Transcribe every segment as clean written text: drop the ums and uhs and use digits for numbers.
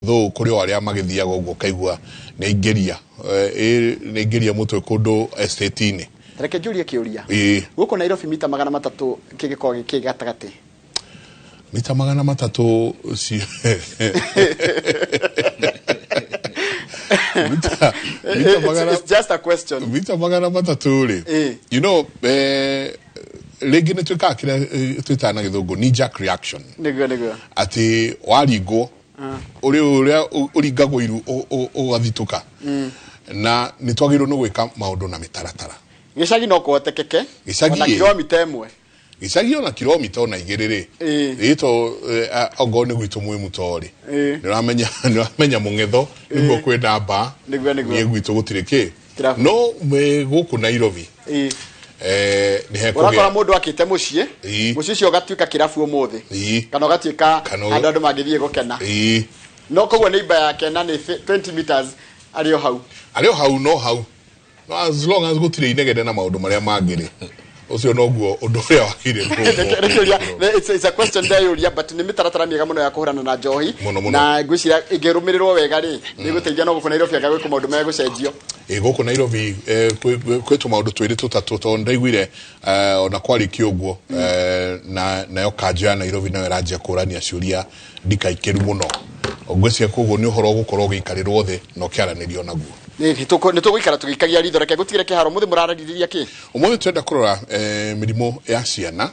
Though kũrĩ o arĩa magĩthiaga ũguo ũkaigua nĩ aingĩria nĩ aingĩria mũtwe kũndũ estate-inĩ. Reke njũrie kĩũria. Ĩĩ. Gũkũ Nairobi mita 300 kĩgĩkoragwo gĩkĩ gatagatĩ? Mita 300 ci mita magana It's just a question. Mita 300 rĩ. Ĩĩ. Rĩngĩ nĩ twĩkaga kĩrĩa twĩtaga na gĩthũngũ knee jerk reaction. Nĩguo, nĩguo. Atĩ waringwo ũrĩ ũrĩa ũringagwo iru ũgathitũka. Na nĩ twagĩrĩirwo nĩ gwĩka maũndũ na mĩtaratara. Gĩcagi no kũhotekeke. Gĩcagi Ona ĩ. kilomita ĩmwe. Gĩcagi ona kilomita ona igĩrĩ rĩ. Ĩ. Ĩ to ongorwo nĩ gwitũ mwĩ mũto rĩ. Ĩ. Nĩ ũramenya mũng'etho nĩguo kwĩna mba. Nĩguo, nĩguo. Niĩ gwitũ gũtirĩ kĩ. Kĩrabu. No mwĩ gũkũ Nairobi. Ĩ. Nĩ hekũgĩa. Ũrakora mũndũ akĩte mũciĩ. Ĩ. Mũciĩ ũcio ũgatuĩka kĩrabu ũmũthĩ. Ĩ. Kana ũgatuĩka Kana handũ andũ mangĩthiĩ gũkena. Ĩ. No koguo neighbor yake na nĩ 20 meters arĩ o hau. Arĩ o hau, no hau. No as long as gũtirĩ inegene na maũndũ marĩa mangĩ rĩ. Ũcio noguo ũndũ ũrĩa wagĩrĩire Reke, reke ũria, it's a question ndeyũria, but nĩ mĩtaratara mĩega mũno ya kũhũrana na njohi. Mũno, mũno. Na ngwĩciria ĩngĩrũmĩrĩrwo wega rĩ, nĩ ĩgũteithia no gũkũ Nairobi anga gwĩkwo maũndũ megũcenjio. Ĩ, gũkũ Nairobi, kwĩ tũmaũndũ twĩrĩ tũtatũ tondũ ndaiguire, ona kwarĩkia ũguo, nayo kanjũ ya Nairobi nayo ĩranjia kũrania ciũria ndikaikĩru mũno. Ngwĩciria koguo nĩ ũhoro ũgũkorwo ũgĩikarĩrwo thĩ na ũkĩaranĩrio naguo. Nĩ tũgũikara tũgĩikagia ritho. Reke ngũtigĩre kĩharo. Ũmũthĩ mũrarĩrĩria kĩ? Ũmũthĩ twenda kũrora, mĩrimũ ya ciana.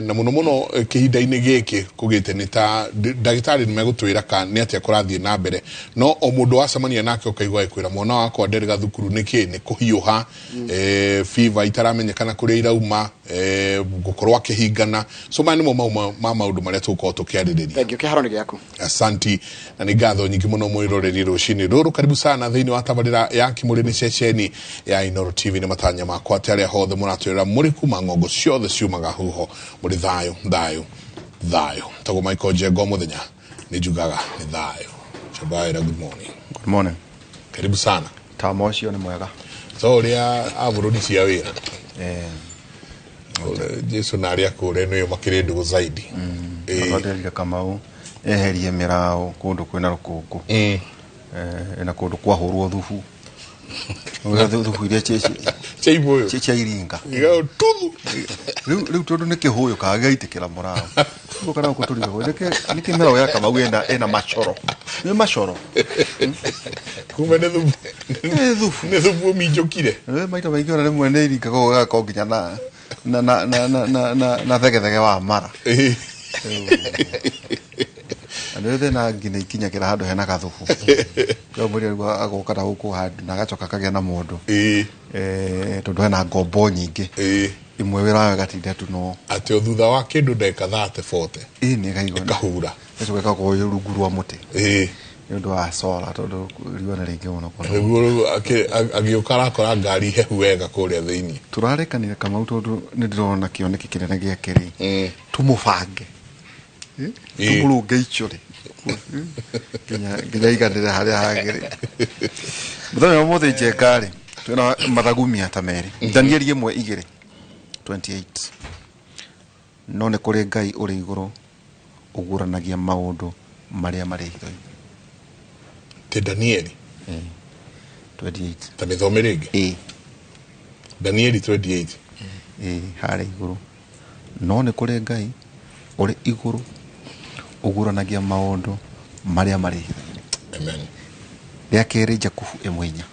Na mũno mũno, kĩhinda-inĩ gĩkĩ kũgĩte nĩ ta ndagĩtarĩ nĩ megũtwĩra ka nĩ atĩa kũrathiĩ na mbere. No o mũndũ wacemania nake ũkaigua agĩkwĩra mwana wakwa nderĩga thukuru nĩkĩ, nĩ kũhiũha, fever itaramenyekana kũrĩa irauma, gũkorwo akĩhingana. So maya nĩmo mau ma maũndũ marĩa tũgũkorwo tũkĩarĩrĩria. Thank you. Kĩharo nĩ gĩaku. Asanti. Na nĩ ngatho nyingĩ mũno mwĩroreri rũcinĩ rũrũ. Karibu sana thĩinĩ wa tabarĩra ya Kĩmũrĩ nĩ ceceni ya Inooro TV. Nĩ matanya makwa atĩ arĩa hothe mũratwĩrora mũrĩ kuma ng'ongo ciothe ciumaga huho, mũrĩ thayũ, thayũ, thayũ. Tagwo Michael Njengo mũthenya nĩ njugaga nĩ thayũ. Chabaira, good morning. Good morning. Karibu sana. Tama ũcio nĩ mwega. So ũrĩa abũrũri cia wĩra. Jesu na arĩa akũre nĩo makĩrĩ ndũgũ zaidi. Athondekire Kamau eherie mĩraũ kũndũ kwĩna rũkũngũ. Na kũndũ kwahũrwo thubu. Ũrĩa thubu iria Cia ibũyũ. cia iringa. Igao tuthu. Rĩu tondũ nĩ kĩhũyũ kaga gĩgaitĩkĩra mũraũ. Rĩu kana gũkũ tũrigagwo, nĩkĩ mĩraũ ya Kamau ĩna macoro? Nĩ macoro. Kumbe nĩ thubu. Nĩ thubu. Nĩ thubu ũminjũkire. Rĩu maita maingĩ ona rĩmwe nĩ iringaga ũgagakorwo nginya na thegethege wa mara. Na nĩ thĩna nginya ikinyagĩra handũ hena gathubu. Rĩu mũrĩa rĩu agoka na gũkũ handũ na agacoka akagĩa na mũndũ. Tondũ hena ngombo nyingĩ. Imwe wĩra wayo ĩgatinda tu no. Atĩ o thutha wa kĩndũ ndagĩka thate bote. Ĩĩ, nĩ ĩkaigua. Ĩkahura. Ĩgacoka ĩgakorwo ĩ rungu rwa mũtĩ. Nĩ ũndũ wa solar, tondũ riũa nĩ rĩingĩ mũno kũndũ. Nĩguo rĩu agĩũka arakora ngari hehu wega kũrĩa thĩinĩ. Tũrarekanire Kamau tondũ nĩ ndĩrona kĩoneki kĩnene gĩake rĩ. Tũmũbange. Tũmũrũnge icũrĩ. Nginya aiganĩre harĩa hagĩrĩire. Mũthenya wa ũmũthĩ Njenga rĩ, twĩna mathagumia ta merĩ. Danieli ĩmwe igĩrĩ, 28. No nĩ kũrĩ Ngai ũrĩ igũrũ ũguũranagia maũndũ marĩa marĩ hitho-inĩ. Ti Danieli? 28. Ta mĩthome rĩngĩ? Danieli 28. Harĩa igũrũ. No nĩ kũrĩ Ngai ũrĩ igũrũ ũguũranagia maũndũ marĩa marĩ hitho-inĩ. Amen. Rĩa kerĩ Jakubu ĩmwe inya.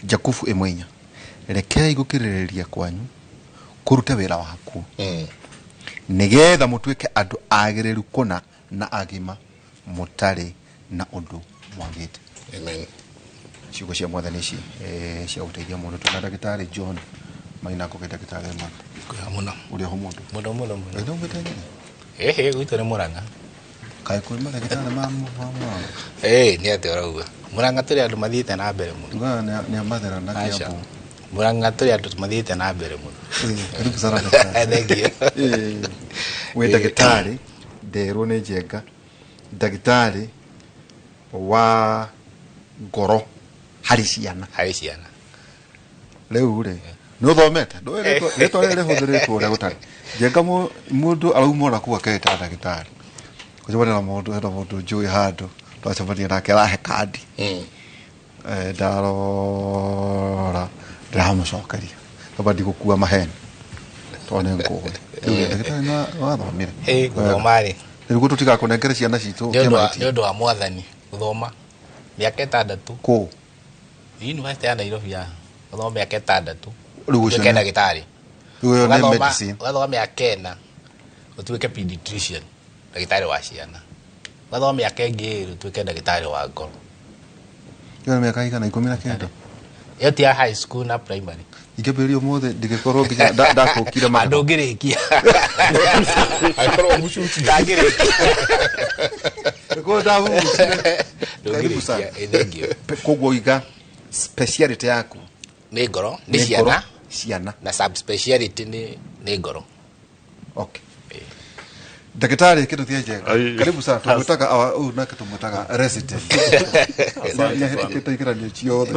Jakubu ĩmwe inya. Rekei gũkirĩrĩria kwanyu kũrute wĩra wakuo. Nĩgetha mũtuĩke andũ agĩrĩru kũna na agima mũtarĩ na ũndũ mwagĩte. Amen. Ciugo cia mwathani ici, cia gũteithia mũndũ. Twĩna ndagĩtarĩ John Maina Ngũgĩ, ndagĩtarĩ mwega. Kwĩha mũno. Ũrĩ ho mũndũ? Mũno, mũno, mũno. Ĩno ũmĩte nyene? Ĩhĩ, gwitũ nĩ Mũrang'a. Kaĩ kwĩ mandagĩtarĩ ma Mũrang'a? Ĩĩ, nĩ atĩa ũrauga? Mũrang'a tũrĩ andũ mathiĩte na mbere mũno. Tugaga nĩ a Mathera na Aca. Kiambu. Mũrang'a tũrĩ andũ mathiĩte na mbere mũno. Ĩĩ, karibu sana daktari. Thank you. Ĩĩ. Wĩ ndagĩtarĩ, nderwo nĩ Njenga, ndagĩtarĩ wa ngoro harĩ ciana. Harĩ ciana. Rĩu rĩ, nĩ ũthomete? Ndũĩ rĩtwa rĩrĩ rĩhũthĩrĩtwo ũrĩa gũtarĩ. Njenga mũndũ arauma ona kũu akeĩta ndagĩtarĩ. Kũcemania na mũndũ, hena mũndũ njũĩ handũ twacemania nake arahe kandi. Ndarora ndĩramũcokeria amba ndigũkua maheni tondũ nĩ ngũĩ. Rĩu ndagĩtarĩ nĩ wathomire. Ĩ, gũthoma rĩ Rĩu tũtigakũnengere ciana citũ nĩ ũndũ wa- kĩama nĩ ũndũ wa mwathani gũthoma mĩaka 6 kũ University ya Nairobi ya gũthoma mĩaka 6 Rĩu ũcio ũtuĩke nĩ- ndagĩtarĩ. Rĩu ĩyo nĩ Ũgathoma medicine. ũgathoma mĩaka 4 ũtuĩke pediatrician, ndagĩtarĩ wa ciana. Ũgathoma mĩaka ĩngĩ 2 ũtuĩke ndagĩtarĩ wa ngoro. Ĩyo nĩ mĩaka igana 19. Ĩyo ti ya high school na primary. Ingĩambĩrĩria ũmũthĩ ndingĩkorwo nginya ndakũkire Ah, ndũngĩrĩkia. Angĩkorwo ũmũcutie. Ndangĩrĩkia. Ngĩkorwo ndamũcutie. Karibu sana. Ndũngĩrĩkia. Ĩ, thank you. Koguo iga speciality yaku Nĩ ngoro, nĩ nĩ ngoro, ciana ciana. na subspeciality nĩ ngoro. Okay. Ndagĩtarĩ kĩndũ tia njenga. Ai. Karibu sana. Tũmwĩtaga ũyũ nake tũmwĩtaga resident. Asante Nĩ ahĩtũkĩte igeranio ciothe.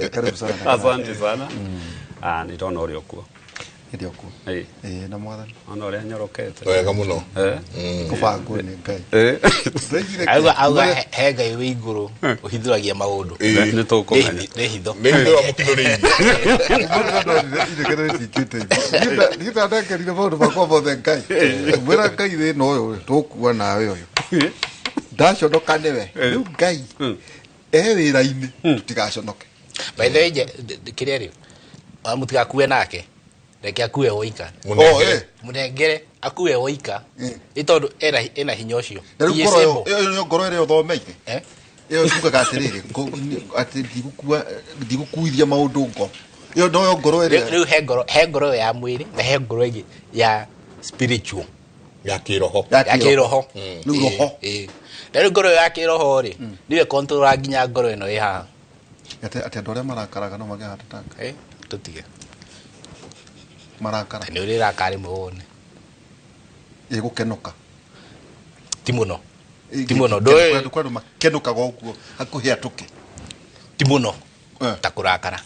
Karibu sana. Ndagĩtarĩ. Asante sana. Ah, nĩ ndona ũrĩa ũkuo. Hĩndĩ ĩyo kuo. Ĩ, Ĩĩ na mwathani. ona ũrĩa nyorokete. Wega mũno. Eh. Kũbangwo nĩ Ngai. Eh. Ndaigire Auga kĩ? auga he Ngai wĩ igũrũ ũhithũragia maũndũ. Ĩ. Nĩ tũkũmenya. Nĩ hitho. Nĩ hitho wamũkithũrĩirie. Ndanengerire maũndũ makwa mothe Ngai. Mwĩra Ngai thĩna ũyũ tũkua nawe ũyũ. Ndaconoka nĩwe. Rĩu Ngai e wĩra-inĩ tũtigaconoke. By the way, kĩrĩa rĩ, mũtigakue nake, reke akue woika. Oh, eh. Mũnengere akue woika. Nĩ tondũ ena hinya ũcio. Na rĩu He is ngoro ĩyo able. ĩyo nĩyo ngoro ĩrĩa ũthomeire. Eh? Ĩyo yugaga atĩrĩrĩ atĩ ndigũkua ndigũkuithia maũndũ ngoro. Ĩyo noyo ngoro ĩrĩa Rĩu he ngoro ĩyo ya mwĩrĩ na he ngoro ĩngĩ ya spiritual. Ya kĩroho. Ya Ya kĩroho. Rĩu roho. Ĩ. Na rĩu ngoro ĩyo ya kĩroho rĩ, nĩyo ĩkontrolaga nginya ngoro ĩno ĩ haha. Atĩ andũ arĩa marakaraga no magĩe heart attack. Eh, tũtige. Marakara. Nĩ ũrĩrakara rĩmwe wone. Ĩgũkenũka. Ti mũno. Ti mũno. Ndũĩ. Kwĩ andũ makenũkaga ũguo hakuhĩ atũke. Ti mũno. Eh. Ta kũrakara.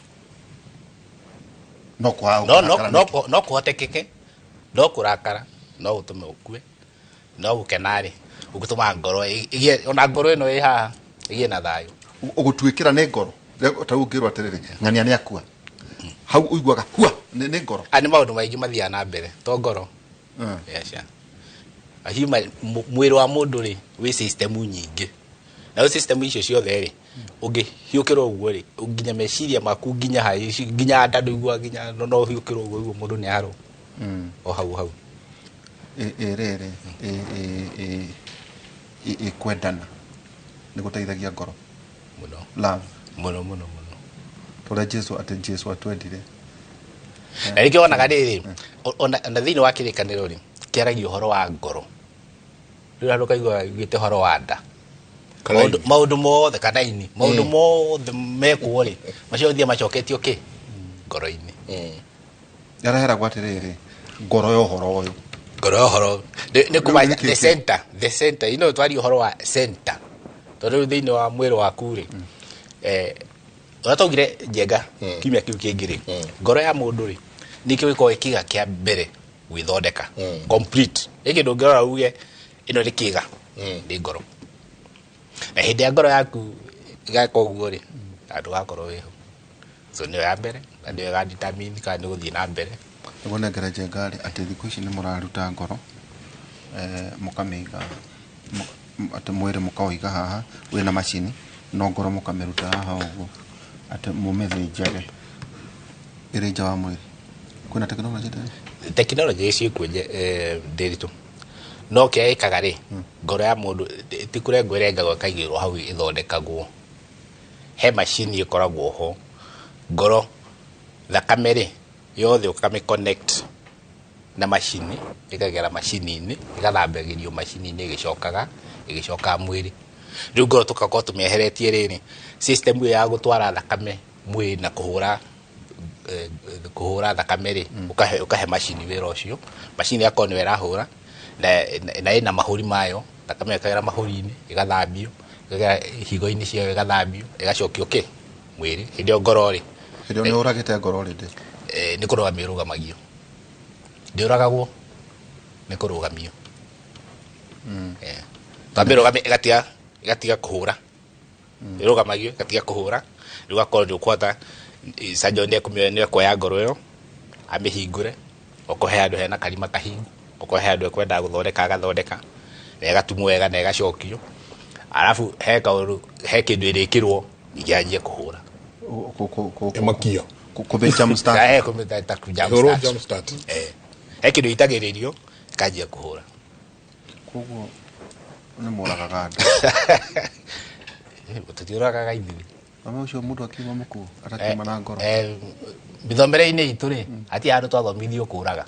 No kwaga No no kũrakara no nĩkĩ? no kũhotekeke. No kũrakara no gũtũme ũkue. No gũkena rĩ, ũgũtũma ngoro ĩgĩe ona ngoro ĩno ĩ haha ĩgĩe na thayũ. Ũgũtuĩkĩra nĩ ngoro. Ta rĩu ũngĩrwo atĩrĩrĩ, ng'ania nĩ akua. Hau ũiguaga hua nĩ ngoro. Aya nĩ maũndũ maingĩ mathiaga na mbere to ngoro. Yes, yeah. Human mwĩrĩ wa mũndũ rĩ wĩ system nyingĩ. Na system icio ciothe rĩ ũngĩhiũkĩrwo ũguo rĩ nginya meciria maku nginya hai nginya nda ndũiguaga nginya no ũhiũkĩrwo ũguo ũguo mũndũ nĩ arwo. O hau hau. Ĩ rĩrĩ ĩ kwendana nĩ gũteithagia ngoro. Mũno. Love. Mũno mũno mũno. Tũrĩa Jesu atĩ Jesu atwendire. Na nĩkĩo wonaga rĩrĩ ona thĩinĩ wa kĩrĩkanĩro rĩ kĩaragia ũhoro wa ngoro. Rĩu andũ kaigua yugĩte ũhoro wa nda. Maũndũ mothe kana ini maũndũ mothe mekwo rĩ macio thia macoketio kĩ ngoro-inĩ. Yareheragwo atĩrĩrĩ ngoro ya ũhoro ũyũ. Ngoro ya ũhoro nĩ kuma the center, the center you know twaria ũhoro wa center tondũ rĩu thĩinĩ wa mwĩrĩ waku rĩ ũrĩa twaugire njenga kiumia kĩu kĩngĩ rĩ ngoro ya mũndũ rĩ nĩkĩo gĩkoragwo gĩ kĩga kĩa mbere gwĩthondeka complete. Nĩ kĩndũ ũngĩrora uge ĩno nĩ kĩga nĩ ngoro. Na hĩndĩ ya ngoro yaku ĩgeka ũguo rĩ ndũgakorwo wĩho. So nĩyo ya mbere na nĩyo ĩga determine kana nĩ gũthiĩ na mbere. Nĩguo nengere njenga rĩ atĩ thikũ ici nĩ mũraruta ngoro mũkamĩiga atĩ mwĩrĩ mũkaũiga haha wĩna macini no ngoro mũkamĩruta haha ũguo atĩ mũmĩthĩnjage ĩrĩ nja wa mwĩrĩ. Kwĩna tekinoronjĩ ta ĩyo? Tekinoronjĩ ciĩkuo ndĩritũ. No kĩrĩa ĩkaga rĩ ngoro ya mũndũ ti kũrengwo ĩrengagwo ĩkaigĩrwo hau ĩthondekagwo. He macini ĩkoragwo ho ngoro thakame rĩ yothe ũkamĩ connect na macini ĩkagera macini-inĩ ĩgathambagĩrio macini-inĩ ĩgĩcokaga mwĩrĩ. Rĩu ngoro tũgakorwo tũmĩeheretie rĩrĩ system ĩyo ya gũtwara thakame mwĩrĩ na kũhũra thakame rĩ ũkahe macini wĩra ũcio. Macini ĩgakorwo nĩyo ĩrahũra na ĩna mahũri mayo, thakame ĩkagera mahũri-inĩ ĩgathambio, ĩkagera higo-inĩ ciayo ĩgathambio, ĩgacokio kĩ mwĩrĩ. Hĩndĩ ĩyo ngoro rĩ Hĩndĩ ĩyo nĩ ũragĩte ngoro rĩndĩ. Nĩ kũrũgamio ĩrũgamagio. Ndĩũragagwo nĩ kũrũgamio. Twambe rũgame ĩgatiga ĩgatiga kũhũra, ĩrũgamagio ĩgatiga kũhũra. Rĩu gakorwo nĩ ũkũhota surgeon nĩ ekuoya ngoro ĩyo amĩhingũre, okorwo he handũ hena karima kahingu, okorwo he handũ ekwendaga gũthondeka agathondeka, na ĩgatumwo wega na ĩgacokio. Arabu he kaũndũ, he kĩndũ ĩrĩkĩrwo ningĩ yanjie kũhũra. Ĩmakio. Kũmĩ jump start. He kũmĩ ta ku jump Ĩhũrwo start. Jump start. Eh, he kĩndũ ĩitagĩrĩrio ĩkanjia kũhũra. Koguo nĩ mũragaga andũ? Tũtiũragaga ithuĩ. Mama ũcio mũndũ akiuma mũkuo atakiuma na ngoro. Mĩthomere-inĩ itũ rĩ, hatirĩ handũ twathomithio kũraga,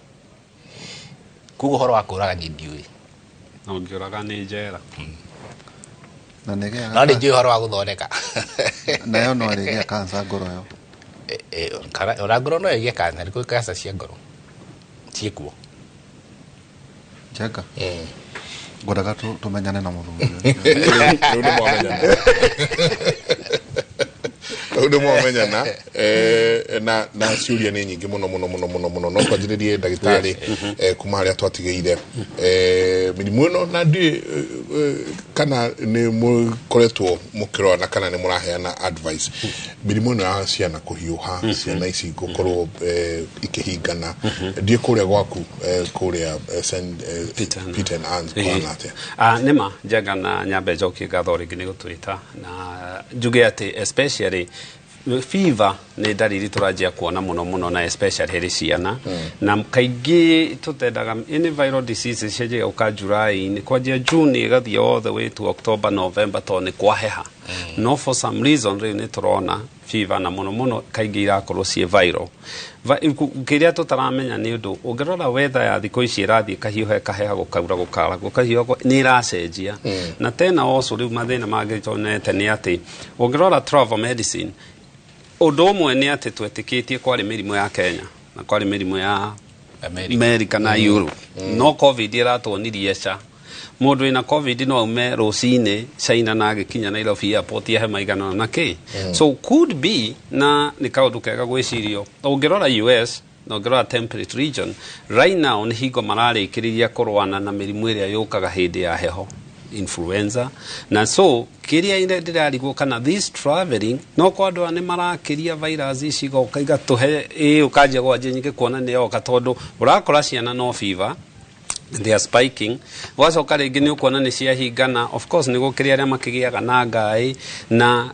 koguo ũhoro wa kũraga niĩ ndiũĩ. Na ũngĩũraga nĩ njera. Na nĩgĩaga No nĩ njũĩ ũhoro wa gũthondeka. Nayo no ĩrĩgĩa cancer ngoro ĩyo? Ona ngoro no ĩgĩe cancer, nĩ kũrĩ cancer cia ngoro ciĩkuo. Njenga, ngwendaga tũmenyane na mũthuri ũcio. Rĩu nĩ mwamenyana, rĩu nĩ mwamenyana. Na ciũria nĩ nyingĩ mũno mũno mũno mũno mũno, no twanjĩrĩrie, ndagĩtarĩ, kuma harĩa twatigĩire, mĩrimũ ĩno, na ndiũĩ kana nĩ mũkoretwo mũkĩrora na kana nĩ mũraheana advice, mĩrimũ ĩno ya ciana kũhiũha, ciana ici gũkorwo ikĩhingana. Ndiĩ kũrĩa gwaku, kũrĩa St. Peter and- Peter and Anne's kũhana atĩa? Ah, nĩma njenga, na nyambe njokie ngatho rĩngĩ nĩ gũtwĩta, na njuge atĩ especially fever nĩ ndariri tũranjia kuona mũno mũno, na especially harĩ ciana. Na kaingĩ tũtendaga any viral diseases cianjagia gũka July-inĩ, kwanjia June, ĩgathiĩ all the way to October, November, tondũ nĩ kwaheha. No for some reason rĩu nĩ tũrona fever, na mũno mũno kaingĩ irakorwo ciĩ viral. Kĩrĩa tũtaramenya nĩ ũndũ ũngĩrora weather ya thikũ ici ĩrathiĩ kahiũha, ĩkaheha, gũkaura, gũkara, gũkahiũha, nĩ ĩracenjia. Na tena also rĩu mathĩna mangĩ tuonete nĩ atĩ ũngĩrora travel medicine, ũndũ ũmwe nĩ atĩ twetĩkĩtie kwarĩ mĩrimũ ya Kenya na kwarĩ mĩrimũ ya America. America na Europe, no COVID ĩratuonirie ca mũndũ wĩna COVID no aume rũcinĩ China na agĩkinya Nairobi airport ya hema igana na kĩ. So could be, na nĩ kaũndũ kega gwĩcirio, ũngĩrora US na ũngĩrora temperate region right now, nĩ hingo mararĩkĩrĩria kũrũana na mĩrimũ ĩrĩa yũkaga hĩndĩ ya heho, influenza. Na so kĩrĩa ndĩrarigwo kana this traveling no kwa andũ aya nĩ marakĩria virus ici igoka igatũhe ĩ ũkanjia gwanjia nyingĩ kuona nĩ yoka, tondũ ũrakora ciana no fever, they are spiking, wacoka rĩngĩ nĩ ũkuona nĩ ciahingana. Of course nĩ gũkĩrĩ arĩa makĩgĩaga na ngaĩ, na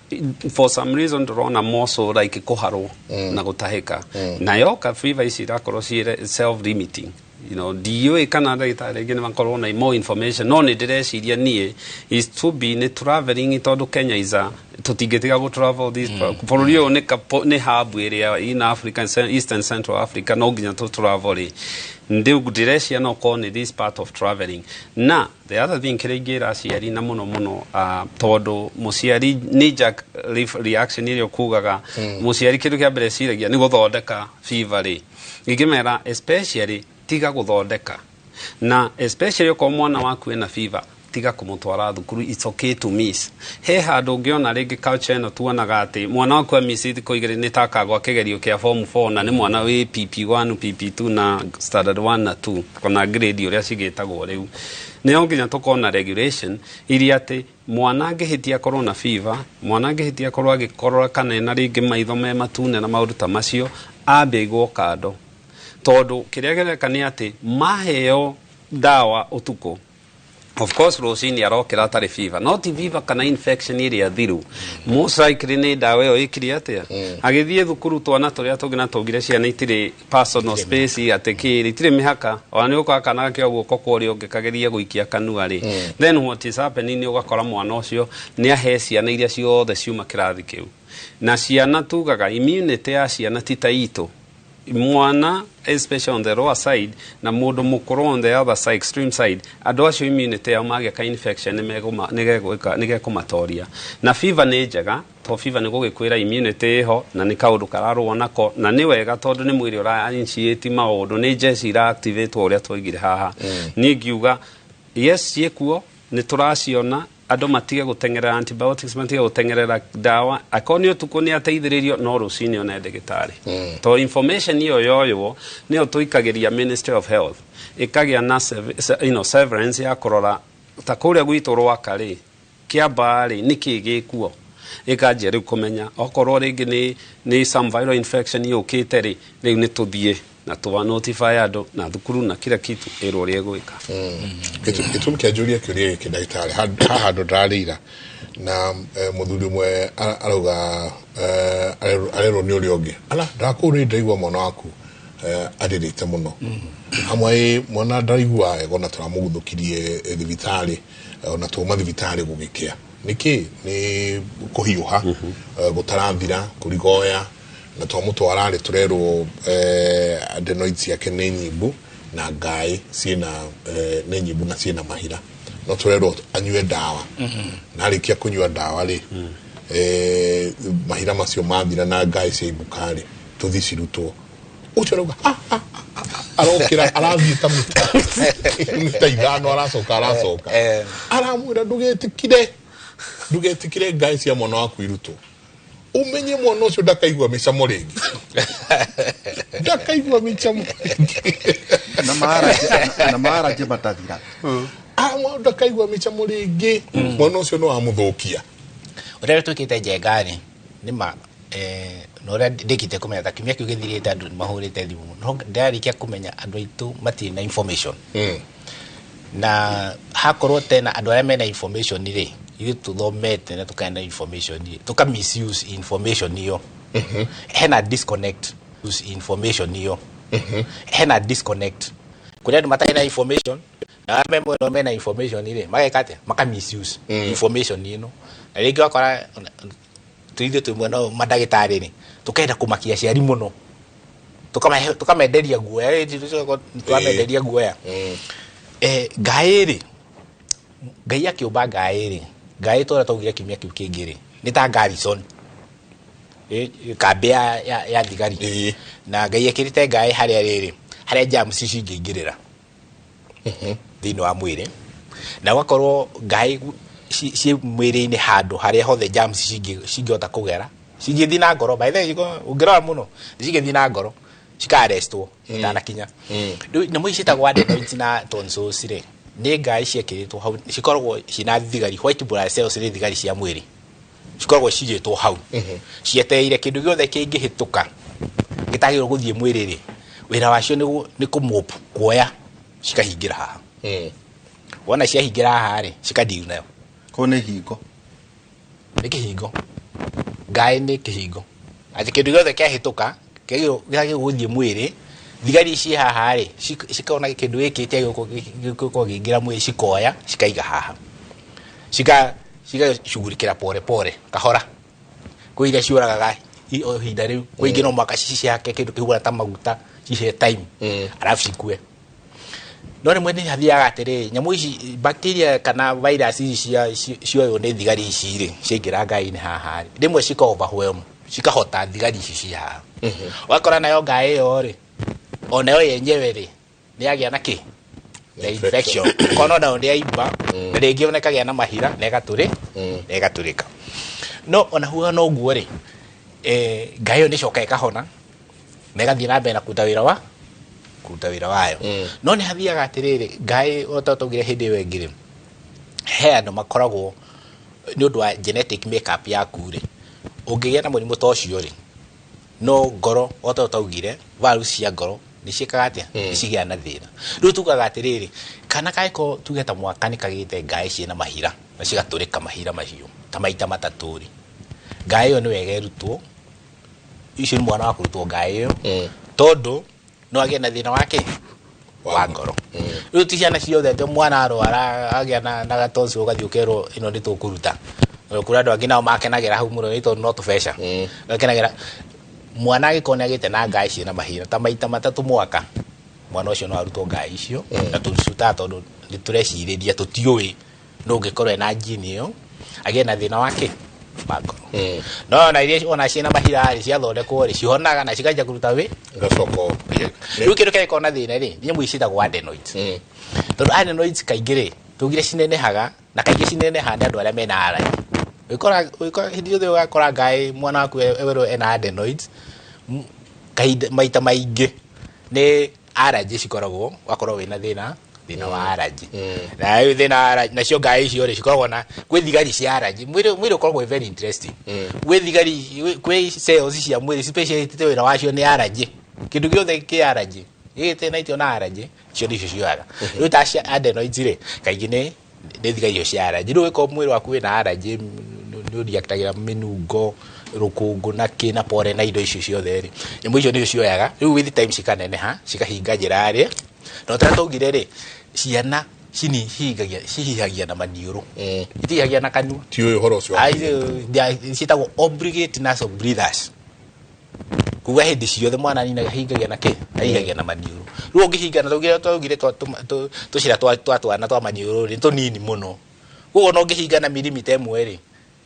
for some reason ndĩrona more so like kũharwo na gũtahĩka, na yoka fever ici irakorwo ciĩ self limiting. Ndiũĩ kana ndagĩtarĩ rĩngĩ nĩ makorwo na more information, no nĩ ndĩreciria niĩ is to be nĩ traveling, tondũ Kenya is a tũtingĩtiga gũ travel this bũrũri ũyũ nĩ hub ĩrĩa in Africa, Eastern Central Africa, no nginya tũ travel rĩ. Ndĩu ndĩreciria no korwo nĩ this part of traveling. Na the other thing kĩrĩa ingĩra aciari, na mũno mũno tondũ mũciari knee jerk reaction ĩrĩa ũkugaga mũciari kĩndũ kĩa mbere eciragia nĩ gũthondeka fever rĩ, ingĩmera especially tiga gũthondeka, na especially okorwo mwana waku ena fever, tiga kũmũtwara thukuru. It's okay to miss. He handũ ũngĩona rĩngĩ culture ĩno tuonaga atĩ mwana waku amiss thikũ 2 nĩ takagwa kĩgerio kĩa form 4, na nĩ mwana wĩ PP1, PP2 na standard 1 na 2 kana grade ũrĩa cigĩtagwo rĩu. Nĩ no nginya tũkorwo na regulation iria atĩ mwana angĩhĩtia akorwo na fever, mwana angĩhĩtia akorwo agĩkorora kana ena rĩngĩ maitho me matune na maũndũ ta macio, ambe aigwo kando, tondũ kĩrĩa kĩreka nĩ atĩ maheo ndawa ũtukũ, of course rũcinĩ arokĩra atarĩ fever, no ti fever kana infection ĩrĩa thiru. Most likely nĩ ndawa ĩyo ĩkire atĩa agĩthiĩ thukuru. Twana tũrĩa tũngĩ na tũngire ciana itirĩ personal space, atĩ kĩrĩ itirĩ mĩhaka, ona nĩ ũkoraga kana gakĩoya guoko kwa ũrĩa ũngĩ kagerie gũikia kanua rĩ. Then what is happening nĩ ũgakora mwana ũcio nĩ ahe ciana iria ciothe ciuma kĩrathi kĩu, na ciana tugaga immunity ya ciana ti ta itũ. Mwana especially on the lower side na mũndũ mũkũrũ on the other side, extreme side, andũ acio immunity yao magĩa ka infection nĩ gekũmatoria. Na fever nĩ njega, to fever nĩ gũgĩkwĩra immunity ĩho na nĩ kaũndũ kararũa nako, na nĩ wega tondũ nĩ mwĩrĩ ũra initiate maũndũ, nĩ jeshi ira activate ũrĩa twoigire haha. Niĩ ngiuga yes, ciĩkuo, nĩ tũraciona. Andũ matige gũteng'erera antibiotics, matige gũteng'erera ndawa. Akorwo nĩ ũtukũ nĩ ateithĩrĩrio, no rũcinĩ one ndagĩtarĩ, to information ĩyo yoywo nĩyo tũikagĩria Ministry of Health, ĩkagĩa na severance ya kũrora. Ta kũrĩa gwitũ Rwaka rĩ, Kĩambaa rĩ, nĩkĩ gĩkuo ĩkanjia rĩu kũmenya okorwo rĩngĩ nĩ some viral infection yũkĩte rĩ, rĩu nĩ tũthiĩ na tũwa notify andũ na thukuru na kila kitu ĩrwo ũrĩa ĩgwĩka. Gĩtũmi kĩa njũria kĩũria gĩkĩ, ndagĩtarĩ, haha handũ ndararĩira na mũthuri ũmwe arauga arerwo nĩ ũrĩa ũngĩ ala ndakũrĩ ndaigua mwana waku arĩrĩte mũno hamwe ĩ mwana ndaraigua wega ona tũramũguthũkirie thibitarĩ ona twauma thibitarĩ gũgĩkĩa nĩkĩ nĩ kũhiũha gũtarathira kũrigoya na twamũtwara rĩ tũrerwo adenoids ciake nĩ nyimbu na ngaĩ ciĩna nĩ nyimbu na ciĩna mahira no tũrerwo anyue ndawa na arĩkia kũnyua ndawa rĩ mahira macio mathira na ngaĩ ciaimbũka rĩ tũthi cirutwo ũcio arauga "Ah, ah, ah, ah," arokĩra arathiĩ ta mita 5 aracoka aracoka aramwĩra ndũgetĩkire ndũgetĩkire ngaĩ cia mwana waku irutwo umenye mwana ũcio ndakaigua mĩcamo rĩngĩ ndakaigua mĩcamo rĩngĩ. Na maaranje matathira. Ah, mwana ndakaigua mĩcamo rĩngĩ mwana ũcio no amũthũkia. Ũrĩa twĩkĩte njenga rĩ nĩ ma na ũrĩa ndĩkĩte kũmenya ta kiumia kĩu gĩthirĩte andũ nĩ mahũrĩte thimũ no ndĩrarĩkia kũmenya andũ aitũ matirĩ na information na hakorwo tena andũ arĩa mena information rĩ ithuĩ tũthomete na tũkagĩa na information rĩ tũka misuse information ĩyo hena disconnect use information ĩyo hena disconnect kũrĩ andũ matarĩ na information na arĩa me mwena mena information rĩ mageka atĩa maka misuse information ĩno na rĩngĩ wakora ithuĩ twĩ mwena ũyũ mandagĩtarĩ rĩ tũkenda kũmakia aciari mũno tũkamenderia guoya twamenderia guoya ngaĩ rĩ Ngai akĩũmba ngaĩ rĩ ngaĩ tũrĩa twaugire kiumia kĩu kĩngĩ rĩ nĩ ta garrison kambĩ ya thigari na Ngai ekĩrĩte ngaĩ harĩa rĩrĩ harĩa germs cingĩingĩrĩra thĩinĩ wa mwĩrĩ na ũgakorwo ngaĩ ciĩ mwĩrĩ-inĩ handũ harĩa hothe germs cingĩhota kũgera cingĩthiĩ na ngoro by the way ũngĩrora mũno cingĩthiĩ na ngoro cikaarestwo itanakinya. Rĩu nyamũ ici ciĩtagwo adenoids na tonsils rĩ nĩ ngaĩ ciekĩrĩtwo hau cikoragwo ciĩna thigari white blood cells nĩ thigari cia mwĩrĩ cikoragwo cigĩtwo hau cietereire kĩndũ gĩothe kĩngĩhĩtũka gĩtagĩrĩirwo gũthiĩ mwĩrĩ rĩ wĩra wacio nĩ kũmop kuoya cikahingĩra haha wona ciahingĩra haha rĩ cikadiu nayo. Kũu nĩ hingo. Nĩ kĩhingo ngaĩ nĩ kĩhingo atĩ kĩndũ gĩothe kĩahĩtũka gĩagĩrĩirwo gũthiĩ mwĩrĩ thigari ici haha rĩ cikona kĩndũ gĩkĩ gĩgũkorwo gĩkĩingĩra mwĩrĩ cikoya cikaiga haha cigacugurikĩra pore pore kahora kwĩ iria ciũragaga o ihinda rĩu kwĩ ingĩ no mũhaka cihake kĩndũ kĩhuana ta maguta cihe time arabu cikue no rĩmwe nĩ hathiaga atĩrĩrĩ nyamũ ici bacteria kana virus ici cioywo nĩ thigari ici rĩ ciaingĩra ngaĩ-inĩ haha rĩ rĩmwe cika overwhelm cikahota thigari ici ci haha ũgakora nayo ngaĩ ĩyo rĩ onayo yenyewe rĩ nĩ yagĩa na kĩ na infection kono nayo nĩ yaimba na rĩngĩ ona ĩkagĩa na mahira na ĩgatũrĩ na ĩgatũrĩka no ona huana ũguo rĩ ngaĩ ĩyo nĩ ĩcokaga ĩkahona na ĩgathiĩ na mbere na kũruta wĩra wa kũruta wĩra wayo no nĩ hathiaga atĩrĩrĩ ngaĩ o ta twaugire hĩndĩ ĩyo ĩngĩ rĩ he andũ makoragwo nĩ ũndũ wa genetic makeup yaku rĩ ũngĩgĩa na mũrimũ ta ũcio rĩ no ngoro o ta twaugire valves cia ngoro nĩ ciĩkaga atĩa nĩ cigĩaga na thĩna rĩu tugaga atĩrĩrĩ kana kangĩkorwo tuge ta mwaka nĩ kagĩte ngaĩ ciĩna mahira na cigatũrĩka mahira macio ta maita matatũ rĩ ngaĩ ĩyo nĩ wega ĩrutwo icio nĩ mwana wa kũrutwo ngaĩ ĩyo tondũ no agĩe na thĩna wake wa ngoro rĩu ti ciana ciothe atĩ mwana arwara agĩa na gatonsi ũgathiĩ ũkerwo ĩno nĩ tũkũruta kũrĩ andũ angĩ nao makenagĩra hau mũno nĩ tondũ no tũbeca makenagĩra mwana angĩkorwo nĩ agĩte na ngaĩ ciĩna mahira ta maita matatũ mwaka mwana ũcio no arutwo ngaĩ icio na tũcirutaga tondũ nĩ tũrecirĩria tũtiũĩ no ũngĩkorwo ena gene ĩyo agĩe na thĩna wake wa ngoro no ona iria ona ciĩna mahira rĩ ciathondekwo rĩ cihonaga na cikanjia kũruta wĩ Igacoka rĩu kĩndũ kĩrĩa gĩkoragwo na thĩna rĩ nĩ nyamũ ici ciĩtagwo adenoids tondũ adenoids kaingĩ rĩ tugire cinenehaga na kaingĩ cinenehaga nĩ andũ arĩa mena allergy ũgĩkora hĩndĩ yothe ũgakora ngaĩ mwana waku werwo ena adenoids kahinda maita maingĩ nĩ allergy cikoragwo wakorwo wĩna thĩna Thĩna wa allergy na rĩu thĩna wa allergy, nacio ngaĩ icio rĩ cikoragwo na gwĩ thigari cia allergy. Mwĩrĩ ũkoragwo wĩ very interesting. Gwĩ thigari, kwĩ cells cia mwĩrĩ speciality wĩra wacio nĩ allergy. Kĩndũ gĩothe kĩ allergy gĩgĩtenaitio na allergy, icio nĩcio cioyaga. Rĩu ta cia adenoids rĩ, kaingĩ nĩ thigari icio cia allergy. Rĩu ũgĩkorwo mwĩrĩ waku wĩna allergy, nĩ ũreactagĩra mĩnungo, rũkũngũ na kĩ na pore na indo icio ciothe rĩ, nyamũ icio nĩcio cioyaga. Rĩu with time cikaneneha, cikahinga njĩra rĩ, na ũtarĩa twaugire rĩ, ciana cinihingagia, cihihagia na maniũrũ, itihihagia na kanua. Ti ũyũ ũhoro ũcio wa Ciĩtagwo obligate nasal breathers, kuga hĩndĩ ciothe mwana nina ahingagia na kĩ, ahingagia na maniũrũ. Rĩu ũngĩhinga na twaugire tũcĩra twa twana twa maniũrũ rĩ, nĩ tũnini mũno, koguo no ũngĩhinga na mirimita 1 rĩ,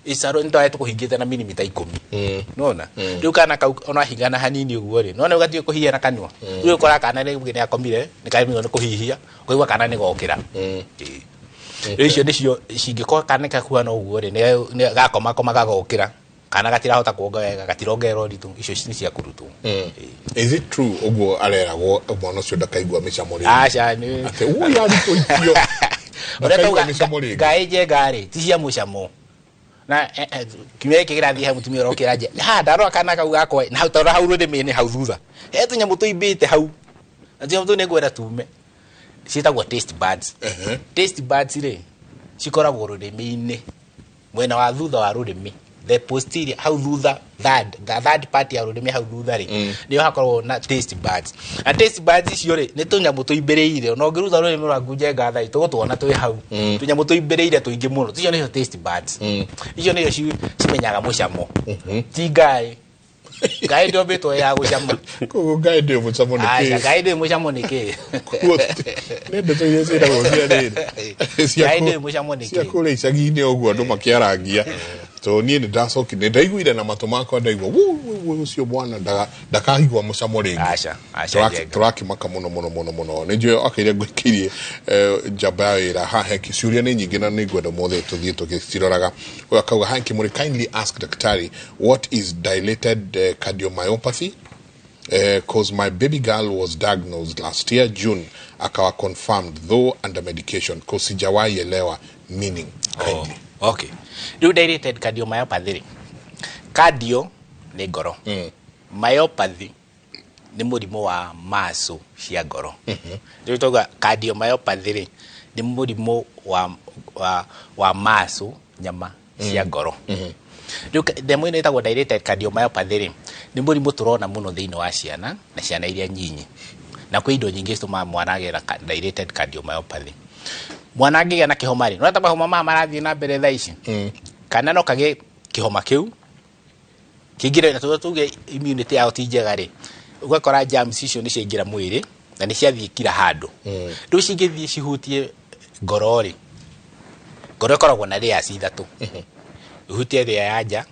icaro nĩ tware tũkũhingĩte na mirimita 10. Nona rĩu kana kau ona hingana hanini ũguo rĩ, nona ũgatiga kũhihia na kanua. Rĩu ũkora kana rĩngĩ nĩ akomire, nĩ karemirwo nĩ kũhihia, ũkaigua kana nĩ gokĩra. Ĩĩ. Rĩu icio nĩcio cingĩkorwo kana kakuana ũguo rĩ, nĩ gakoma koma gagokĩra, kana gatirahota kuonga wega, gatirongerera ũritũ, icio nĩ cia kũrutwo. Ĩĩ. Is it true ũguo areragwo mwana ũcio ndakaigua mĩcamo rĩngĩ? Aca, nĩ Atĩ ũyũ arutwo ikio ũrĩa ndakaigua tauga mĩcamo rĩngĩ. Ngaĩ njenga rĩ, ti cia mũcamo na kiumia gĩkĩ kĩrathiĩ he mũtumia ũrokĩra nje ha ndarora kana kau gakwa na hau tondũ hau rũrĩmĩ-inĩ hau thutha he tũnyamũ tũimbĩte hau, na tũnyamũ tũu nĩngwenda tume, ciĩtagwo taste buds. Taste buds rĩ, cikoragwo rũrĩmĩ-inĩ mwena wa thutha wa rũrĩmĩ, the posterior hau thutha, the third part ya rũrĩmĩ hau thutha rĩ, nĩho hakoragwo na taste buds. Na taste buds icio rĩ, nĩ tũnyamũ tũimbĩrĩire. Ona ũngĩruta rũrĩmĩ rwaku njenga thaa tũgũtuona twĩ hau, tũnyamũ tũimbĩrĩire tũingĩ mũno. Icio nĩcio taste buds. Icio nĩcio cimenyaga mũcamo, ti ngaĩ. Ngaĩ ndĩombĩtwo ya gũcama. Koguo ngaĩ ndĩyo mũcamo nĩ Aca. kĩ? Ngaĩ ndĩ mũcamo nĩ kĩ? Koguo nĩ ndeto iria ciĩragwo cia rĩrĩ cia Ngaĩ ndĩ mũcamo nĩ cia kĩ? kũrĩa icagi-inĩ ũguo andũ makĩarangia, to niĩ nĩ ndacokire nĩ ndaiguire na matũ makwa, ndaigua "Wu, wu, wu, ũcio mwana ndakaigua mũcamo rĩngĩ." Aca, aca, njenga. Tũrakĩmaka mũno mũno mũno mũno. Nĩ njũĩ akaire ngwĩkĩirie njamba ya wĩra haha. Ciũria nĩ nyingĩ na nĩ ngwenda mothe tũthiĩ tũgĩciroraga. Ũyũ akauga, "Hi Kimuri, kindly ask daktari what is dilated cardiomyopathy, cause my baby girl was diagnosed last year June, akawa confirmed though under medication, cause sijawahi elewa meaning, kindly." Oh, okay. Rĩu dilated cardiomyopathy rĩ, cardio nĩ ngoro, myopathy nĩ mũrimũ wa muscle cia ngoro. Rĩu tauga cardiomyopathy rĩ, nĩ mũrimũ wa muscle, nyama cia ngoro. Rĩu ndemwa ĩno ĩtagwo dilated cardiomyopathy rĩ, nĩ mũrimũ tũrona mũno thĩinĩ wa ciana na ciana iria nyinyi, na kwĩ indo nyingĩ citũmaga mwana agĩe na dilated cardiomyopathy. Mwana angĩgĩa na kĩhoma rĩ, nona ta mahoma maya marathiĩ na mbere thaa ici, kana no kagĩe kĩhoma kĩu kĩingĩre, na tondũ tuge immunity yao ti njega rĩ, ũgakora germs icio nĩ ciaingĩra mwĩrĩ na nĩ ciathiĩ kila handũ. Rĩu cingĩthiĩ cihutie ngoro rĩ, ngoro ĩkoragwo na layers ithatũ: ĩhutie ĩrĩa ya nja,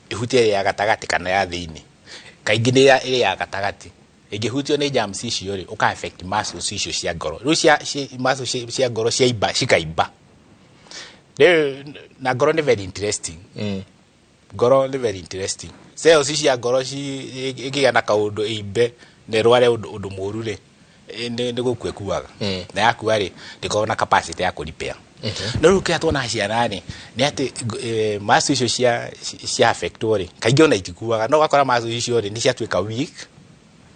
ĩhutie ĩrĩa ya gatagatĩ kana ya thĩinĩ. Kaingĩ nĩ ĩrĩa ya gatagatĩ ĩngĩhutio nĩ germs icio rĩ, ũka affect muscles icio cia ngoro. Rĩu muscles cia ngoro ciaimba, cikaimba. Rĩu na ngoro nĩ very interesting. Ngoro nĩ very interesting. Cells cia ngoro ĩngĩgĩa na kaũndũ ĩimbe na ĩrware ũndũ mũru rĩ, nĩ gũkua ĩkuaga, na yakua rĩ, ndĩkoragwo na capacity ya kũrepair. No rĩu kĩrĩa tuonaga ciana rĩ, nĩ atĩ muscle icio cia affectwo rĩ, kaingĩ ona itikuaga, no ũgakora muscle icio rĩ, nĩ ciatuĩka weak,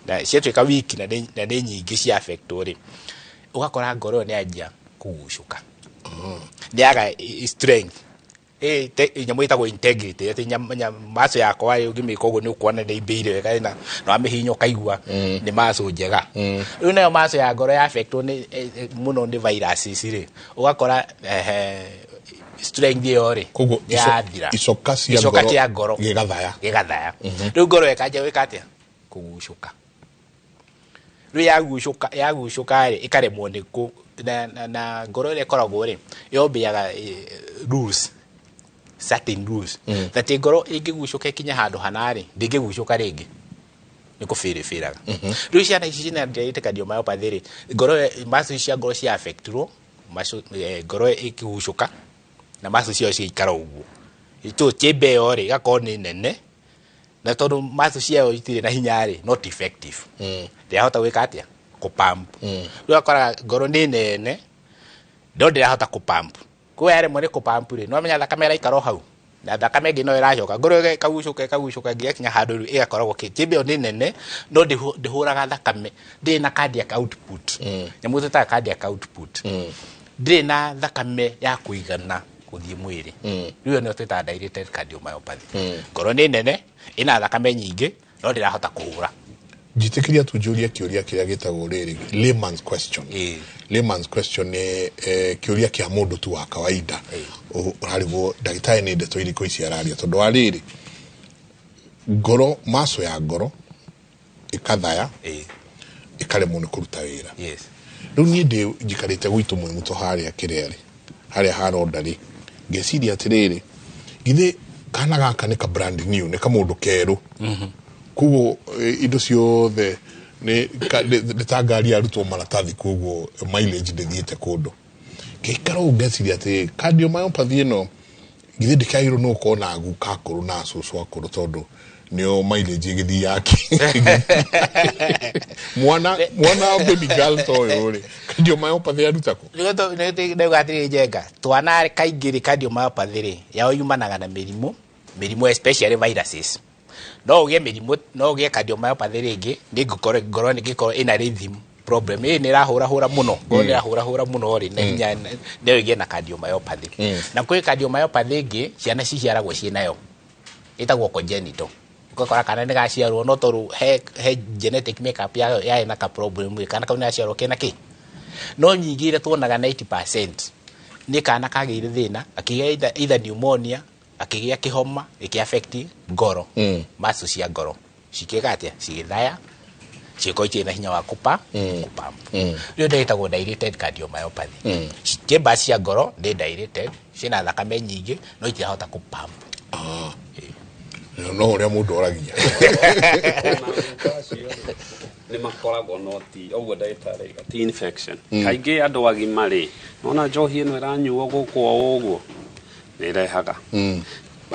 na ciatuĩka weak na nĩ nyingĩ cia affectwo rĩ, ũgakora ngoro ĩyo nĩ yanjia kũgucũka, nĩ yaga strength. Nyamũ ĩtagwo integrity, atĩ maco yakwa rĩ, ũngĩmĩka ũguo nĩ ũkuona nĩ imbĩire wega, na wamĩhihinya ũkaigua nĩ maco njega. Rĩu nayo maco ya ngoro ya affectwo nĩ mũno nĩ viruses rĩ, ũgakora strength ĩyo rĩ Koguo nĩ yathira. Icoka cia Icoka ngoro kĩa ngoro gĩgathaya. Gĩgathaya. Rĩu ngoro ĩkanjia gwĩka atĩa? Kũgucũka. Rĩu yagucũka rĩ, ĩkaremwo nĩ kũ na ngoro ĩrĩa ĩkoragwo rĩ, yombĩaga rules, certain rules, that ngoro ĩngĩgucũka ĩkinye handũ hana rĩ, ndĩngĩgucũka rĩngĩ, nĩ kũbĩrĩbĩraga. Rĩu ciana ici cina dilated cardiomyopathy rĩ, ngoro, muscle cia ngoro cia affectirwo, ngoro ĩkĩgucũka na muscle ciayo cigaikara ũguo tũ chamber ĩyo rĩ, ĩgakorwo nĩ nene, na tondũ muscle ciayo itirĩ na hinya rĩ, not effective, ndĩrahota gwĩka atĩa? kũpump. Rĩu akoraga ngoro nĩ nene no ndĩrahota kũpump. Koguo yaremwo nĩ kũpump rĩ, nĩwamenya thakame ĩraikara o hau na thakame ĩngĩ no ĩracoka, ngoro ĩkagucũka ĩkagucũka nginya ĩgakinya handũ rĩu ĩgakoragwo chamber ĩyo nĩ nene no ndĩhũraga thakame, ndĩrĩ na cardiac output. Nyamũ twĩtaga cardiac output, ndĩrĩ na thakame ya kũigana gũthiĩ mwĩrĩ. Rĩu ĩyo nĩyo twĩtaga dilated cardiomyopathy. Ngoro nĩ nene, ĩna thakame nyingĩ no ndĩrahota kũhũra. Njĩtĩkĩria tu njũrie kĩũria kĩrĩa gĩtagwo rĩrĩ layman's question. Layman's question nĩ kĩũria kĩa mũndũ tu wa kawaida. Ũrarigwo ndagĩtarĩ nĩ ndeto irĩkũ ici araria, tondũ wa rĩrĩ, ngoro, maco ya ngoro ĩkathaya, ĩkaremwo nĩ kũruta wĩra. Rĩu niĩ ndĩ njikarĩte gwitũ Mwĩmũtũ harĩa kĩrĩa rĩ, harĩa haronda rĩ, ngeciria atĩrĩrĩ, githĩ kana gaka nĩ ka brand new, nĩ kamũndũ kerũ, koguo indo ciothe nĩ ta ngari yarutwo maratathi, koguo mileage ndĩthiĩte kũndũ. Ngĩikara ũguo ngeciria atĩ cardiomyopathy ĩno githĩ ndĩkĩagĩrĩirwo nĩ gũkorwo na guka akũrũ na cũcũ akũrũ, tondũ nĩo mileage ĩgĩthiĩ yake. Mwana baby girl ta ũyũ rĩ, cardiomyopathy yaruta kũ? Ndauga atĩrĩrĩ Njenga, twana kaingĩ rĩ, cardiomyopathy rĩ yao yumanaga na mĩrimũ especially viruses. No ũgĩe mĩrimũ, no ũgĩe cardiomyopathy rĩngĩ nĩ ngũkorwo ngoro nĩ ngĩkorwo ĩna rhythm problem, ĩ nĩ ĩrahũrahũra mũno, ngoro nĩ ĩrahũrahũra mũno rĩ na hinya, no ĩgĩe na cardiomyopathy. Na kwĩ cardiomyopathy ĩngĩ ciana ciciaragwo ciĩ nayo, ĩtagwo congenital. Ũgakora kana nĩ gaciarwo no tondũ he genetic makeup yayo yarĩ na ka problem rĩ, kana kau nĩ gaciarwo kena kĩ. No nyingĩ iria tuonaga 90% nĩ kana kagĩire thĩna, akĩgĩa either pneumonia, akĩgĩa kĩhoma ĩkĩ affect ngoro, muscle cia ngoro cikĩka atĩa, cigĩthaya, ciĩko itirĩ na hinya wa kũpump. Rĩu ndio ĩtagwo dilated cardiomyopathy. Chambers cia ngoro nĩ dilated, ciĩna thakame nyingĩ no itirahota kũpump. No ũrĩa mũndũ oragia. Nĩ makoragwo no ti ũguo ndagĩtarĩ aiga, ti infection. Kaingĩ andũ agima rĩ, nona njohi ĩno ĩranyuo gũkũ o ũguo nĩ ĩrehaga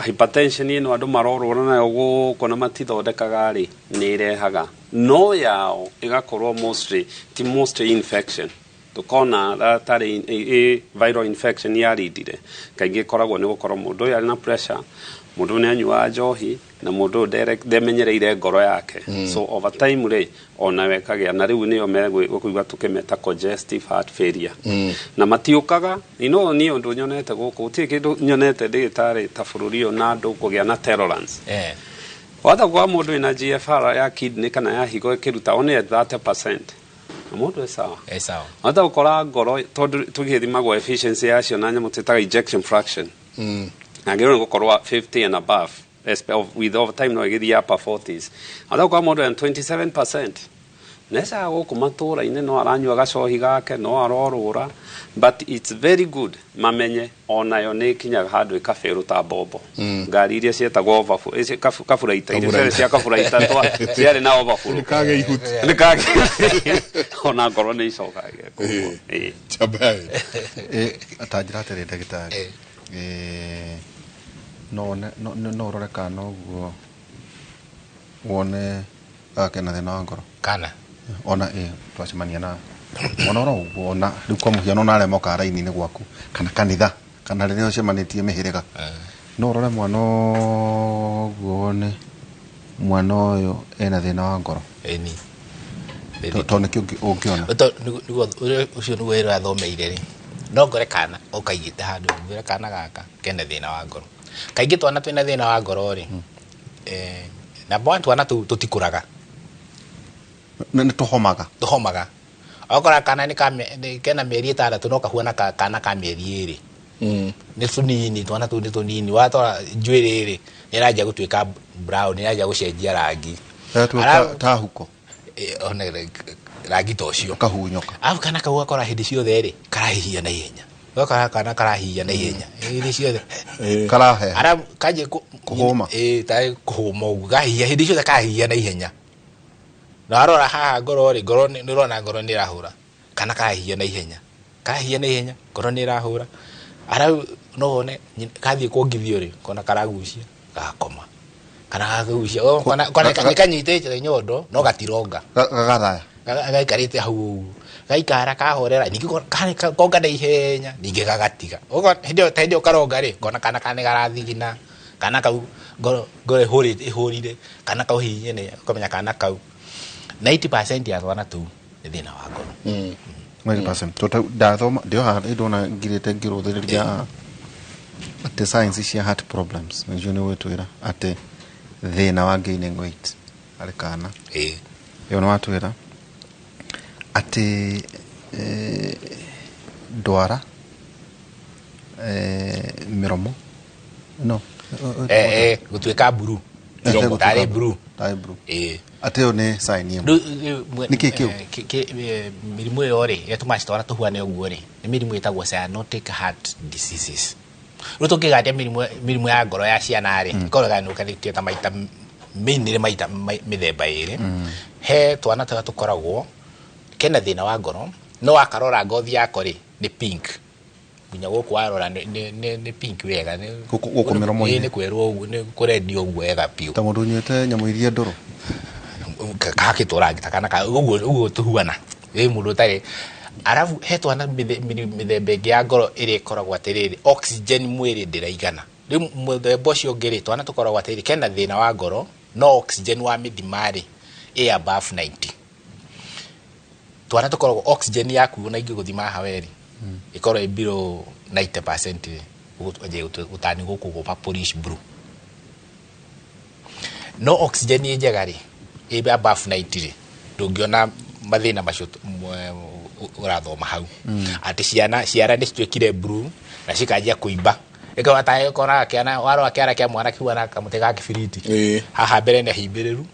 hypertension ĩno andũ marorũra nayo gũkũ na matithondekaga rĩ, nĩ ĩrehaga, no yao ĩgakorwo mostly ti mostly infection. Tukona tarĩ viral infection yarindire, kaingĩ ĩkoragwo nĩ gũkorwo mũndũ ũyũ arĩ na pressure, mũndũ ũyũ nĩ anyuaga njohi, na mũndũ ũyũ ndemenyereire ngoro yake. So over time rĩ, onawe ĩkagĩa na rĩu nĩyo megũigua tũkĩmeta congestive heart failure. Na matiũkaga ino. Niĩ ũndũ nyonete gũkũ, gũtirĩ kĩndũ nyonete ndĩgĩtarĩ ta bũrũri ũyũ na andũ kũgĩa na tolerance. Wata kwa mũndũ wĩna GFR ya kidney kana ya higo ĩkĩruta only at 30% na mũndũ e sawa. Eh, sawa. Wata gũkora ngoro, tondũ tũgĩthimagwo efficiency yacio na nyamũ twĩtaga ejection fraction, agĩrĩirwo nĩ gũkorwo 50 and above, with over time no ĩgĩthiĩ upper 40s. Wata gũkora mũndũ ena 27% necaga gũkũ matũra-inĩ, no aranyua gacohi gake, no arorũra, but it's very good mamenye onayo nĩ ĩkinyaga handũ ĩkabĩrũ ta mbombo ngari iria cietagwo overflow, kaburaita iria ciarĩ cia kaburaita ciarĩ na overflow. Nĩkage ihuti. Nĩkage ona ngoro nĩ icokaga koguo. Ĩĩ. Chabai. Ta njĩra atĩrĩ ndagĩtarĩ, no no ũrore kana ũguo wone gaka kena thĩna wa ngoro? Kana Ona ĩ twacemania na mwana oro ũguo, ona rĩu kwa mũhiano ona arĩa mokaga raini-inĩ gwaku kana kanitha kana rĩrĩa ũcemanĩtie mĩhĩrĩga, no ũrore mwana ũguo wone mwana ũyũ ena thĩna wa ngoro? Ĩni. Tondũ nĩkĩo ũngĩona. Nĩguo ũcio nĩguo wĩra athomeire rĩ, no ngore kana ũkaigĩte handũ ngwĩre kana gaka kena thĩna wa ngoro. Kaingĩ twana twĩna thĩna wa ngoro rĩ, number one, twana tũu tũtikũraga. Nĩ tũhomaga. Tũhomaga. Okora kana nĩ kena mĩeri 6 no kahuana kana ka mĩeri 2. Nĩ tũnini, twana tũu nĩ tũnini. Watwara njuĩrĩ rĩ, nĩ ĩranjia gũtuĩka brown, nĩ ĩranjia gũcenjia rangi. Ĩratuĩka ta huko. One rangi ta ũcio. Kahunyũka. Arabu kana kau gakora hĩndĩ ciothe rĩ karahihia na ihenya. Gakora kana karahihia na ihenya hĩndĩ ciothe. Karaheha. Arabu kanjie Kũhũma. Ĩ tarĩ kũhũma ũguo, gahihia hĩndĩ ciothe, karahihia na ihenya. Na warora haha ngoro rĩ, ngoro nĩ ũrona ngoro nĩ ĩrahũra, kana karahihia na ihenya, karahihia na ihenya, ngoro nĩ ĩrahũra. Arabu no wone kathiĩ kuongithio rĩ, kona karagucia gagakoma, kana gakagucia kona nĩ kanyitĩte nyondo no gatironga. Gagathaya. Gaikarĩte hau ũguo. Gaikara kahorera ningĩ konga na ihenya ningĩ gagatiga. Ũguo hĩndĩ ĩyo karonga rĩ, ngona kana ka nĩ garathigina, kana kau ngoro ĩhũrire, kana kau hihi nĩ ũkamenya kana kau 90% ya twana tũu nĩ thĩna wa ngoro. 90%. Tondũ ndathoma ndĩo haha ndona ngirĩte ngĩrũthĩrĩria atĩ science cia heart problems nĩcio nĩ gwĩtwĩra atĩ thĩna wa gaining weight harĩ kana. Ĩyo nĩ watwĩra atĩ ndwara mĩromo no gũtuĩka mburu. Tarĩ mburu. Tarĩ mburu. Atĩ ĩyo nĩ sign ĩmwe. Nĩkĩ kĩu? Mĩrimũ ĩyo rĩ, ĩrĩa tũmaga twana tũhuane ũguo rĩ, nĩ mĩrimũ ĩtagwo cyanotic heart diseases. Rĩu tũngĩgatia mĩrimũ ya ngoro ya ciana rĩ, ĩkoragwo ĩgayanũkanĩtio ta maita mainly maita mĩthemba ĩrĩ. He twana tũrĩa tũkoragwo kena thĩna wa ngoro, no wakarora ngothi yako rĩ, nĩ pink. Nginya gũkũ warora nĩ pink wega. Gũkũ mĩromo-inĩ. Nĩ kwerwo ũguo, nĩ kũrendio ũguo wega biũ. Ta mũndũ ũnyuĩte nyamũ iria ndũrũ. Kahakĩtwo rangi ta kana ũguo ũguo tũhuana. Ĩ mũndũ ũtarĩ. Arabu he twana mĩthemba ĩngĩ ya ngoro ĩrĩa ĩkoragwo atĩrĩrĩ, oxygen mwĩrĩ ndĩraigana. Rĩu mũthemba ũcio ũngĩ rĩ, twana tũkoragwo atĩrĩrĩ, kena thĩna wa ngoro, no oxygen wa mĩthima rĩ, ĩ above 90. Twana tũkoragwo oxygen yaku ona ingĩgũthima haha we rĩ, ĩkorwo ĩ below 90% rĩ, ũtani gũkũ ũguo purplish blue. No oxygen ĩ njega rĩ, ĩ above 90 rĩ, ndũngĩona mathĩna macio ũrathoma hau. Atĩ ciara nĩ cituĩkire blue na cikanjia kũimba. Ĩkorwo ta ũkoraga kĩana, warora kĩara kĩa mwana kĩhuana kamũtĩ ga kĩbiriti. Haha mbere nĩ himbĩrĩru.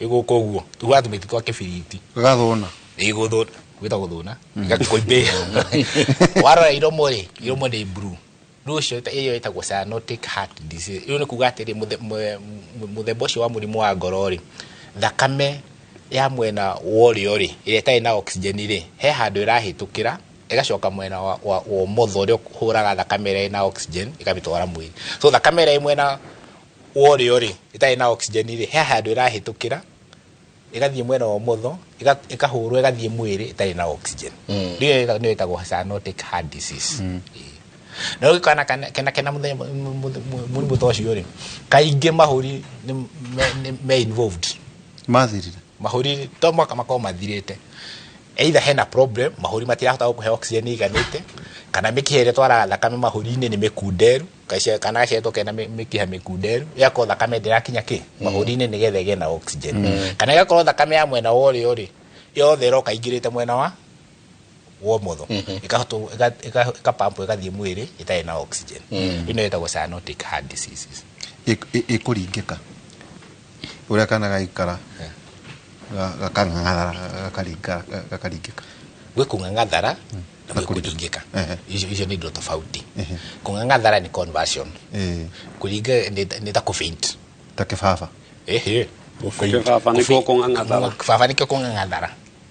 Ĩgũkũ ũguo. Tũhuana tũmĩtĩ twa kĩbiriti. Gagathũna. Ĩgũthũna. Gwĩtagwo gũthũna. Gakũimbĩra. Warora iromo rĩ, iromo nĩ blue. Rĩu ũcio ĩyo ĩtagwo cyanotic heart disease. Rĩu nĩ kuga atĩrĩ, mũthemba ũcio wa mũrimũ wa ngoro rĩ, thakame ya mwena wa ũrĩo rĩ, ĩrĩa ĩtarĩ na oxygen rĩ, he handũ ĩrahĩtũkĩra, ĩgacoka mwena wa ũmotho ũrĩa ũhũraga thakame ĩrĩa ĩna oxygen, ĩkamĩtwara mwĩrĩ. So thakame ĩrĩa ĩ mwena wa ũrĩo rĩ, ĩtarĩ na oxygen rĩ, he handũ ĩrahĩtũkĩra, ĩgathiĩ mwena wa ũmotho, ĩkahũrwo ĩgathiĩ mwĩrĩ ĩtarĩ na oxygen. Rĩu nĩyo ĩtagwo cyanotic heart disease. Na rĩu kana kena mũrimũ ta ũcio rĩ, kaingĩ mahũri nĩ me involved. Mathirire. Mahũri to mwaka makorwo mathirĩte. Either hena problem, mahũri matirahota gũkũhe oxygen ĩiganĩte, kana mĩkiha ĩrĩa ĩtwaraga thakame mahũri-inĩ nĩ mĩkunderu, kana gaciaretwo kena mĩkiha mĩkunderu, ĩgakorwo thakame ndĩrakinya kĩ? Mahũri-inĩ nĩgetha ĩgĩe na oxygen. Kana ĩgakorwo thakame ya mwena wa ũrĩo rĩ, yothe ĩroka ĩingĩrĩte mwena wa ũmotho. Ĩkapampo ĩgathiĩ mwĩrĩ ĩtarĩ na oxygen. Ĩno ĩtagwo cyanotic heart diseases. Ĩkũringĩka. Ũrĩa kana gaikara gakang'ang'athara, gakaringĩka. Gwĩ kũng'ang'athara na gwĩ kũringĩka. Icio nĩ indo tofauti. Kũng'ang'athara nĩ conversion. Kũringa nĩ ta kũfaint. Ta kĩbaba. Kĩbaba nĩkĩo kũng'ang'athara. Kĩbaba nĩkĩo kũng'ang'athara.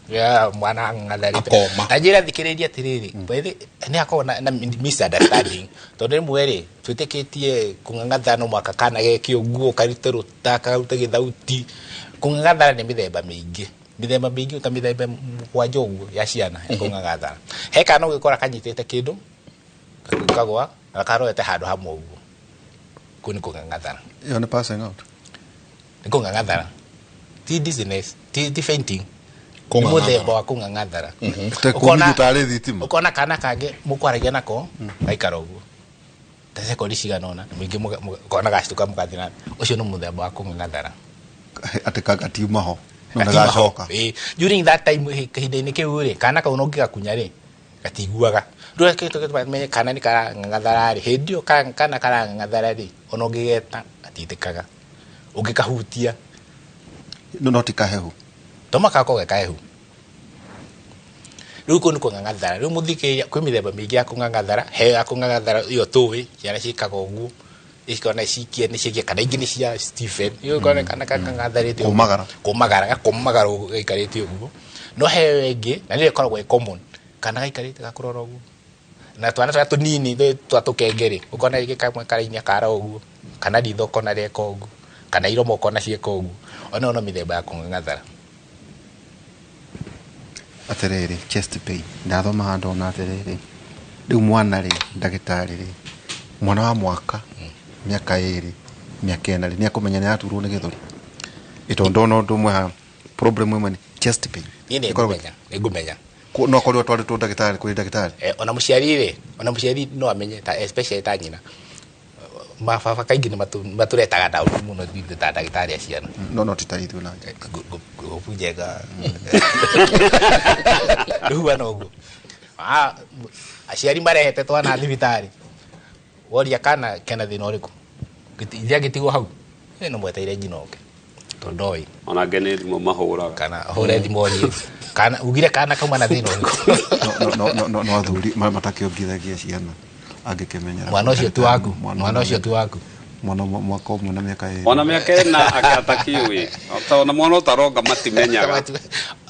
Ya mwana ang'ang'atharĩte. Akoma. Na njĩra thikĩrĩria atĩrĩrĩ, by the nĩ hakoragwo na misunderstanding. Tondũ rĩmwe rĩ, twĩtĩkĩtie kũng'ang'athara no mũhaka kana geke ũguo, karute rũta, karute gĩthauti. Kũng'ang'athara nĩ mĩthemba mĩingĩ. Mĩthemba mĩingĩ ta mĩthemba mũgwanja ũguo ya ciana ya kũng'ang'athara. He kana ũgĩkora kanyitĩte kĩndũ, kagwa, na karorete handũ hamwe ũguo. Kũu nĩ kũng'ang'athara. Ĩyo nĩ passing out. Nĩ kũng'ang'athara. Ti dizziness, ti fainting. Nĩ mũthemba wa kũng'ang'athara. Te kũmithio tarĩ thitima. Ũkona kana kangĩ mũkwaragia nako, gaikara ũguo. Ta sekondi cigana ũna, ningĩ ũkona gacituka mũgathiĩ na mbere. Ũcio nĩ mũthemba wa kũng'ang'athara. Atĩ gatiuma ho. No Gatiuma ho. nĩgacoka. During that time, kahinda-inĩ kĩu rĩ, kana kau no ũngĩgakunya rĩ, gatiguaga. Rĩu reke tũmenye kana nĩ karang'ang'athara rĩ, hĩndĩ ĩyo kana karang'ang'athara rĩ, ona ũngĩgeta gatitĩkaga. Ũngĩkahutia. No ti kahehu. To mũhaka gakorwo ge kahehu. Rĩu kũu nĩ kũng'ang'athara. Rĩu mũthikĩrĩria, kwĩ mĩthemba mĩingĩ ya kũng'ang'athara, he ya kũng'ang'athara ĩyo tũĩ, ciana ciĩkaga ũguo, cikona cikie nĩ cikie, kana ingĩ nĩ cia Stephen. Ĩyo ũkona kana kang'ang'atharĩte ũguo. Kũmagara. Kũmagara, gakomagara ũguo gaikarĩte ũguo. No he ĩyo ĩngĩ, na nĩyo ĩkoragwo ĩ common, kana gaikarĩte gakũrora ũguo. Na twana tũrĩa tũnini twa tũkenge rĩ, ũkona rĩngĩ kamwe karainia kara ũguo, kana ritho ũkona rĩeka ũguo, kana iromo ũkona cieka ũguo. Ona ĩyo no mĩthemba ya kũng'ang'athara. Atĩrĩrĩ, chest pain ndathoma handũ ona atĩrĩrĩ, rĩu mwana rĩ, ndagĩtarĩ rĩ, mwana wa mwaka, mĩaka 2, mĩaka 4 rĩ, nĩ akũmenya nĩ araturwo nĩ gĩthũri? Ĩtondũ ndona ũndũ ũmwe haha, problem ĩmwe nĩ chest pain. Niĩ nĩ Ĩkoragwo- ngũmenya, nĩ ngũmenya. No akorirwo atwarĩtwo ndagĩtarĩ, kũrĩ ndagĩtarĩ. Ona mũciari rĩ, ona mũciari no amenye, ta especially ta nyina. Mababa kaingĩ nĩ matũretaga down mũno ithuĩ ta ndagĩtarĩ a ciana. No ti ta ithuĩ na nja. Ngũbunjenga rĩu ũguo. Aciari marehete twana thibitarĩ, woria kana kena thĩna ũrĩkũ, iria gĩtigwo hau, no mweteire nyina oke, tondũ ndoĩ. Ona angĩ nĩ thimũ mahũraga. Kana hũre thimũ orie kana ugire kana kauma na thĩna ũrĩkũ. No athuri matakĩongithagia ciana angĩkĩmenyera. Mwana ũcio ti waku, mwana ũcio ti waku. Mwana mwaka 1 na mĩaka 2. Ona mĩaka 4 atakiũĩ. Ona mwana ũtaronga matimenyaga.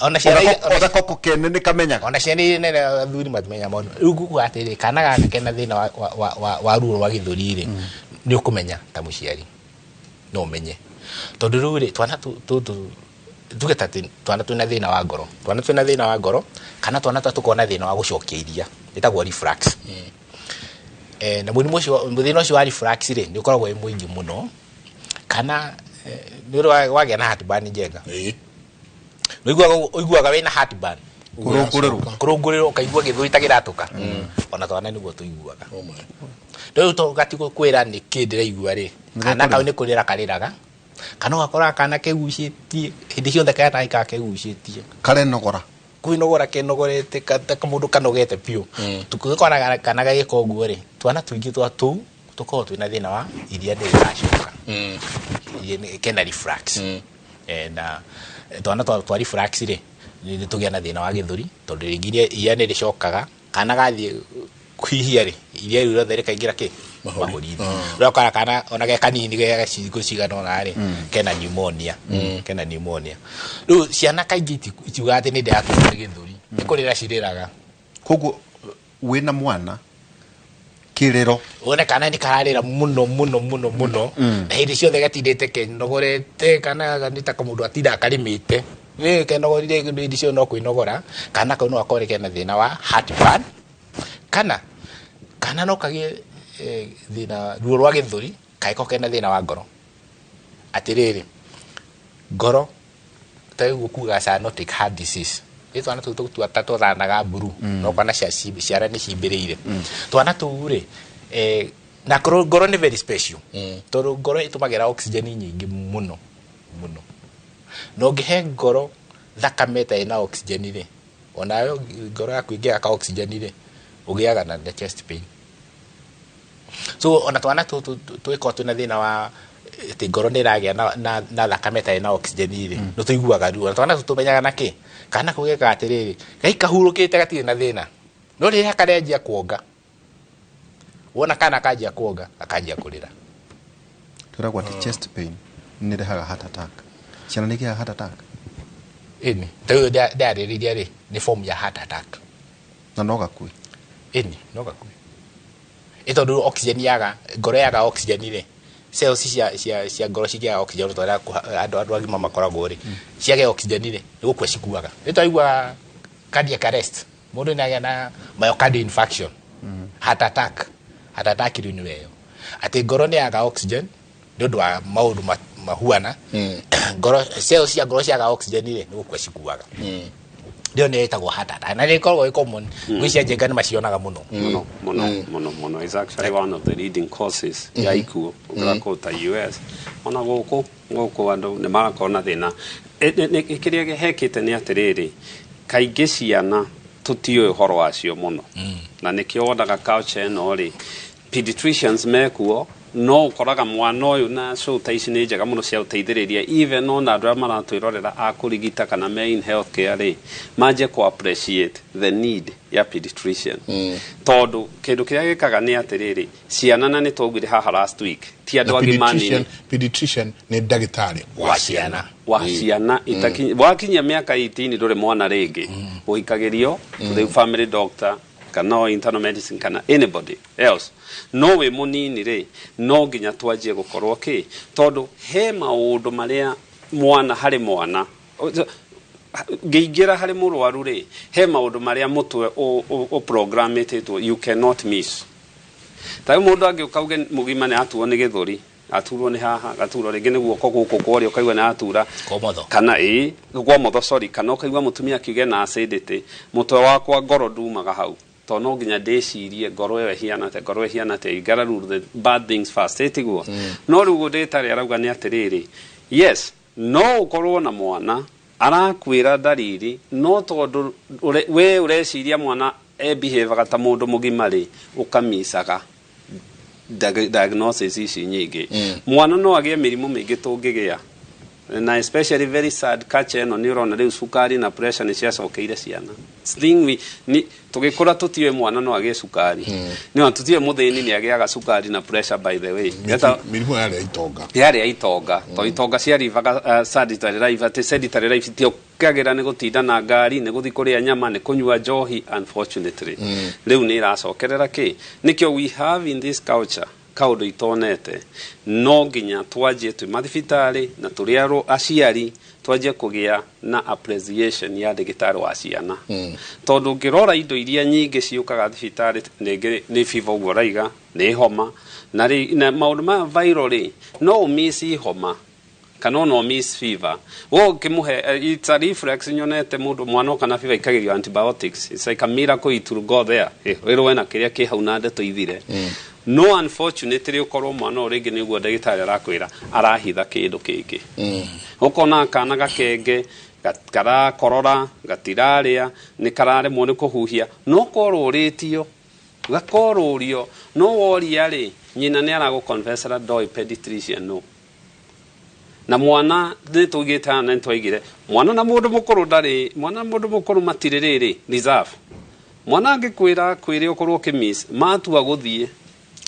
Ona ciana Ona koko kene nĩ kamenyaga. Ona ciana iria nene athuri matimenya maũndũ. Rĩu nguga atĩrĩ, kana gaka kena thĩna wa ruo rwa gĩthũri rĩ, nĩ ũkũmenya ta mũciari. No ũmenye. Tondũ rĩu rĩ, twana tũtũ tuge ta atĩ twana twĩna thĩna wa ngoro. Twana twĩna thĩna wa ngoro, kana twana twa tũkoragwo na thĩna wa gũcokia iria, ĩtagwo reflux. Na mũrimũ ũcio, thĩna ũcio wa reflux rĩ, nĩ ũkoragwo wĩ mũingĩ mũno. Kana nĩ ũrĩ wagĩa na heartburn njega. Nĩ ũiguaga wĩna heartburn. Kũrũngũrĩrwo. Kũrũngũrĩrwo, ũkaigua gĩthũri ta kĩratũka. Ona twana nĩguo tũiguaga. Rĩu to gatigũkwĩra nĩ kĩ ndĩraigua rĩ, kana kau nĩ kũrĩra karĩraga, kana ũgakora kana kegucĩtie hĩndĩ ciothe, kana gaikara kegucĩtie. Karenogora. Kwĩnogora kenogorete ta kamũndũ kanogete biũ. Tũgĩkora kana gagĩka ũguo rĩ, twana tũingĩ twa tũu tũkoragwo twĩna thĩna wa iria rĩracoka. Kena reflux. Na twana twa reflux rĩ, nĩ tũgĩa na thĩna wa gĩthũri, tondũ rĩngĩ iria nĩ rĩcokaga, kana gathiĩ kwihia rĩ, iria rĩu rĩothe rĩkaingĩra kĩ? Mahũri-inĩ. Rĩu ũgakora kana ona ge kanini ge gaciko cigana ũna rĩ, kena pneumonia. Kena pneumonia. Rĩu ciana kaingĩ itiugaga atĩ nĩ ndĩraturwo nĩ gĩthũri, nĩ kũrĩra cirĩraga. Koguo wĩna mwana kĩrĩro, wone kana nĩ kararĩra mũno mũno mũno mũno, na hĩndĩ ciothe gatindĩte kenogorete, kana nĩ ta kamũndũ atinda akarĩmĩte, nĩ kenogorire hĩndĩ ciothe no kwĩnogora, kana kau no gakorwo kena thĩna wa heartburn, kana no kagĩe thĩna ruo rwa gĩthũri, kangĩkorwo kena thĩna wa ngoro. Atĩrĩrĩ, ngoro ta ũguo kuga cyanotic heart disease, nĩ twana tũu tũta tũthanaga mburu, no kana ciara nĩ cimbĩrĩire twana tũu rĩ, na ngoro nĩ very special, tondũ ngoro ĩtũmagĩra oxygen nyingĩ mũno mũno, na ũngĩhe ngoro thakame ĩtarĩ na oxygen rĩ, onayo ngoro yaku ĩngĩaga oxygen rĩ, ũgĩaga na chest pain. So ona twana tũtũ tũgĩkorwo twĩna thĩna wa atĩ ngoro nĩ ĩragĩa na thakame ĩtarĩ na oxygen rĩ, nĩ tũiguaga ruo. Na twana tũtũ tũmenyaga na kĩ? Kana kau gekaga atĩrĩrĩ, gai kahurũkĩte gatirĩ na thĩna, no rĩrĩa karenjia kuonga, wona kana kanjia kuonga, gakanjia kũrĩra. Twĩragwo atĩ chest pain nĩ ĩrehaga heart attack. Ciana nĩ igĩaga heart attack? Ĩni, ta rĩu ndarĩrĩria rĩ, nĩ form ya heart attack. Na no gakue? Ĩni, no gakue. Ĩ tondũ oxygen yaga, ngoro yaga oxygen rĩ, cells cia ngoro cingĩaga oxygen, ta ũrĩa andũ agima makoragwo rĩ, ciage oxygen rĩ, nĩ gũkua cikuaga. Nĩ twaigua cardiac arrest, mũndũ nĩ agĩa na myocardial infarction, heart attack. Heart attack rĩu nĩyo ĩyo, atĩ ngoro nĩ yaga oxygen nĩ ũndũ wa maũndũ mahuana, ngoro, cells cia ngoro ciaga oxygen rĩ, nĩ gũkua cikuaga. Ndio nĩ ĩtagwo heart attack, na nĩ ĩkoragwo ĩ common. Ngũ cia njenga nĩ macionaga mũno. Mũno mũno mũno mũno. Is actually one of the leading causes ya ikuũ ũkĩra kũu ta US, ona gũkũ andũ nĩ marakorwo na thĩna. Kĩrĩa hekĩte nĩ atĩrĩrĩ, kaingĩ ciana tũtiũĩ ũhoro wacio mũno, na nĩkĩo wonaga culture ĩno rĩ, pediatricians mekuo, no ũkoraga mwana ũyũ na show ta ici nĩ njega mũno cia gũteithĩrĩria, even ona andũ arĩa maratwĩrorera a kũrigita kana me in healthcare rĩ, manjie kũ appreciate the need ya pediatrician, tondũ kĩndũ kĩrĩa gĩkaga nĩ atĩrĩrĩ, ciana, na nĩ twaugire haha last week, ti andũ Na agima nini. Pediatrician nĩ ndagĩtarĩ wa ciana. Wa ciana. Wakinyia mĩaka 18 ndũrĩ mwana rĩngĩ, ũikagĩrio rĩu family doctor kana o internal medicine kana anybody else. No wĩ mũnini rĩ, no nginya twanjie gũkorwo kĩ, tondũ he maũndũ marĩa mwana harĩ mwana. Ngĩingĩra harĩ mũrwaru rĩ, he maũndũ marĩa mũtwe ũprogramĩtĩtwo you cannot miss. Ta rĩu mũndũ angĩũka uge mũgima nĩ atuo nĩ gĩthũri, aturwo nĩ haha, gaturwo rĩngĩ nĩ guoko gũkũ kworĩa, ũkaigua nĩ atura Kwa motho. kana ĩ kwa motho, sorry, kana ũkaigua mũtumia akiuge na acidity, mũtwe wakwa ngoro ndumaga hau, tondũ no nginya ndĩcirie ngoro ĩyo ĩhiana atĩa, ngoro ĩhiana atĩa. You gotta rule the bad things first, ĩtiguo? No rĩu ndagĩtarĩ arauga nĩ atĩrĩrĩ, yes, no ũkorwo na mwana arakwĩra ndariri, no tondũ we ũreciria mwana e behavior ta mũndũ mũgima rĩ, ũkamicaga diagnosis ici nyingĩ. Mwana no agĩe mĩrimũ mĩingĩ tũngĩgĩa na, especially very sad culture ĩno nĩ ũrona rĩu cukari na pressure nĩ ciacokeire ciana. Thing we ni tũgĩkũra tũtiũĩ mwana no agĩe cukari, nĩ ona tũtiũĩ mũthĩni nĩ agĩaga cukari na pressure, by the way. Mĩrimũ yarĩ ya itonga. Yarĩ ya itonga, to itonga ciarivaga sedentary life, atĩ sedentary life tiokagĩra nĩ gũtinda na ngari, nĩ gũthiĩ kũrĩa nyama, nĩ kũnyua njohi. Unfortunately rĩu nĩ ĩracokerera kĩ nĩkĩo we have in this culture kaũndũ itonete. No nginya twanjie twĩ mathibitarĩ na tũrĩ aciari twanjie kũgĩa na appreciation ya ndagĩtarĩ wa ciana, tondũ ũngĩrora indo iria nyingĩ ciũkaga thibitarĩ rĩngĩ nĩ fever, ũguo ũraiga nĩ homa, na na maũndũ maya viral rĩ, no ũmiss homa kana ona miss fever wo ũkĩmũhe, it's a reflex. Nyonete mũndũ mwana oka na fever ikagerio antibiotics. It's like a miracle it will go there, ĩrũe na kĩrĩa kĩ hau na ndeto ithire. No unfortunately ũkorwo mwana ũyũ rĩngĩ nĩguo ndagĩtarĩ arakwĩra arahitha kĩndũ kĩngĩ. Ũkona kana gakenge karakorora, gatirarĩa, nĩ kararemwo nĩ kũhuhia, no korũrĩtio gakorũrio, no woria rĩ, nyina nĩ aragũconfessera ndoĩ pediatrician no na mwana nĩ tũigĩte haha na nĩ twaigire mwana na mũndũ mũkũrũ ndarĩ, mwana na mũndũ mũkũrũ matirĩ rĩrĩ reserve. Mwana angĩkwĩra kwĩre ũkorwo ũkĩmiss matua gũthiĩ.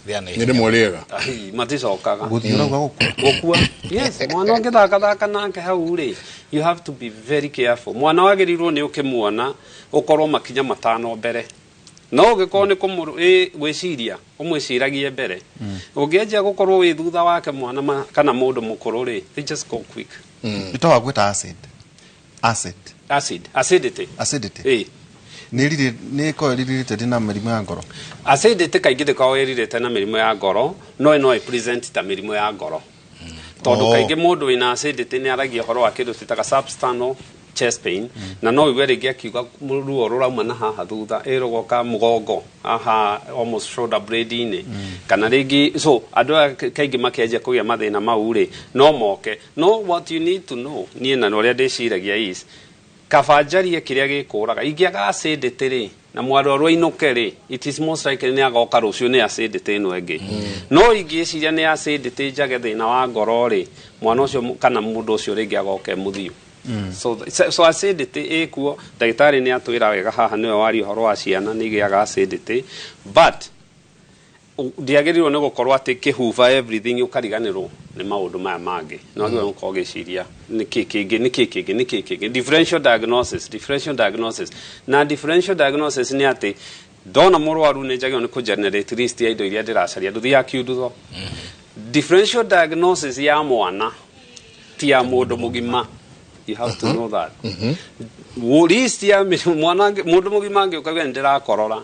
Nĩ rĩmwe rĩega. Ai, maticokaga. Gũthiĩ ũrauga gũkua? Gũkua, yes. Mwana ũngĩthakathaka nake hau rĩ, you have to be very careful. Mwana wagĩrĩirwo nĩ ũkĩmuona ũkorwo makinya 5 mbere, no ũngĩkorwo nĩ gwĩciria ũmwĩciragie mbere, ũngĩanjia gũkorwo wĩ thutha wake mwana kana mũndũ mũkũrũ rĩ, they just go quick. Nĩ ta wagwĩta acid, acid. Acid, acidity. Acidity. Ĩ. Nĩ riri nĩ ĩkoragwo ĩrirĩte na mĩrimũ ya ngoro? Acidity kaingĩ ndĩkoragwo ĩrirĩte na mĩrimũ ya ngoro, no ĩ present ta mĩrimũ ya ngoro, tondũ kaingĩ mũndũ wĩna acidity nĩ aragia ũhoro wa kĩndũ twĩtaga substernal chest pain, na no igue rĩngĩ akiuga ruo rũrauma na haha thutha, ĩrũgoka mũgongo haha, almost shoulder blade-inĩ, kana rĩngĩ. So andũ aya kaingĩ makĩanjia kũgĩa mathĩna mau rĩ, no moke. No what you need to know, niĩ na ũrĩa ndĩciragia is kaba njarie kĩrĩa gĩkũraga. Ingĩaga acidity rĩ, na mwarwaru ainũke rĩ, it is most likely nĩ agoka rũciũ nĩ acidity ĩno ĩngĩ. No ingĩciria nĩ acidity njage thĩna wa ngoro rĩ, mwana ũcio kana mũndũ ũcio rĩngĩ agoke mũthiũ. So acidity ĩkuo, ndagĩtarĩ nĩ atwĩra wega haha, nĩwe waria ũhoro wa ciana nĩ igĩaga acidity, but ndĩagĩrĩirwo nĩ gũkorwo atĩ kĩhuba everything ũkariganĩrwo nĩ maũndũ maya mangĩ. No wagĩrĩirwo nĩ gũkorwo ũgĩciria nĩkĩ kĩngĩ, nĩkĩ kĩngĩ, nĩkĩ kĩngĩ. Differential diagnosis, differential diagnosis. Na differential diagnosis nĩ atĩ ndona mũrwaru nĩ njagĩrĩirwo nĩ kũgenerate list ya indo iria ndĩracaria, ndũthiaga kiundutho. Differential diagnosis ya mwana ti ya mũndũ mũgima. You have to know that. List ya mwana mũndũ mũgima angĩũka uge nĩ ndĩrakorora,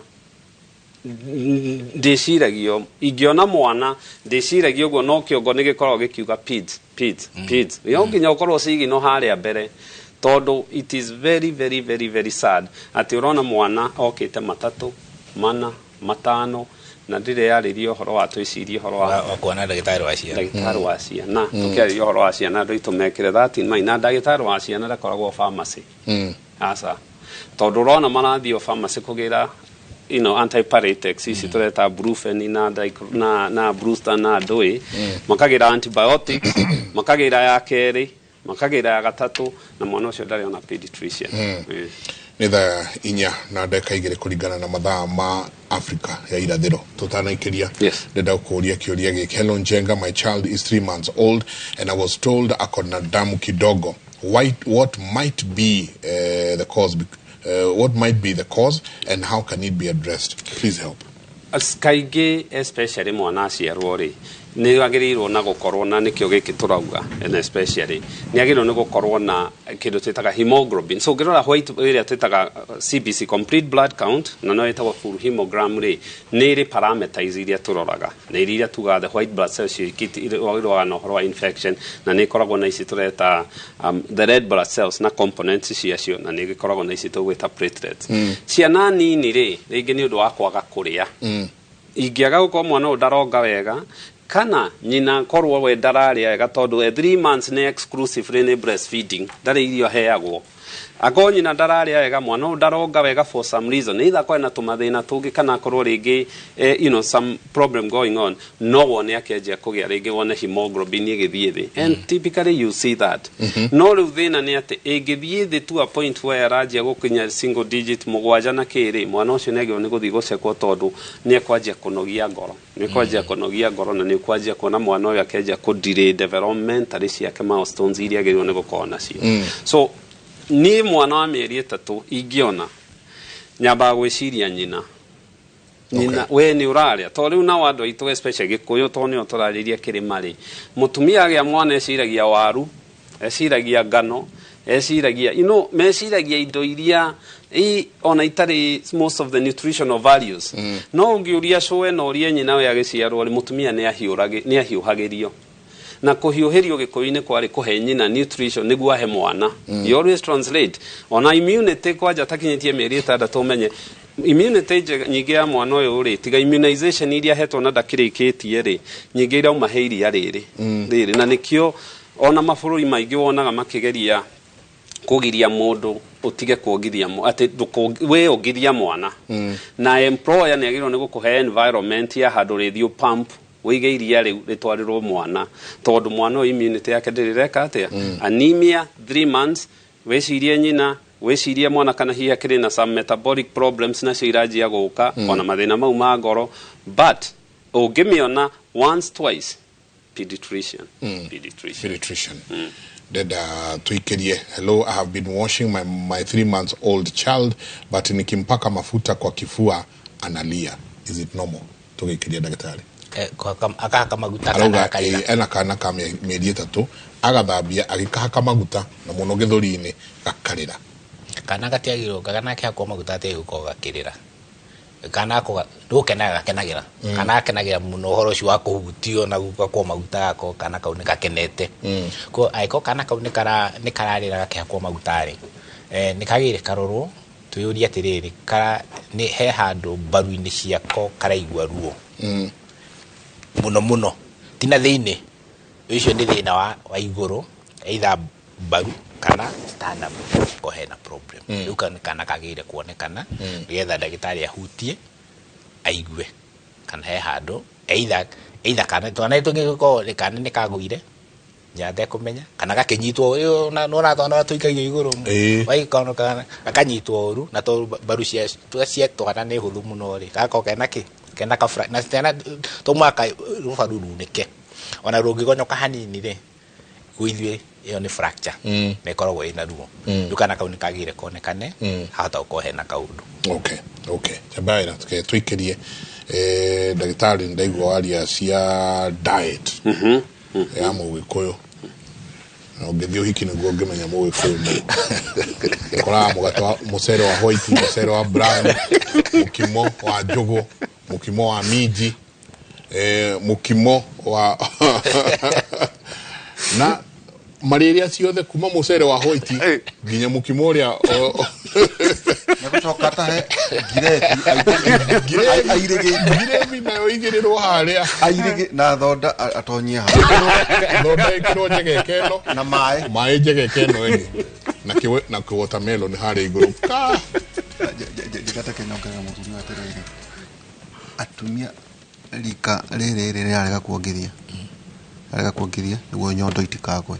ndĩciragio ingĩona mwana ndĩciragia ũguo, no kĩongo nĩ gĩkoragwo gĩkiuga paeds, paeds, paeds. No nginya ũkorwo cigino harĩa mbere, tondũ it is very very very very sad atĩ ũrona mwana okĩte 3, 4, 5 na ndirĩ yarĩria ũhoro wa twĩcirie ũhoro wa wa kuona ndagĩtarĩ wa ciana. Ndagĩtarĩ wa ciana, tũkĩarĩria ũhoro wa ciana, andũ aitũ mekĩre that in mind. Na ndagĩtarĩ wa ciana ndakoragwo pharmacy, aca, tondũ ũrona marathiĩ o pharmacy kũgĩra antipyretics ici tũreta Brufen na na Brewster na ndũĩ, makagĩra antibiotics, makagĩra ya kerĩ, makagĩra ya gatatũ, na mwana ũcio ndarĩ ona pediatrician. Nĩ thaa 4:02 kũringana na mathaa ma Africa ya irathĩro. Tũtanaikĩria, ndĩrenda gũkũria kĩũria gĩkĩ. Hello Njenga, my child is 3 months old and I was told ako na damu kidogo. Why, what might be the cause, what might be the cause and how can it be addressed? Please help. Kaingĩ especially mwana aciarwo rĩ, Nĩ agĩrĩirwo na gũkorwo na nĩkĩo gĩkĩ tũrauga, and especially nĩ agĩrĩirwo nĩ gũkorwo na kĩndũ twĩtaga hemoglobin. So ũngĩrora white ĩrĩa twĩtaga CBC, complete blood count, na no ĩtagwo full hemogram rĩ, nĩ ĩrĩ parameters iria tũroraga, na iria tugaga the white blood cells irũaga na ũhoro wa infection, na nĩ ĩkoragwo na ici tũreta the red blood cells na components ciacio, na nĩ ĩgĩkoragwo na ici tũgwĩta platelets. Ciana nini rĩ, rĩngĩ nĩ ũndũ wa kwaga kũrĩa, ingĩaga gũkorwo mwana ũyũ ndaronga wega, kana nyina korwo we ndararĩa wega, tondũ 3 months nĩ exclusively nĩ breastfeeding, ndarĩ irio aheagwo. Akorwo nyina ndararĩa wega, mwana ũyũ ndaronga wega for some reason, either akorwo na tũmathĩna tũngĩ, kana akorwo rĩngĩ some problem going on, no wone akĩanjia kũgĩa, rĩngĩ wone hemoglobin ĩgĩthiĩ thĩ, and typically you see that. No rĩu thĩna nĩ atĩ ĩngĩthiĩ thĩ to a point where aranjia gũkinya single digit, mũgwanja na kĩrĩ, mwana ũcio nĩ agĩrĩirwo nĩ gũthiĩ gũcekwo, tondũ nĩ ekwanjia kũnogia ngoro, nĩ kwanjia kũnogia ngoro, na nĩ kwanjia kuona mwana ũyũ akĩanjia kũ delay developmentally ciake, milestones iria agĩrĩirwo nĩ gũkorwo nacio. So niĩ mwana wa mĩeri 3 ingĩona, nyambaga gwĩciria nyina. Nyina, we nĩ ũrarĩa? Tondũ rĩu nao andũ aitũ, especially Gĩkũyũ, tondũ nĩo tũrarĩria kĩrĩma rĩ, mũtumia agĩa mwana eciragia waru, eciragia ngano, eciragia meciragia indo iria ona itarĩ most of the nutritional values. No ũngĩũria cũe na ũrie nyina we agĩciarwo rĩ, mũtumia nĩ ahiũhagĩrio, na kũhiũhĩrio Gĩkũyũ-inĩ kwarĩ kũhe nyina nutrition nĩguo ahe mwana. You always translate ona immunity kwanja takinyĩtie mĩeri 6, ũmenye immunity nyingĩ ya mwana ũyũ rĩ, tiga immunization iria ahetwo na ndakĩrĩkĩtie rĩ, nyingĩ irauma he iria rĩrĩ rĩrĩ. Na nĩkĩo ona mabũrũri maingĩ wonaga makĩgeria kũgiria mũndũ ũtige kuongithia atĩ we ongithia mwana, na employer nĩ agĩrĩirwo nĩ gũkũhe environment ya handũ rĩthiĩ pump wĩige iria rĩu rĩtwarĩrwo mwana, tondũ mwana ũyũ immunity yake ndĩrĩreka atĩa. Anemia 3 months, wĩcirie nyina, wĩcirie mwana, kana hihi akĩrĩ na some metabolic problems nacio iranjia gũka, ona mathĩna mau ma ngoro. But ũngĩmĩona once, twice, pediatrician, pediatrician. Pediatrician. Ndenda tuikirie. Hello, I have been washing my 3 months old child, but nikimpaka mafuta kwa kifua analia. Is it normal? Tugikirie, ndagĩtarĩ. Akahaka maguta kana Arauga akarĩra? Ena kana ka mĩeri 3, agathambia, agĩkahaka maguta na mũno gĩthũri-inĩ gakarĩra. Kana gatiagĩrĩirwo, kana akĩhakwo maguta atiagĩrĩirwo gũkorwo gakĩrĩra. Kana ako nĩgũkenaga gakenagĩra, kana gakenagĩra mũno ũhoro ũcio wa kũhutio na gũkakwo maguta, gako kana kau nĩ gakenete. Ko angĩkorwo kana kau nĩ kararĩra gakĩhakwo maguta rĩ, nĩ kagĩrĩire karorwo, twĩyũrie atĩrĩrĩ, kara nĩ he handũ mbaru-inĩ ciako karaigua ruo mũno mũno, ti na thĩinĩ ũcio, nĩ thĩna wa igũrũ, either mbaru kana sternum ko hena problem. Rĩu kana kagĩrĩire kuonekana nĩgetha ndagĩtarĩ ahutie aigue kana he handũ, either kana twana tũngĩkorwo kana nĩ kagũire nyina atekũmenya, kana gakĩnyitwo nona twana tũikagio igũrũ. Waikano kana gakanyitwo ũru, na tondũ mbaru cia twana nĩ hũthũ mũno rĩ, gagakorwo kena kĩ kena kabura na tena to mũhaka rũbaru runĩke, ona rũngĩgonyoka hanini rĩ, gwithuĩ ĩyo nĩ fracture na ĩkoragwo ĩna ruo. Rĩu kana kau nĩ kagĩrĩire konekane, hahota gũkorwo hena kaũndũ. Okay, chambaira tuke tuikirie. Ndagĩtarĩ, ndaigua waria cia diet ya mũgĩkũyũ, na ũngĩthiĩ ũhiki nĩguo ũngĩmenya mũgĩkũyũ nũ. Ũkoraga mũgate wa mũcere wa white, mũcere wa brown, mũkimo wa njũgũ, mũkimo wa minji, mũkimo wa na marĩria ciothe, kuma mũcere wa white nginya mũkimo ũrĩa Nĩgũcoka tahe ngireti airĩgĩte. Ngiremi nayo igĩrĩrwo harĩa. Airĩgĩ na thonda atonyie hau. Thonda ĩkĩrwo njegeke ĩno. Na maĩ. Maĩ njegeke ĩno ĩngĩ na kĩ na kĩ watermelon harĩa igũrũ ka. Njĩkate kenyongerera mũthuri ũyũ atĩrĩrĩ, atumia rika rĩrĩ rĩrarega kuongithia, arega kuongithia nĩguo nyondo itikagwe.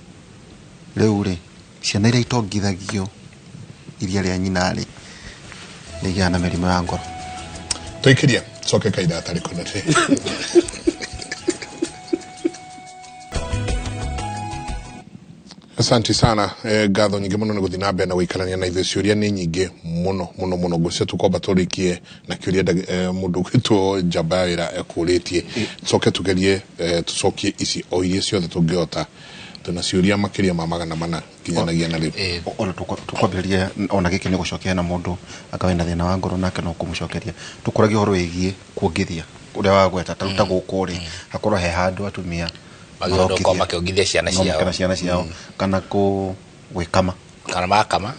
Rĩu rĩ, ciana iria itongithagio iria rĩa nyina rĩ, nĩ igĩaga na mĩrimũ ya ngoro. Tũikĩrie coke kaida atarĩ konete. Asante sana. Ngatho nyingĩ mũno nĩ gũthiĩ na mbere na gũikarania na ithuĩ. Ciũria nĩ nyingĩ mũno mũno mũno, ngwĩciria tũkwamba tũrĩkie na kĩũria mũndũ ũgwĩtwo njamba ya wĩra ekũrĩtie, tũcoke tũgerie tũcokie ici o iria ciothe tũngĩhota. Twĩna ciũria makĩria ma 400 nginyanagia na rĩu. Ona tũkwambĩrĩria ona gĩkĩ nĩ gũcokia na mũndũ anga wĩna thĩna wa ngoro nake no kũmũcokeria. Tũkũragia ũhoro wĩgiĩ kuongithia ũrĩa wagweta ta rĩu ta gũkũ rĩ, hakorwo he handũ atumia magĩrĩirwo gũkorwo marongithia. Makĩongithia ciana No, ciao. kana ciana ciao kana kũ gwĩkama. Kana makama.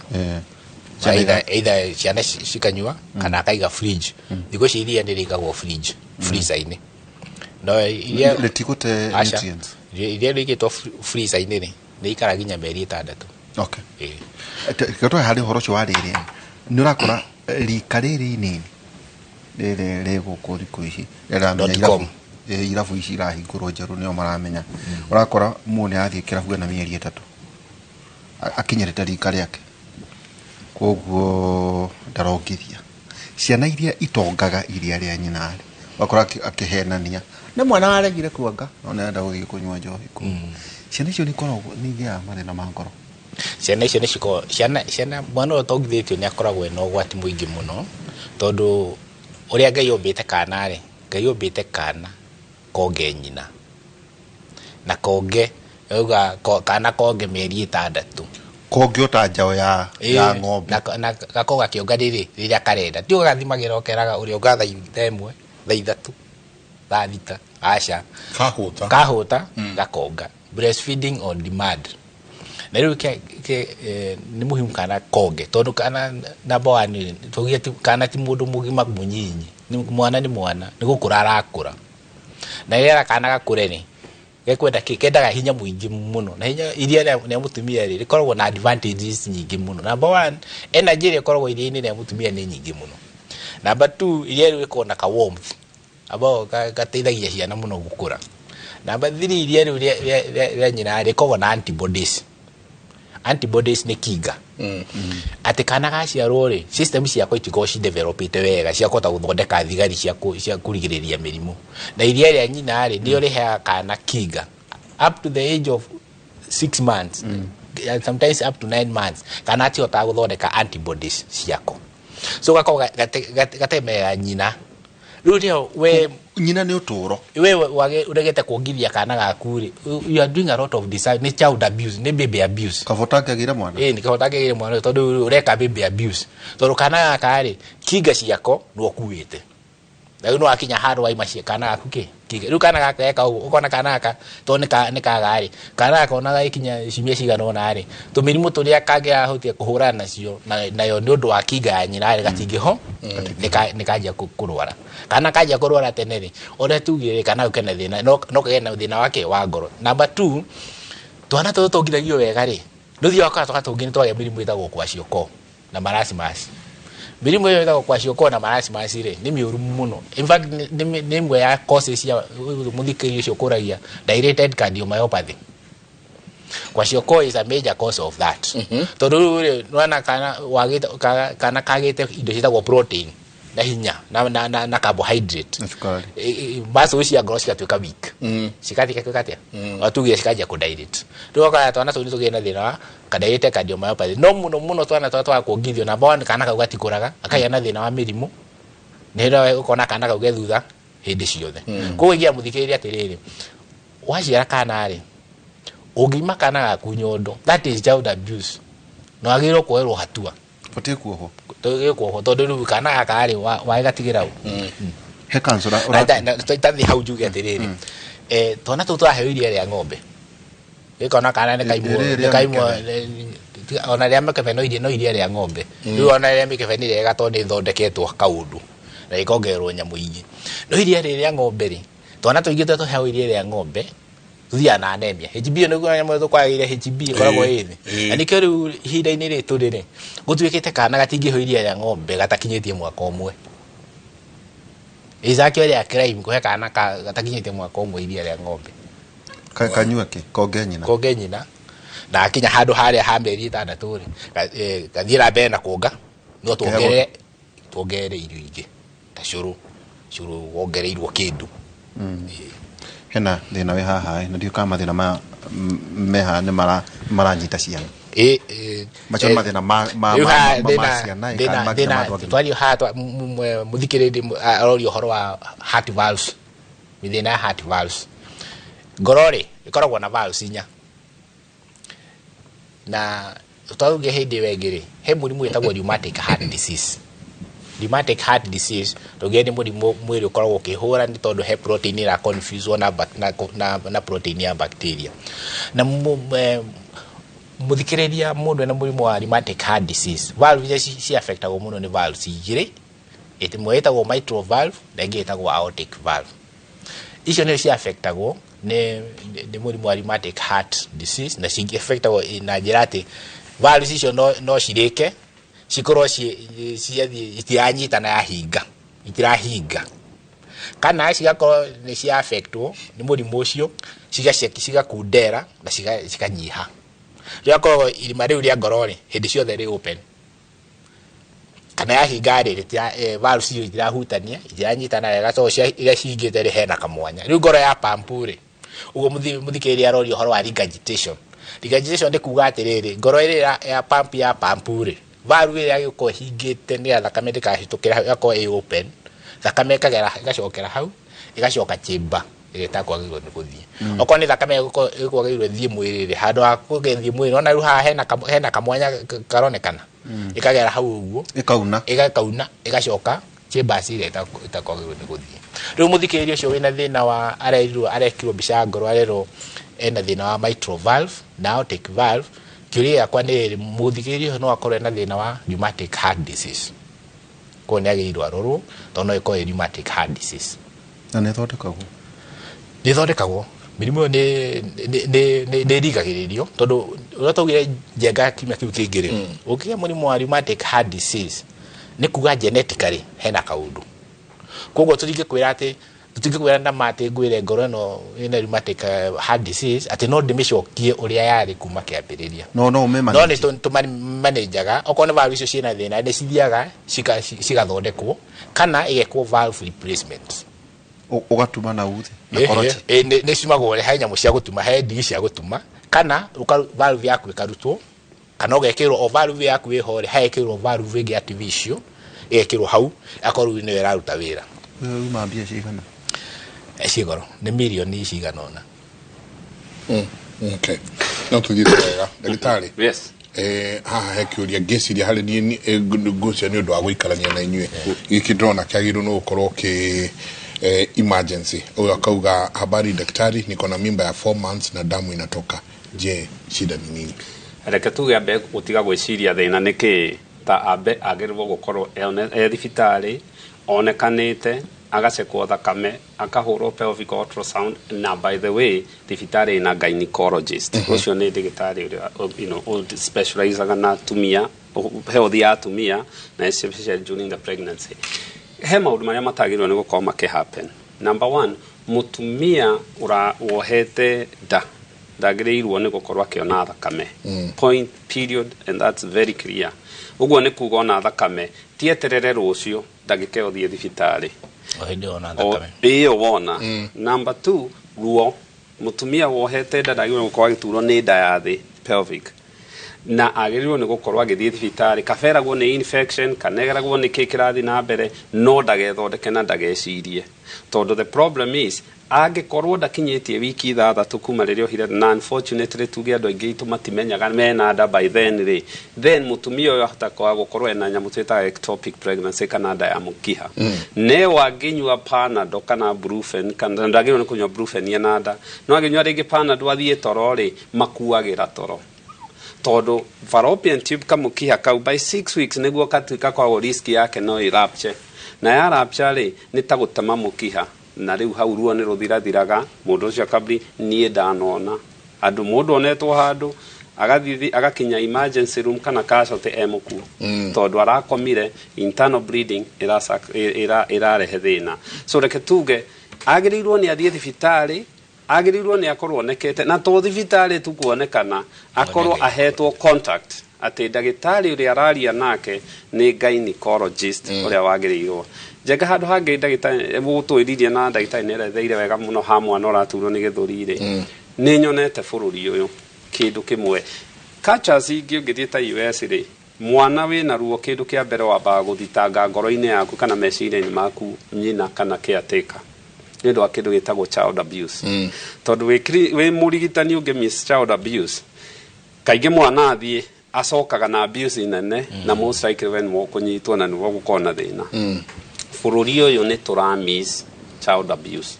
Ciana Either ciana cikanyua kana akaiga fridge. Thikũ ici iria nĩ rĩigagwo fridge, freezer-inĩ, no iria rĩtigũte Aca. nutrients. Iria rĩigĩtwo freezer-inĩ rĩ, nĩ ikara nginya mĩeri 6. Okay. Ĩĩ. Tũhe harĩ ũhoro ũcio wa rĩrĩ, nĩ ũrakora rika rĩrĩ inini rĩrĩ rĩ gũkũ thikũ ici rĩramenya Dot irabu com. Irabu ici irahingũrwo njerũ nĩo maramenya. Ũrakora mũndũ nĩ arathiĩ kĩrabu ena mĩeri 3, akinyĩrĩte rika rĩake, koguo ndarongithia. Ciana iria itongaga iria rĩa nyina rĩ, ũgakora akĩhenania nĩ mwana waregire kuonga no nĩ arenda gũthiĩ kũnyua njohi kũu. Ciana icio nĩ ikoragwo nĩ igĩaga mathĩna ma ngoro. Ciana icio nĩ cikoragwo ciana mwana ũyũ ũtongithĩtio nĩ akoragwo ena ũgwati mũingĩ mũno, tondũ ũrĩa Ngai ombĩte kana rĩ, Ngai ombĩte kana konge nyina na konge auga kana konge mĩeri 6. Konge o ta njaũ ya ng'ombe. Na gako gakĩonga rĩrĩ rĩrĩa karenda ti ũgathimagĩra ũkeraga ũrĩonga thaa 1, thaa 3, thaa 6, aca. Kahũta. Kahũta gakonga, breastfeeding on demand. Na rĩu nĩ muhimu kana konge, tondũ kana number one tuge kana ti mũndũ mũgima mũnyinyi, nĩ mwana, nĩ mwana, nĩ gũkũra arakũra. Na rĩrĩa kana gakũre rĩ, gekwenda kĩ? Kendaga hinya mũingĩ mũno, na hinya iria rĩa mũtumia rĩ, rĩkoragwo na advantages nyingĩ mũno. Number one, energy ĩrĩa ĩkoragwo iria-inĩ rĩa mũtumia nĩ nyingĩ mũno. Number two, iria rĩu rĩkoragwo na ka warmth ambao gateithagia ciana mũno gũkũra. Number three, iria rĩu rĩa nyina rĩkoragwo na antibodies. Antibodies nĩ kinga atĩ kana gaciarwo rĩ, system ciakwa itikoragwo cidevelopĩte wega cia kũhota gũthondeka thigari cia kũrigĩrĩria mĩrimũ, na iria rĩa nyina rĩ, nĩrĩo rĩheaga kana kinga up to the age of 6 months, sometimes up to 9 months. Kana atihotaga gũthondeka antibodies ciako, so gakoragwo gategemeaga nyina. Rĩu rĩo we Nyina nĩ ũtũro. We wage uregete kuongithia kana gaku rĩ, you are doing a lot of disservice. Nĩ child abuse, nĩ baby abuse. Kabota angĩagĩire mwana. Ĩĩ, nĩ kahota kegire mwana ũyũ, tondũ ũreka baby abuse, tondũ kana gaka rĩ, kinga ciako nĩ ũkuĩte, na rĩu nĩ wakinya handũ waima cia kana gaku kĩ kinga. Rĩu kana gaka geka ũguo, ũkona kana gaka tondũ nĩ kaga rĩ, kana gaka ona gagĩkinya ciumia cigana ũna rĩ, tũmĩrimũ tũrĩa kangĩahotire kũhũrana nacio nayo nĩ ũndũ wa kinga ya nyina rĩ, gatingĩho, nĩ kanjia kũrwara. Kana kanjia kũrwara tene rĩ, ũrĩa tugire rĩ, kana kau kena thĩna, no kagĩe na thĩna wake wa ngoro. Number two, twana tũtũ tongithagio wega rĩ, nĩ ũthiaga ũgakora twana tũngĩ nĩ twagĩa mĩrimũ ĩtagwo kwashiorkor na marasmus. Mĩrimũ ĩyo ĩtagwo kwashiorkor na marasmus rĩ, nĩ mĩũru mũno. In fact, nĩ ĩmwe ya causes cia mũthikĩrĩria ũcio ũkũragia dilated cardiomyopathy. Kwashiorkor is a major cause of that, tondũ rĩu rĩ, nĩwona kana wagĩte kana kagĩte indo ciĩtagwo protein na hinya na carbohydrate Na cukari. Muscle cia ngoro cigatuĩka weak, cigathiĩ gatuĩka atĩa, watugire cikanjia kũdilate. Rĩu ũgakora twana tũu nĩ tũgĩe na thĩna wa dilated cardiomyopathy. No mũno mũno twana twa twaga kuongithio, number one, kana kau gatikũraga, akagĩa na thĩna wa mĩrimũ, nĩ hĩndĩ ũkona kana kau ge thutha hĩndĩ ciothe. Koguo ingĩra mũthikĩrĩria atĩrĩrĩ, waciara kana rĩ, ũngĩima kana gaku nyondo, that is child abuse, na wagĩrĩirwo kuoerwo hatua. Batiĩ kuohwo. Tũgĩrĩirwo kuohwo, tondũ rĩu kana gaka rĩ, wagĩgatigĩra ũ? He kansũra. Na tathiĩ hau njuge atĩrĩrĩ, twana tũu tũraheo iria rĩa ng'ombe, gĩkona kana nĩ kaimwo. Rĩrĩ Nĩ rĩa kaimwo. mĩkebe. Ona rĩa mĩkebe no iria rĩa ng'ombe. Rĩu ona rĩa mĩkebe nĩ rĩega tondũ nĩ ithondeketwo kaũndũ na ĩkongererwo nyamũ ingĩ, no iria rĩrĩ rĩa ng'ombe rĩ, twana tũingĩ tũrĩa tũheagwo iria rĩa ng'ombe tũthiaga na anemia. HB nĩguo nyamũ ĩyo tũkwagĩire, HB ĩkoragwo ĩ thĩ. Na nĩkĩo rĩu ihinda-inĩ rĩrĩ tũrĩ rĩ, gũtuĩkĩte kana gatingĩheo iria rĩa ng'ombe gatakinyĩtie mwaka ũmwe. Is actually a crime kũhe kana gatakinyĩtie mwaka ũmwe iria rĩa ng'ombe. Kanyue kĩ? Konge nyina. Konge nyina, na akinya handũ harĩa ha mĩeri 6 rĩ, gathiĩ na mbere na kuonga, no tuongerere irio ingĩ ta cũrũ, cũrũ wongereirwo kĩndũ. Hena thĩna wĩ haha ĩ, na ndiũĩ kana mathĩna maya me haha nĩ mara Maranyita ciana. Macio nĩ mathĩna ma ciana kana mathĩna ma andũ agima. Twario haha mũthikĩrĩria aroria ũhoro wa heart valves, mĩthĩna ya heart valves. Ngoro rĩ ĩkoragwo na valves inya, na twauge hĩndĩ ĩyo ĩngĩ rĩ, he mũrimũ wĩtagwo rheumatic heart disease. Rheumatic heart disease tũgĩe nĩ mũrimũ mwĩrĩ ũkoragwo ũkĩhũra nĩ tondũ he protein ĩra confuse na protein ya bacteria. Na mũthikĩrĩria, mũndũ ena mũrimũ wa rheumatic heart disease, valve iria ci affectagwo mũno nĩ valves igĩrĩ, ĩmwe ĩtagwo mitral valve na ĩngĩ ĩtagwo aortic valve. Icio nĩcio ci affectagwo nĩ mũrimũ wa rheumatic heart disease, na ci affectagwo na njĩra atĩ valves icio no cirĩke cikorwo ciathiĩ itiranyitana, yahinga itirahinga, kana cigakorwo nĩ cia affectwo nĩ mũrimũ ũcio, cigakundera na cikanyiha. Rĩgakorwo irima rĩu rĩa ngoro rĩ hĩndĩ ciothe rĩ open, kana yahinga rĩ, valves icio itirahutania, itiranyitana wega, so iria cihingĩte rĩ hena kamwanya, rĩu ngoro ya pump rĩ. Ũguo mũthikĩrĩria aroria ũhoro wa regurgitation. Regurgitation nĩ kuga atĩrĩrĩ, ngoro ĩrĩa ya pump rĩ, valve ĩrĩa ĩgĩkorwo ĩhingĩte nĩ ya thakame ndĩkahĩtũkĩra hau, ĩgakorwo ĩ open, thakame ĩkagera ĩgacokera hau, ĩgacoka chamber ĩrĩa ĩtakwagĩrĩirwo nĩ gũthiĩ. Okorwo nĩ thakame ĩkwagĩrĩirwo ĩthiĩ mwĩrĩ rĩ, handũ ha kũgĩthiĩ mwĩrĩ, ona rĩu haha hena kamwanya karonekana, ĩkagera hau ũguo. Ĩkauna. Ĩgakauna, ĩgacoka chambers ĩrĩa ĩtakwagĩrĩirwo nĩ gũthiĩ. Rĩu mũthikĩrĩria ũcio wĩna thĩna wa arerirwo, arekirwo mbica ya ngoro, arerwo ena thĩna wa mitral valve na aortic valve, kĩũria gĩakwa nĩ rĩrĩ, mũthikĩrĩria ũcio no akorwo ena thĩna wa rheumatic heart disease. Koguo nĩ agĩrĩirwo arorwo tondũ no ĩkorwo ĩ rheumatic heart disease. Na nĩ ĩthondekagwo? Nĩ ĩthondekagwo. Mĩrimũ ĩyo nĩ ĩrigagĩrĩrio, tondũ ũrĩa twaugire njenga kiumia kĩu kĩngĩ rĩ, ũngĩgĩa mũrimũ wa rheumatic heart disease nĩ kuga genetically hena kaũndũ. Koguo tũtingĩkwĩra atĩ, tũtingĩkwĩra na ma atĩ ngwĩre ngoro ĩno ĩna rheumatic heart disease atĩ no ndĩmĩcokie ũrĩa yarĩ kuma kĩambĩrĩria. No ũmĩ No manage. nĩ tũmanajaga, okorwo nĩ valve icio ciĩna thĩna, nĩ cithiaga cigathondekwo kana ĩgekwo valve replacement. Ũgatuma na uthi na korochi. Nĩ cimagwo, he nyamũ cia gũtuma, he ndigi cia gũtuma, kana valve yaku ĩkarutwo, kana ũgekĩrwo o valve yaku ĩho rĩ, hagekĩrwo valve ĩngĩ artificial, ĩgekĩrwo hau, akorwo rĩu nĩyo ĩraruta wĩra. Ĩyo yuma mbia cigana? Cigoro nĩ mirioni cigana ũna. Okay, no tuthiĩte wega, ndagĩtarĩ? Yes. Haha he kĩũria ngĩciria harĩ niĩ ngũcia nĩ ũndũ wa gũikarania na inyuĩ, gĩkĩ ndĩrona kĩagĩrĩirwo nĩ gũkorwo kĩ emergency. Huyu akauga, "Habari daktari, niko na mimba ya 4 months na damu inatoka. Je, shida ni nini?" Reke tuge ambe gũtiga gwĩciria thĩna nĩ kĩ, ta ambe agĩrĩirwo gũkorwo e thibitarĩ, onekanĩte, agacekwo thakame, akahũrwo pelvic ultrasound. Na by the way, thibitarĩ ĩna gynecologist, ũcio nĩ ndagĩtarĩ ũrĩa specializaga na atumia, health ya atumia, na especially during the pregnancy. He maũndũ marĩa matagĩrĩirwo nĩ gũkorwo makĩ happen. Number one, mũtumia ũra wohete nda ndagĩrĩirwo nĩ gũkorwo akĩona thakame, point period, and that's very clear. Ũguo nĩ kuga ona thakame ti eterere rũciũ, ndagĩka ĩyo thiĩ thibitarĩ. O hĩndĩ ĩyo ona thakame. Ĩyo wona. Number two, ruo. Mũtumia wohete nda ndagĩrĩirwo gũkorwo agĩturwo nĩ nda ya thĩ, pelvic, na agĩrĩirwo nĩ gũkorwo agĩthiĩ thibitarĩ, kaberagwo nĩ infection kana egeragwo nĩ kĩ kĩrathiĩ na mbere, no ndagethondeke na ndagecirie, tondũ the problem is angĩkorwo ndakinyĩtie wiki 6 kuma rĩrĩa ohire, na unfortunately tuge andũ aingĩ aitũ matimenyaga mena nda by then rĩ, then mũtumia ũyũ ahota kwaga gũkorwo ena nyamũ twĩtaga ectopic pregnancy kana nda ya mũkiha. Ne wangĩnyua Panado kana Brufen, kana ndagĩrĩirwo nĩ kũnyua Brufen ena nda, no angĩnyua rĩngĩ Panado athiĩ toro rĩ, makuagĩra toro, tondũ fallopian tube kamũkiha kau by 6 weeks nĩguo katuĩka kwago, risk yake no ĩrapture, na ya rupture rĩ, nĩ ta gũtema mũkiha, na rĩu hau ruo nĩ rũthirathiraga mũndũ ũcio akabri. Niĩ ndanona andũ, mũndũ onetwo handũ agathiĩ agakinya emergency room kana casualty e mũkuo, tondũ arakomire, internal bleeding ĩrarehe thĩna. So reke tuge agĩrĩirwo nĩ athiĩ thibitarĩ, agĩrĩirwo nĩ akorwo onekete, na to thibitarĩ tu kuonekana, akorwo ahetwo contact atĩ ndagĩtarĩ ũrĩa araria nake nĩ gynecologist ũrĩa wagĩrĩirwo. Njenga handũ hangĩ ndagĩtarĩ gũtwĩririe, na ndagĩtarĩ nĩ eretheire wega mũno ha mwana ũraturwo nĩ gĩthũri rĩ, nĩ nyonete bũrũri ũyũ Kĩndũ kĩmwe cultures ingĩ ũngĩthiĩ ta US rĩ, mwana wĩna ruo, kĩndũ kĩa mbere wambaga gũthitanga ngoro-inĩ yaku kana meciria-inĩ maku nyina kana caretaker, nĩ ũndũ wa kĩndũ gĩtagwo child abuse. Tondũ wĩ mũrigitani ũngĩ miss child abuse, kaingĩ mwana athiĩ acokaga na abuse nene, na most likely we nĩwe ũkũnyitwo na nĩwe ũgũkorwo na thĩna. Bũrũri ũyũ nĩ tũra miss child abuse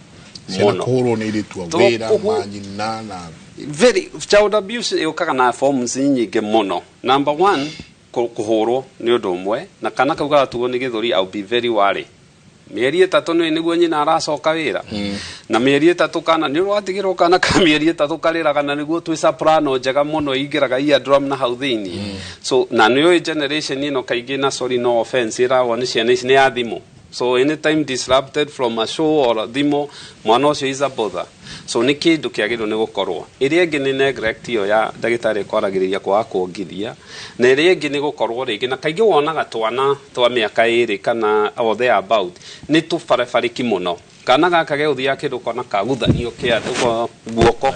Ciana mũno. kũhũrwo nĩ airĩtu a wĩra, manyina na Very child abuse yũkaga na forms nyingĩ mũno. Number one, kũhũrwo nĩ ũndũ ũmwe, na kana kau gagatuo nĩ gĩthũri. I'll be very worried. Mĩeri 3 nĩ nĩguo nyina aracoka wĩra, na mĩeri 3 kana nĩ ũratigĩrwo kana ka mĩeri 3 karĩraga, na nĩguo twĩ soprano njega mũno ingĩraga eardrum na hau thĩinĩ. So na nĩ ũĩ generation ĩno kaingĩ, na sorry, no offense, ĩragwo nĩ ciana ici nĩ ya thimũ. So anytime disrupted from a show or a thimũ, mwana ũcio is a bother. So nĩ kĩndũ kĩagĩrĩirwo nĩ gũkorwo. Ĩrĩa ĩngĩ nĩ neglect ĩyo ya ndagĩtarĩ kwaragĩrĩria kwaga kuongithia, na ĩrĩa ĩngĩ nĩ gũkorwo rĩngĩ, na kaingĩ wonaga twana twa mĩaka 2 kana or there about nĩ tũbarebarĩki mũno. Kana gaka gegũthiaga kĩndũ kona kaguthanio kĩa guoko,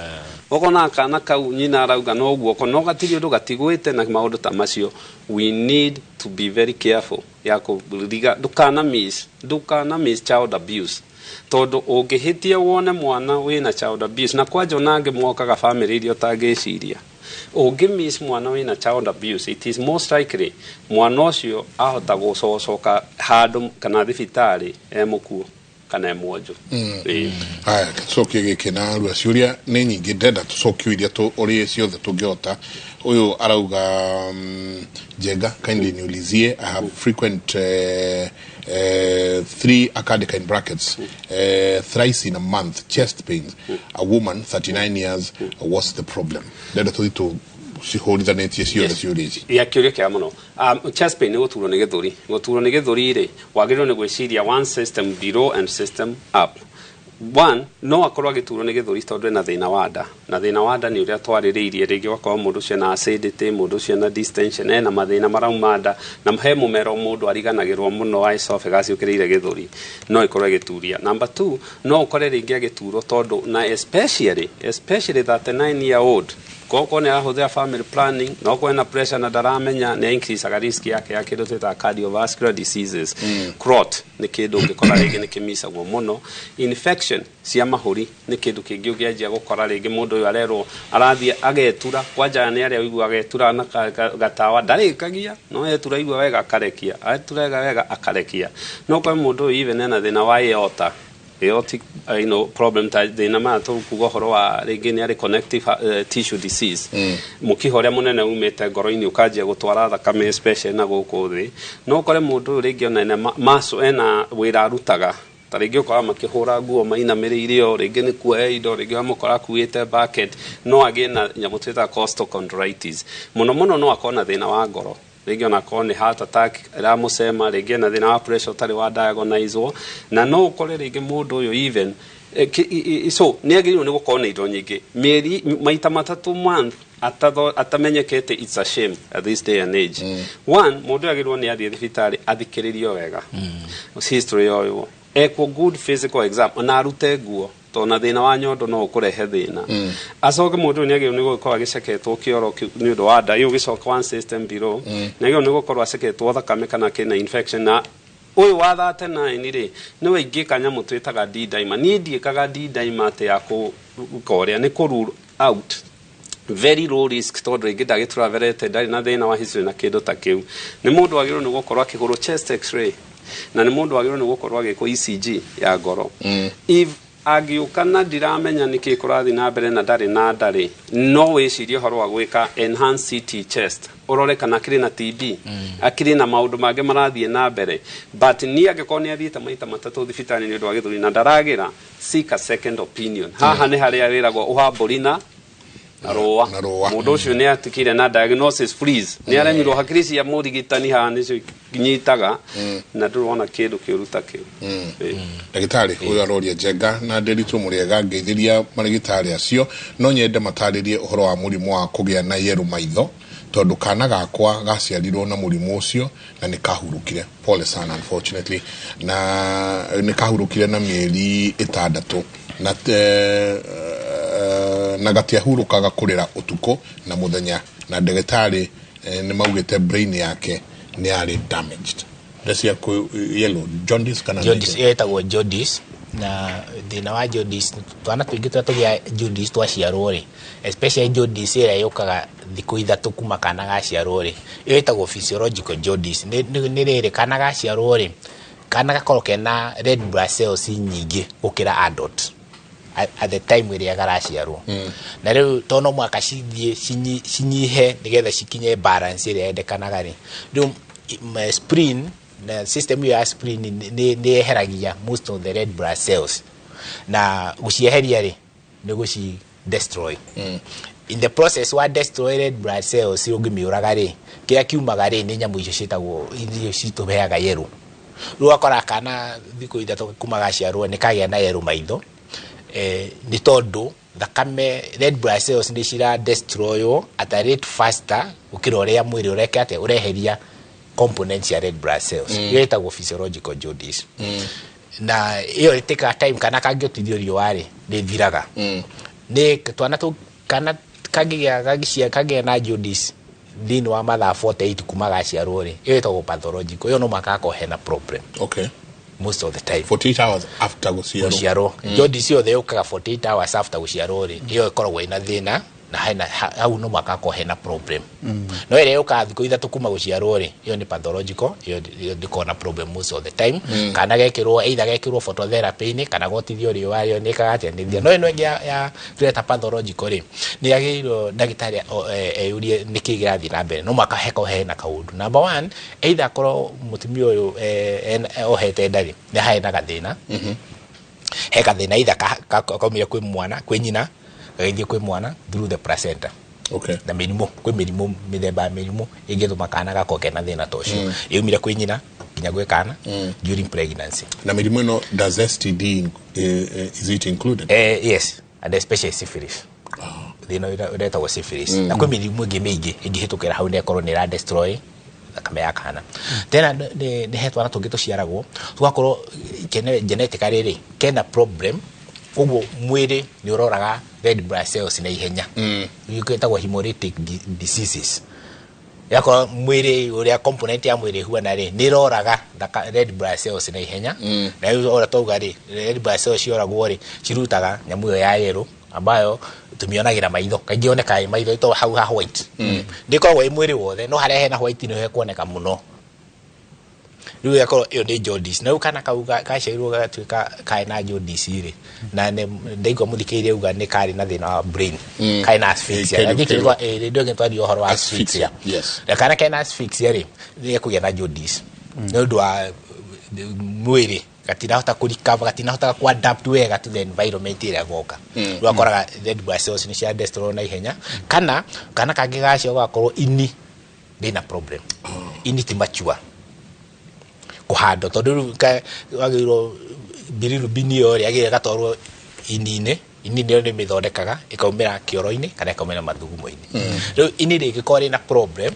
ũkona kana kau nyina arauga no guoko, no gatirĩ ũndũ, gatigwĩte na maũndũ ta macio. We need to be very careful ya kũriga ndũkana miss child abuse, tondũ ũngĩhĩtia wone mwana wĩna child abuse, na kwanja ona angĩ mokaga family iria ũtangĩciria, ũngĩ miss mwana wĩna child abuse, it is most likely mwana ũcio ahota gũcocoka handũ kana thibitarĩ e mũkuo kana e mwonju. Ĩĩ. Haya, tũcokie gĩkĩ na rua. Ciũria nĩ nyingĩ, ndenda tũcokie iria ũrĩ ciothe tũngĩhota. Ũyũ arauga, "Njenga, kindly niulizie, I have frequent three," akandika in brackets, "thrice in a month chest pains, a woman 39 years. What's the problem?" Ndenda tũthi tũ cihũrithanĩtie ciothe ciũria ici. Ya, kĩũria kĩega mũno. Chest pain nĩ gũturwo nĩ gĩthũri. Gũturwo nĩ gĩthũri rĩ, wagĩrĩirwo nĩ gwĩciria one system below and system up. One, no akorwo agĩturwo nĩ gĩthũri tondũ ena thĩna wa nda, na thĩna wa nda nĩ ũrĩa twarĩrĩirie rĩngĩ, ũgakorwo mũndũ ũcio ena acidity, mũndũ ũcio ena distension, ena mathĩna marauma nda, na he mũmero mũndũ ariganagĩrwo mũno wa esophagus ũkĩrĩire gĩthũri, no ĩkorwo ĩgĩturia. Number two, no ũkore rĩngĩ agĩturwo tondũ na especially 39 year old, kokorwo nĩ arahũthĩra family planning, no okorwo ena pressure na ndaramenya, nĩ increaseaga risk yake ya kĩndũ twĩtaga cardiovascular diseases. Clot nĩ kĩndũ ũngĩkora rĩngĩ nĩ kĩmicagwo mũno. Infection cia mahũri nĩ kĩndũ kĩngĩ ũngĩanjia gũkora rĩngĩ mũndũ ũyũ arerwo arathiĩ agetura kwanja, nĩ arĩa ũigua agetura na gatawa, ndarĩkagia, no etura igua wega akarekia, etura wega wega akarekia. No ũkore mũndũ ũyũ even ena thĩna wa aorta, aortic problem, ta thĩna maya tũkuga ũhoro wa rĩngĩ nĩ arĩ connective tissue disease, mũkiha ũrĩa mũnene umĩte ngoro-inĩ ũkanjia gũtwara thakame especially na gũkũ thĩ. No ũkore mũndũ ũyũ rĩngĩ ona ena muscle, ena wĩra arutaga, ta rĩngĩ ũkora makĩhũra nguo mainamĩrĩire, o rĩngĩ nĩ kuoya indo, rĩngĩ wamũkora akuĩte bucket, no agĩe na nyamũ twĩtaga costochondritis. Mũno mũno no akorwo na thĩna wa ngoro, rĩngĩ ona akorwo nĩ heart attack ĩramũcema, rĩngĩ ena thĩna wa pressure ũtarĩ wa diagnosed, na no ũkore rĩngĩ mũndũ ũyũ even so nĩ agĩrĩirwo nĩ gũkorwo na indo nyingĩ. Mĩeri maita matatũ month atamenyekete, it's a shame at this day and age. One, mũndũ agĩrĩirwo nĩ athiĩ thibitarĩ, athikĩrĩrio wega, history yoywo, ekwo good physical exam, ona arute nguo, tondũ na thĩna wa nyondo no ũkũrehe thĩna. Acoke mũndũ ũyũ nĩ agĩrĩirwo nĩ gũkorwo agĩceketwo kĩoro kĩu nĩ ũndũ wa nda ĩyo, ũgĩcoka one system below, nĩ agĩrĩirwo nĩ gũkorwo aceketwo thakame kana kĩna infection. Na ũyũ wa 39 rĩ, nĩwe ingĩka nyamũ twĩtaga D-dimer. Niĩ ndiĩkaga D-dimer atĩ ya kũrĩa, nĩ kũ rule out very low risk, tondũ rĩngĩ ndagĩtravelete, ndarĩ na thĩna wa history na kĩndũ ta kĩu. Nĩ mũndũ wagĩrĩirwo nĩ gũkorwo akĩhũrwo chest x-ray, na nĩ mũndũ wagĩrĩirwo nĩ gũkorwo agĩkwo ECG ya ngoro. If angĩũka na ndiramenya nĩkĩ kũrathiĩ na mbere na ndarĩ na ndarĩ, no wĩcirie ũhoro wa gwĩka enhanced CT chest, ũrore kana akĩrĩ na TB, akĩrĩ na maũndũ mangĩ marathiĩ na mbere. But niĩ angĩkorwo nĩ athiĩte maita matatũ thibitarĩ nĩ ũndũ wa gĩthũri na ndaragĩra, seek a second opinion. Haha nĩ harĩa wĩragwo ũhambũri na rũa. Na rũa. Mũndũ ũcio nĩ atikire na diagnosis freeze, nĩ aremirwo hakiri cia mũrigitani haha nĩcio nyitaga, na ndũrona kĩndũ kĩũru ta kĩu. Ĩĩ. Ndagĩtarĩ ũyũ aroria, "Njenga na Nderitu, mũrĩega? Ngeithĩria marĩgĩtarĩ acio. No nyende matarĩrie ũhoro wa mũrimũ wa kũgĩa na yerũ maitho, tondũ kana gakwa gaciarirwo na mũrimũ ũcio na nĩ kahurũkire. Pole sana. Unfortunately, na nĩ kahurũkire na mĩeri 6 na Na gatiahurũkaga kũrĩra ũtukũ na mũthenya, na ndagĩtarĩ nĩ maugĩte brain yake nĩ yarĩ damaged. Ndacia yellow jaundice kana Jaundice, ĩyo ĩtagwo jaundice. Na thĩna wa jaundice, twana tũingĩ tũrĩa tũgĩa jaundice twaciarwo rĩ, especially jaundice ĩrĩa yũkaga thikũ 3 kuma kana gaciarwo rĩ, ĩyo ĩtagwo physiological jaundice. Nĩ rĩrĩ, kana gaciarwo rĩ, kana gakorwo kena red blood cells nyingĩ gũkĩra adult at the time ĩrĩa garaciarwo. Na rĩu to no mũhaka cithiĩ cinyihe nĩgetha cikinye balance ĩrĩa yendekanaga rĩ, rĩu spleen na system ĩyo ya spleen nĩ yeheragia most of the red blood cells, na gũcieheria rĩ, nĩ gũci destroy. In the process wa destroy red blood cells, ũngĩmĩũraga rĩ, kĩrĩa kiumaga rĩ, nĩ nyamũ icio ciĩtagwo, icio citũheaga yellow. Rĩu ũgakora kana thikũ 3 kuma gaciarwo nĩ kagĩa na yellow maitho, nĩ tondũ thakame, red blood cells nĩ cira destroywo at a rate faster gũkĩra ũrĩa mwĩrĩ ũreka atĩa, ũreheria components ya red blood cells. Ĩyo ĩtagwo physiological jaundice. Na ĩyo ĩtĩkaga time, kana kangĩotithio riũa rĩ, nĩ ĩthiraga. Nĩ twana tũ, kana kangĩgĩa kangĩcia kangĩgĩa na jaundice thĩinĩ wa mathaa 48 kuma gaciarwo rĩ, ĩyo ĩtagwo pathological. Ĩyo no mũhaka gakorwo hena problem most of the time. 48 hours after gũciarwo? Gũciarwo. Jaundice yothe yũkaga 48 hours after gũciarwo rĩ, ĩyo ĩkoragwo ĩna thĩna na hena hau no mũhaka hakorwo hena problem. No ĩrĩa yũkaga thikũ 3 kuma gũciarwo rĩ, ĩyo nĩ pathological. Ĩyo ndĩkoragwo na problem most of the time. Kana gekĩrwo, either gekĩrwo phototherapy-inĩ kana gotithio riũa, ĩyo nĩ ĩkaga atĩa, nĩ ĩthiraga. No ĩno ĩngĩ ya tũreta pathological rĩ, nĩ yagĩrĩirwo ndagĩtarĩ eyũrie nĩkĩĩ kĩrathiĩ na mbere. No mũhaka hekorwo hena kaũndũ. Number one, either akorwo mũtumia ũyũ ohete nda rĩ, nĩ harĩ na gathĩna, he gathĩna, either kaumire kwĩ mwana, kwĩ nyina gagĩthiĩ kwĩ mwana through the placenta. Na mĩrimũ, kwĩ mĩrimũ, mĩthemba ya mĩrimũ ĩngĩtũma kana gakorwo kena thĩna ta ũcio, yumire kwĩ nyina nginya gwĩ kana during pregnancy. Na mĩrimũ ĩno, does STD is it included? Yes, and especially syphilis, thĩna ũrĩa ũretagwo syphilis. Na kwĩ mĩrimũ ĩngĩ mĩingĩ ĩngĩhĩtũkĩra hau na ĩkorwo nĩ ĩra destroy thakame ya kana. Tena nĩ he twana tũngĩ tũciaragwo tũgakorwo genetically rĩ, kena problem, koguo mwĩrĩ nĩ ũroraga red blood cells na ihenya. Ĩtagwo hemolytic diseases. Yakorwo mwĩrĩ, ũrĩa component ya mwĩrĩ ĩhuana rĩ, nĩ ĩroraga red blood cells na ihenya. Na rĩu ũrĩa twauga rĩ, red blood cells cioragwo rĩ, cirutaga nyamũ ĩyo ya yellow ambayo tũmĩonagĩra maitho. Kaingĩ yonekaga ĩ maitho, ĩtagwo hau ha white. Ndĩkoragwo ĩ mwĩrĩ wothe, no harĩa hena white nĩho hekuoneka mũno. Rĩu ĩgakorwo ĩyo nĩ jaundice. Na rĩu kana kau gaciarirwo gagatuĩka karĩ na jaundice rĩ, na nĩ ndaigua mũthikĩrĩria auga nĩ karĩ na thĩna wa brain, karĩ na asphyxia. Na ndingĩ twaria ũhoro wa Asphyxia, asphyxia. Yes. Na kana kena asphyxia rĩ, nĩ ekũgĩa na jaundice nĩ ũndũ wa mwĩrĩ gatirahota kũ recover, gatinahota ku adapt wega to the environment ĩrĩa goka. Rĩu akoraga red blood cells nĩ cia destroy na ihenya. Kana kangĩ gacio gakorwo ini rĩna problem, ini ti mature kũhandwo, tondũ rĩu wagĩrĩirwo bilirubin ĩyo rĩ, yagĩrĩire ĩgatwarwo ini-inĩ. Ini nĩyo nĩ mĩthondekaga, ĩkaumĩra kĩoro-inĩ kana ĩkaumĩra mathugumo-inĩ. Rĩu ini rĩngĩkorwo rĩna problem,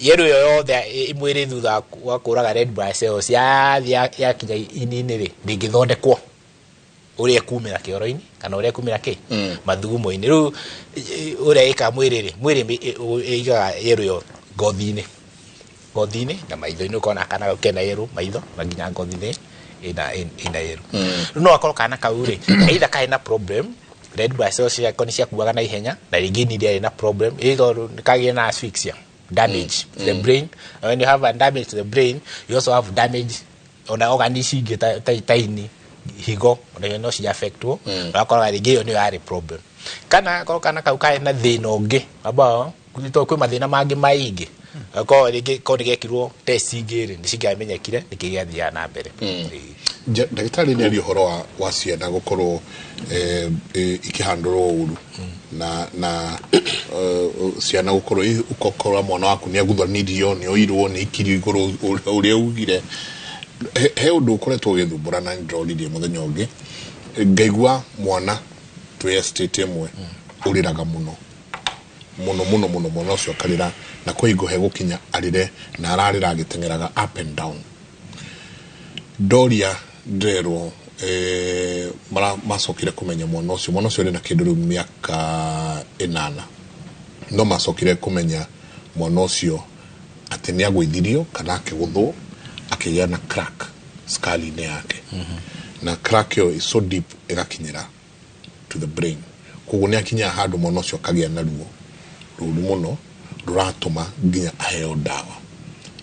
yellow ĩyo yothe mwĩrĩ thutha wa kũraga red blood cells yathiĩ yakinya ini-inĩ rĩ, ndĩngĩthondekwo ũrĩa ĩkumĩra kĩoro-inĩ kana ũrĩa ĩkumĩra kĩ mathugumo-inĩ. Rĩu ũrĩa ĩkaga mwĩrĩ rĩ, mwĩrĩ ĩigaga yellow ĩyo ngothi-inĩ na maitho-inĩ. Ũkona kana kau kena yellow maitho na nginya ngothi-inĩ ĩna yellow. Rĩu no akorwo kana kau rĩ, either karĩ na problem, red blood cells ciako nĩ ciakuaga na ihenya, na rĩngĩ ini rĩarĩ na problem, ĩ tondũ nĩ kagĩa na asphyxia, damage to the brain. And when you have a damage to the brain, you also have damage ona organ ici ingĩ ta ini, higo, ona no ci affectwo. Ũgakoraga rĩngĩ ĩyo nĩyo yarĩ problem, kana akorwo kana kau karĩ na thĩna ũngĩ ambao tondũ kwĩ mathĩna mangĩ maingĩ, akorwo rĩngĩ korwo nĩ gekirwo test ingĩ rĩ, nĩ cingĩamenyekire nĩkĩ gĩathiaga na mbere. Ĩĩ. Ndagĩtarĩ nĩ aria ũhoro wa ciana gũkorwo ikĩhandũrwo ũru na ciana gũkorwo ũgakora mwana waku nĩ aguthanirio, nĩ oirwo, nĩ aikirio igũrũ, ũrĩa ugire. He ũndũ ũkoretwo ũgĩthumbũra na nĩndĩroririe mũthenya ũngĩ ngaigua mwana twĩ estate ĩmwe ũrĩraga mũno mũno mũno mũno. Mwana ũcio akarĩra na kwa hingo hegũkinya arĩre na ararĩra agĩteng'eraga up and down. Ndoria ndĩrerwo Macokire kũmenya mwana ũcio arĩ na kĩndũ rĩu mĩaka 8, no macokire kũmenya mwana ũcio atĩ nĩ agũithirio kana akĩgũthwo akĩgĩa na crack skull-inĩ yake, na crack ĩyo is so deep ĩgakinyĩra to the brain. Koguo nĩ akinyaga handũ mwana ũcio akagĩa na ruo rũru mũno rũratũma nginya aheo ndawa.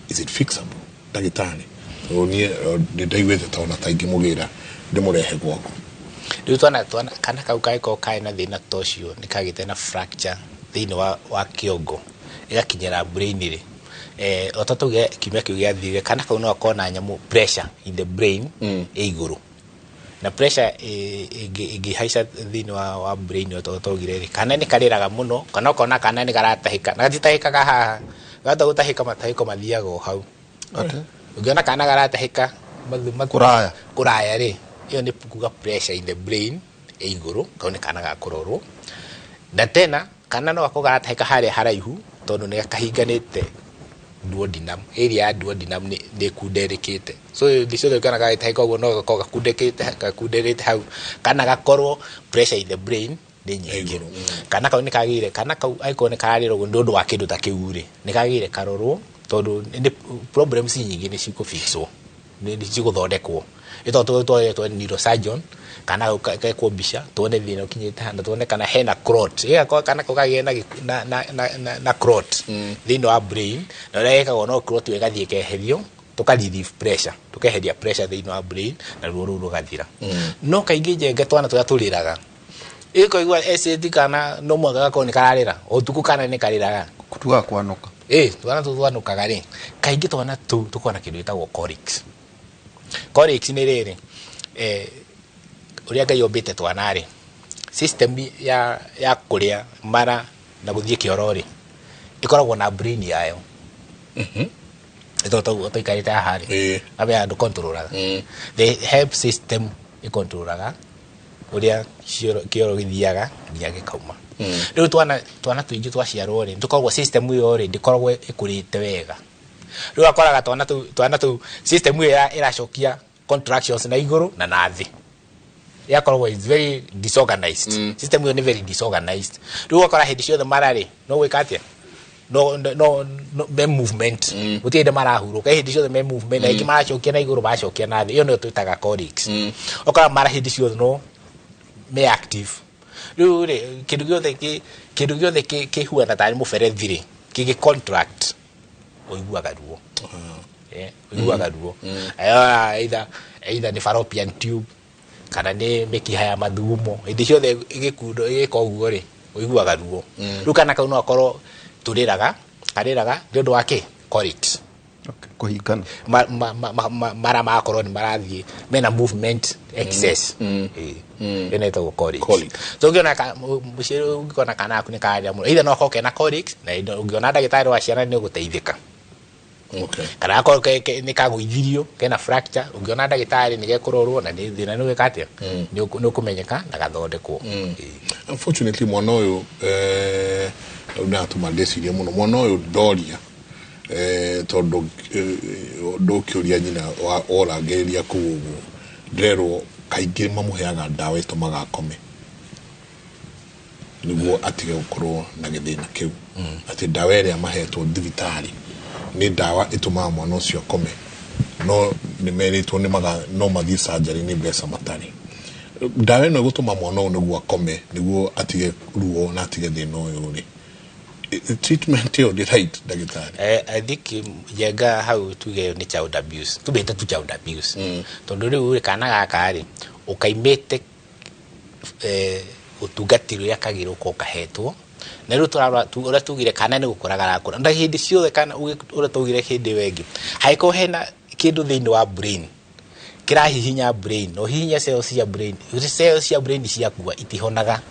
Is it fixable, ndagĩtarĩ? Tondũ niĩ nĩ ndaiguĩte ta ona ta ingĩmũgĩra ndĩmũrehe gwaku. Rĩu twana kana kau kangĩkorwo karĩ na thĩna ta ũcio, nĩ kagĩte na fracture thĩinĩ wa kĩongo ĩgakinyĩra brain rĩ, ota tuge kiumia kĩu gĩathirire, kana kau no gakorwo na nyamũ pressure in the brain ĩ igũrũ, na pressure ĩngĩhaica thĩinĩ wa brain, ota twaugire rĩ, kana nĩ karĩraga mũno, kana ũkona kana nĩ karatahĩka na gatitahĩkaga haha, gahota gũtahĩka matahĩko mathiaga o hau. Atĩ? Ũngĩona kana karatahĩka Kũraya. Kũraya rĩ, ĩyo nĩ kuga pressure in the brain ĩ igũrũ. Kau nĩ kana ga kũrorwo. Na tena kana no gakorwo karatahĩka harĩa haraihu tondũ nĩ kahinganĩte duodenum, area ya duodenum nĩ ĩkunderĩkĩte. So hĩndĩ ciothe kana gagĩtahĩka ũguo, no gakorwo gakunderĩte hau, kana gakorwo pressure in the brain nĩ nyingĩ. Igũrũ. Kana kau nĩ kagĩrĩire, kana kau angĩkorwo nĩ kararĩra ũguo nĩ ũndũ wa kĩndũ ta kĩu rĩ, nĩ kagĩrĩire karorwo, tondũ nĩ problems nyingĩ nĩ cikũfixwo, nĩ cigũthondekwo. Nĩ tondũ tũtwaretwo neurosurgeon, kana kau gekwo mbica tuone thĩna ũkinyĩte handũ, tuone kana hena clot. Ĩgakorwo kana kau kagĩe na gĩku- na na na na, na clot thĩinĩ wa brain, na ũrĩa ĩkagwo, no clot ĩyo ĩgathiĩ ĩkeherio, tũka relieve pressure, tũkeheria pressure thĩinĩ wa brain, na ruo rũu rũgathira. No kaingĩ, Njenge, twana tũrĩa tũrĩraga, ĩkoigua acid, kana no mũhaka gakorwo nĩ kararĩra ũtukũ, kana nĩ karĩraga. Tugaga kwanũka. Ĩ twana tũu twanũkaga rĩ, kaingĩ twana tũu tũkoragwo na kĩndũ gĩtagwo colics. Colics nĩ rĩrĩ, ũrĩa Ngai ombĩte twana rĩ, system ya kũrĩa mara na gũthiĩ kĩoro rĩ, ĩkoragwo na brain yayo. Tũikarĩte haha rĩ, abe andũ controlaga, the help system ĩcontrolaga ũrĩa kĩoro gĩthiaga nginya gĩkauma. Rĩu twana tũingĩ twaciarwo rĩ, tũkoragwo system ĩyo rĩ ndĩkoragwo ĩkũrĩte wega. Rĩu akoraga twana tũu system ĩyo ĩracokia contractions na igũrũ na thĩ, yakoragwo is very disorganized. System ĩyo nĩ very disorganized. Rĩu ũgakora hĩndĩ ciothe mararĩ no gwĩka atĩa, no me movement, gũtirĩ hĩndĩ marahurũka, hĩndĩ ciothe me movement, na ingĩ maracokia na igũrũ, maracokia na thĩ. Ĩyo nĩyo twĩtaga colics. Ũkora mara hĩndĩ ciothe no me active. Rĩu rĩ, kĩndũ gĩothe kĩhuana tarĩ mũberethi rĩ, kĩngĩ contract, ũiguaga ruo. Ũiguaga ruo. Either nĩ fallopian tube kana nĩ mĩkiha ya mathugumo, hĩndĩ ciothe ĩgĩkundo ĩgĩka ũguo rĩ, ũiguaga ruo. Rĩu kana kau no akorwo tũrĩraga, karĩraga nĩ ũndũ wa kĩ? Colics. Okay. Kũhingana. Mara magakorwo nĩ marathiĩ mena movement excess. Ĩĩ. Ĩyo nĩ ĩtagwo colics. Colic. So ũngĩona mũciari, ũngĩkona kana gaku nĩ kararĩra mũno, either no akorwo kena colics, na ũngĩona ndagĩtarĩ wa ciana nĩ ũgũteithĩka. Kana gakorwo nĩ kagũithirio, kena fracture, ũngĩona ndagĩtarĩ nĩ gekũrorwo na nĩ thĩna nĩ gwĩka atĩa, nĩ ũkũmenyeka na gathondekwo. Ĩĩ. Unfortunately mwana ũyũ, rĩu nĩatũma ndĩcirie mũno mwana ũyũ ndoria, tondũ ndũkĩũria nyina orangĩrĩria kũu ũguo, ndĩrerwo kaingĩ mamũheaga ndawa ĩtũmaga akome nĩguo atige gũkorwo na gĩthĩna kĩu, atĩ ndawa ĩrĩa mahetwo thibitarĩ nĩ ndawa ĩtũmaga mwana ũcio akome, no nĩ merĩtwo nĩ maga no mathiĩ surgery, nĩ mbeca matarĩ. Ndawa ĩno ĩgũtũma mwana ũyũ nĩguo akome, nĩguo atige ruo na atige thĩna ũyũ rĩ, treatment ĩyo ndĩ right, ndagĩtarĩ? I think, Njenga, hau tuge ĩyo nĩ child abuse, tumĩte tu child abuse, tondũ rĩu rĩ, kana gaka rĩ, ũkaimĩte ũtungati ũrĩa kagĩrĩirwo gũkorwo kahetwo. Na rĩu tũrarora ũrĩa tugire, kana nĩ gũkũra karakũra, na hĩndĩ ciothe kana ũrĩa twaugire hĩndĩ ĩyo ĩngĩ, hangĩkorwo hena kĩndũ thĩinĩ wa brain kĩrahihinya brain, no hihinya cells cia brain, cells cia brain ciakua itihonaga.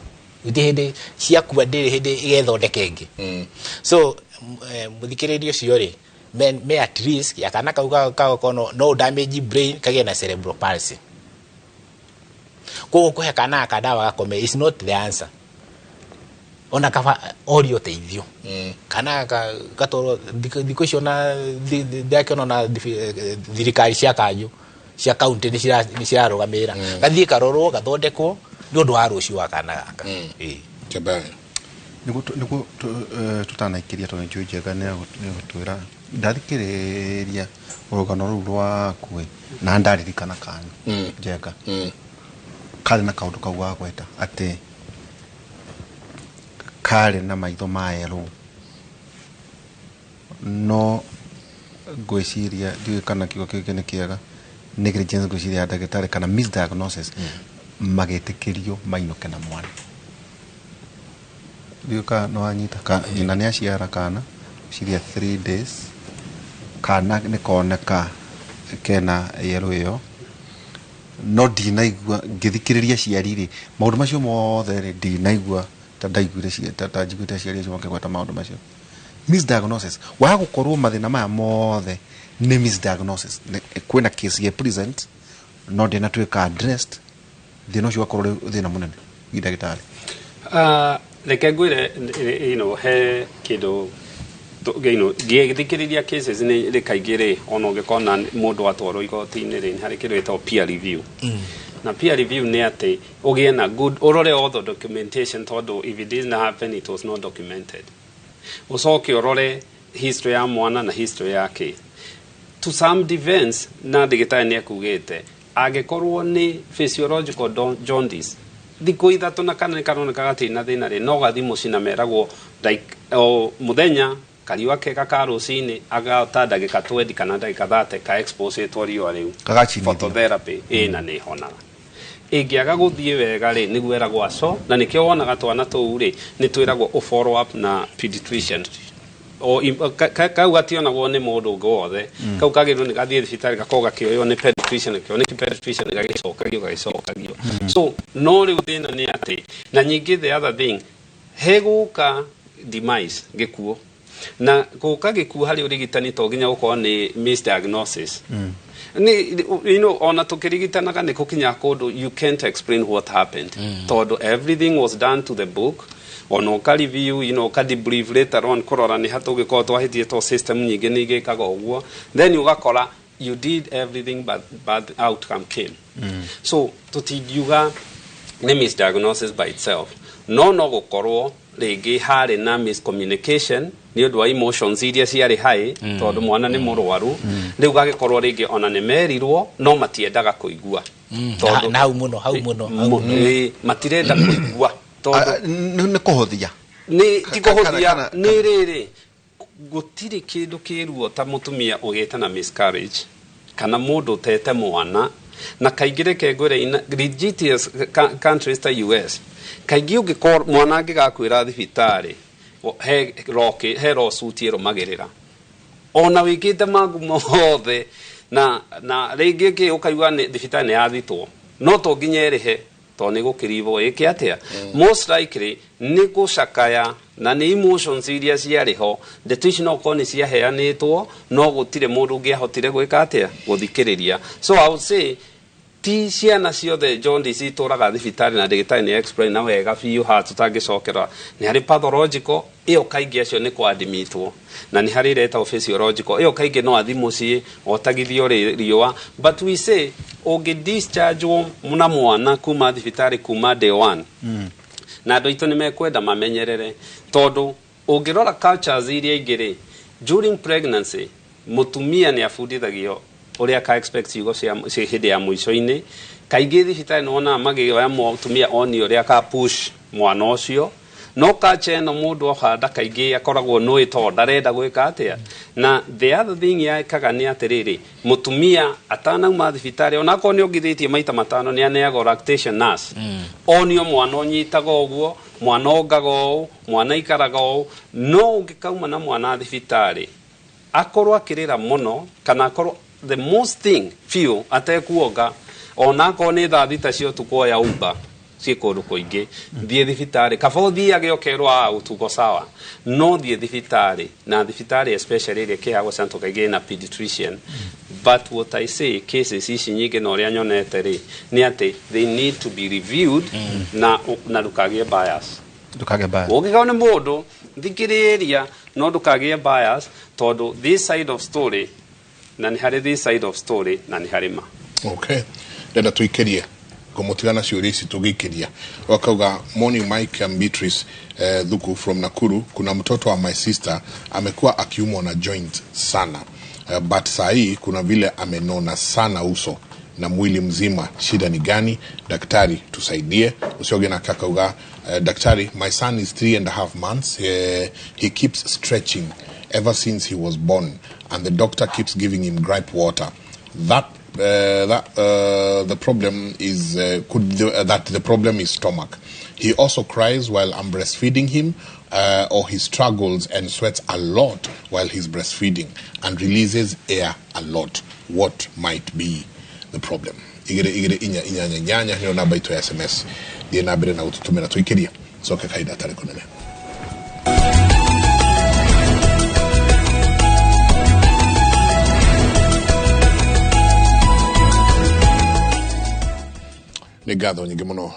Gũtirĩ hĩndĩ ciakua, ndĩrĩ hĩndĩ igethondeka ĩngĩ. So mũthikĩrĩria ũcio rĩ, me at risk ya kana kau gakorwo no damage brain, kagĩe na cerebral palsy. Koguo kũhe kana gaka ndawa gakome is not the answer. Ona kaba orio ũteithio, kana gatwarwo thikũ icio na ndĩrakĩona na thirikari cia kanjũ. Cia county nĩ cirarũgamĩrĩra gathiĩ karorwo gathondekwo nĩ ũndũ wa rũciũ wa kana gaka. Ĩĩ. Kĩambaya. Nĩguo tũtanaikĩria tondũ nĩnjũĩ Njenga nĩegũtwĩra ndathikĩrĩria rũgano rũu rwaku na ndaririkana kana Njenga karĩ na kaũndũ kau wagweta atĩ karĩ na maitho ma yellow, no ngwĩciria ndiũĩ kana kiugo kĩngĩ nĩ kĩega, negligence ngwĩciria ya ndagĩtarĩ kana misdiagnosis, magĩtĩkĩrio mainũke na mwana. Ndiũĩ kana nĩwanyita ka, nyina nĩ aciara kana ciria 3 days, kana nĩ koneka kena yellow ĩyo, no ndinaigua ngĩthikĩrĩria aciari rĩ maũndũ macio mothe rĩ, ndinaigua ta ndaiguire ta njiguĩte aciari acio makĩgweta maũndũ macio. Misdiagnosis wa gũkorwo mathĩna maya mothe nĩ misdiagnosis. Kwĩna case ya present no ndĩnatuĩka addressed, thĩna ũcio ũgakorwo ũrĩ thĩna mũnene i ndagĩtarĩ. Reke ngwĩre, he kĩndũ ngĩthikĩrĩria cases nĩ rĩ kaingĩ rĩ, ona ũngĩkona mũndũ atwarwo igoti-inĩ rĩ, nĩ harĩ kĩndũ gĩtagwo peer review. Na peer review nĩ atĩ ũgĩe na good ũrore all the documentation, tondũ if it didn't happen, it was not documented. Ũcoke ũrore history ya mwana na history yake to some defense, na ndagĩtarĩ nĩ ekugĩte angĩkorwo nĩ physiological jaundice thikũ 3 na kana nĩ karoneka gatirĩ na thĩna rĩ, no gathi mũciĩ na meragwo like o mũthenya kariũa kega ka rũcinĩ agata ndagĩka 20 kana ndagĩka 30 ka expose riũa rĩu. Kagacinithio. Phototherapy ĩ na nĩ ĩhonaga. Ĩngĩaga gũthiĩ wega rĩ, nĩguo ĩragwo aco, na nĩkĩo wonaga twana tũu rĩ nĩ twĩragwo ũ follow up na pediatrician. O kau gationagwo nĩ mũndũ ũngĩ wothe, kau kagĩrĩirwo nĩ gathiĩ thibitarĩ gakorwo gakĩoywo nĩ pediatrician, gakĩoywo nĩ pediatrician, gagĩcokagio gagĩcokagio. So no rĩu thĩna nĩ atĩ na nyingĩ the other thing he gũka demise, gĩkuũ, na gũka gĩkuũ harĩ ũrigitani to nginya gũkorwo nĩ misdiagnosis. Ni ona tukirigitanaga nĩ gũkinya kũndũ you can't explain what happened, tondũ everything was done to the book. Ona ũka review, ũka debrief later on kũrora nĩ ha tũngĩkorwo twahĩtie, to system nyingĩ nĩ igĩkaga ũguo. Then ũgakora you did everything but bad outcome came. So tũtingiuga nĩ misdiagnosis by itself, no gũkorwo rĩngĩ harĩ na miscommunication nĩ ũndũ wa emotions iria ciarĩ high, tondũ mwana nĩ mũrwaru. Rĩu gagĩkorwo rĩngĩ ona nĩ merirwo no matiendaga kũigua. Na hau mũno, hau mũno, hau mũno. Ĩĩ, matirenda kũigua tondũ Nĩ kũhũthia. Nĩ ti kũhũthia, nĩ rĩrĩ gũtirĩ kĩndũ kĩruo ta mũtumia ũgĩte na miscarriage kana mũndũ ũtete mwana. Na kaingĩ reke ngwĩre in religious countries ta US, kaingĩ ũngĩkorwo mwana angĩgakwĩra thibitarĩ he roki, he lawsuit ĩrũmagĩrĩra ona wĩkĩte mangu mothe, na rĩngĩ kĩ ũkaigua nĩ thibitarĩ nĩ yathitwo, no to nginya ĩrĩhe tondũ nĩ gũkĩribwo ĩke atĩa. Most likely nĩ gũcakaya na nĩ emotions iria ciarĩ ho, ndeto ici no korwo nĩ ciaheanĩtwo no gũtirĩ mũndũ ũngĩahotire gwĩka atĩa, gũthikĩrĩria. So I would say ti ciana ciothe jaundice itũraga thibitarĩ na ndagĩtarĩ nĩ explain na wega biũ haha tũtangĩcokera. Nĩ harĩ pathological, ĩyo kaingĩ acio nĩ kwadmitwo, na nĩ harĩ ĩrĩa ĩtagwo physiological, ĩyo kaingĩ no athi mũciĩ otagithio riũa. But we say ũngĩ discharge na mwana kuma thibitarĩ kuma day one, na andũ aitũ nĩ mekwenda mamenyerere, tondũ ũngĩrora cultures iria ingĩ rĩ, during pregnancy mũtumia nĩ abundithagio ũrĩa ka expect ciugo cia hĩndĩ ya mũico-inĩ. Kaingĩ thibitarĩ nĩ wonaga magĩoya mũtumia onio ũrĩa ka push mwana ũcio, no culture ĩno mũndũ ohanda kaingĩ akoragwo nũĩ tondũ ndarenda gwĩka atĩa. Na the other thing yekaga nĩ atĩrĩrĩ, mũtumia atanauma thibitarĩ onakorwo nĩ ongithĩtie maita 5 nĩ aneagwo lactation nurse, onio mwana ũnyitaga ũguo, mwana ongaga ũũ, mwana ikaraga ũũ. No ũngĩkauma na mwana thibitarĩ akorwo akĩrĩra mũno kana akorwo the most thing biũ atekuonga, onakorwo nĩ thaa 6 cia ũtukũ oya Uber ciĩ kũndũ kũingĩ, thiĩ thibitarĩ. Kaba ũthiage ũkerwo a ũtuko sawa, no thiĩ thibitarĩ, na thibitarĩ especially ĩrĩa ĩkĩheagwo ciana kaingĩ na pediatrician. But what I say, cases ici nyingĩ na ũrĩa nyonete rĩ, nĩ atĩ they need to be reviewed na ndũkagĩe bias. Ndũkagĩe bias. Ũngĩkorwo nĩ mũndũ thikĩrĩria, no ndũkagĩe bias, tondũ this side of story na nĩ harĩ this side of story na nĩ harĩ ma. Okay, ndenda tuikirie ngũmũtiga na ciũria ici tũgĩikĩria. Wakauga, "Morning, Mike and Beatrice, Thuku from Nakuru. Kuna mtoto wa my sister amekuwa akiumwa na joint sana, but saa hii kuna vile amenona sana uso na mwili mzima. Shida ni gani? Daktari, tusaidie." Usioge na kakauga, "Daktari, my son is 3.5 months. He keeps stretching ever since he was born and the doctor keeps giving him gripe water. That the problem is that the problem is stomach. He also cries while I'm breastfeeding him, or he struggles and sweats a lot while he's breastfeeding and releases air a lot. What might be the problem?" 22444 nĩyo namba itũ ya SMS. Thiĩ na mbere na gũtũtũmĩra tũikĩria coke kahinda tarĩ kũnene. Nĩ ngatho nyingĩ mũno,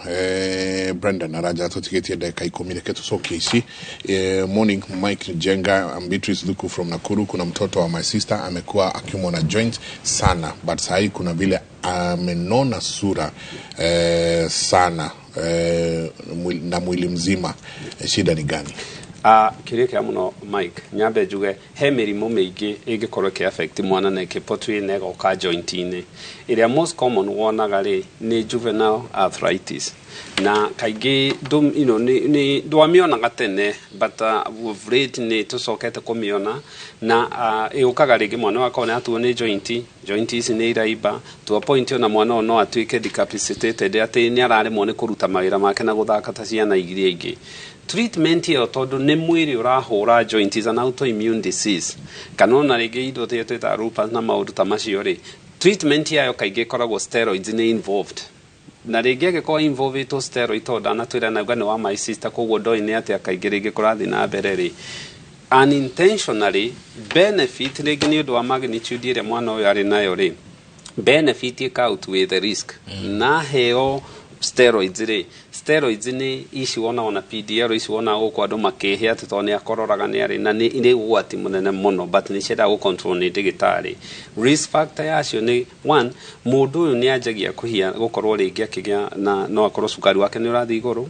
Brendan Aranja. Tũtigĩtie ndagĩka 10, reke tũcokie ici. "Morning, Mike Njenga and Beatrice Thuku from Nakuru. Kuna mtoto wa my sister amekuwa akiumwa na joint sana, but sahii kuna vile amenona sura sana na mwili mzima. Shida ni gani?" Kĩũria kĩa mũno, Mike. Nyambe njuge he mĩrimũ mĩingĩ ĩngĩkorwo ĩkĩ affect mwana na ĩkĩpotwi na ĩgoka joint-inĩ. Ĩrĩa most common wonaga rĩ nĩ juvenile arthritis, na kaingĩ you know, nĩ ndwamĩonaga tene, but of late nĩ tũcokete kũmĩona, na ĩũkaga rĩngĩ mwana wakorwo nĩ atuo nĩ joint ici nĩ iraimba to a point ona mwana ũyũ no atuĩke decapitated, atĩ nĩ araremwo nĩ kũruta mawĩra make na gũthaka ta ciana iria ingĩ. Treatment ĩyo, tondũ nĩ mwĩrĩ ũrahũra joint, is an autoimmune disease, kana ona rĩngĩ indo tĩa twĩtaga lupus na maũndũ ta macio rĩ, treatment yayo kaingĩ ĩkoragwo steroids nĩ involved. Na rĩngĩ angĩkorwo involved steroid, tondũ ndanatwĩra nauga nĩ wa my sister, koguo ndoĩ nĩ atĩa kaingĩ rĩngĩ kũrathiĩ na mbere rĩ, unintentionally benefit rĩngĩ nĩ ũndũ wa magnitude ĩrĩa mwana ũyũ arĩ nayo rĩ, benefit ĩka outweigh the risk. Na heo steroids rĩ, steroids nĩ ici wona ona PDL ici wona gũkũ andũ makĩhĩa atĩ tondũ nĩ akororaga nĩ arĩ na nĩ nĩ ũgwati mũnene mũno, but nĩ ciendaga gũcontrol nĩ ndagĩtarĩ. Risk factor yacio nĩ one, mũndũ ũyũ nĩ anjagia kũhia gũkorwo rĩngĩ akĩgĩa na no akorwo cukari wake nĩ ũrathiĩ igũrũ,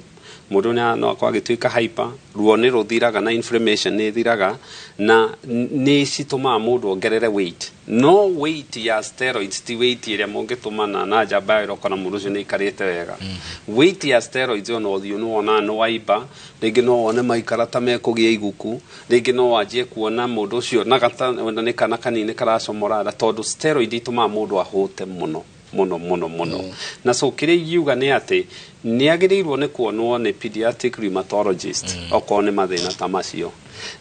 mũndũ no akorwo agĩtuĩka hyper, ruo nĩ rũthiraga na inflammation nĩ ĩthiraga, na nĩ citũmaga mũndũ ongerere weight. No weight ya steroids ti weight ĩrĩa mũngĩtũmana na njamba ĩyo ũkona mũndũ ũcio nĩ aikarĩte wega. Weight ya steroids, ona ũthiũ nĩ wonaga nĩ waimba, rĩngĩ no wone maikara ta mekũgĩa iguku, rĩngĩ no wanjie kuona mũndũ ũcio na gata na nĩ kana kanini karacomora nda, tondũ steroid itũmaga mũndũ ahũte mũno mũno mũno mũno. Na so kĩrĩa ingiuga nĩ atĩ nĩ agĩrĩirwo nĩ kuonwo nĩ pediatric rheumatologist okorwo nĩ mathĩna ta macio.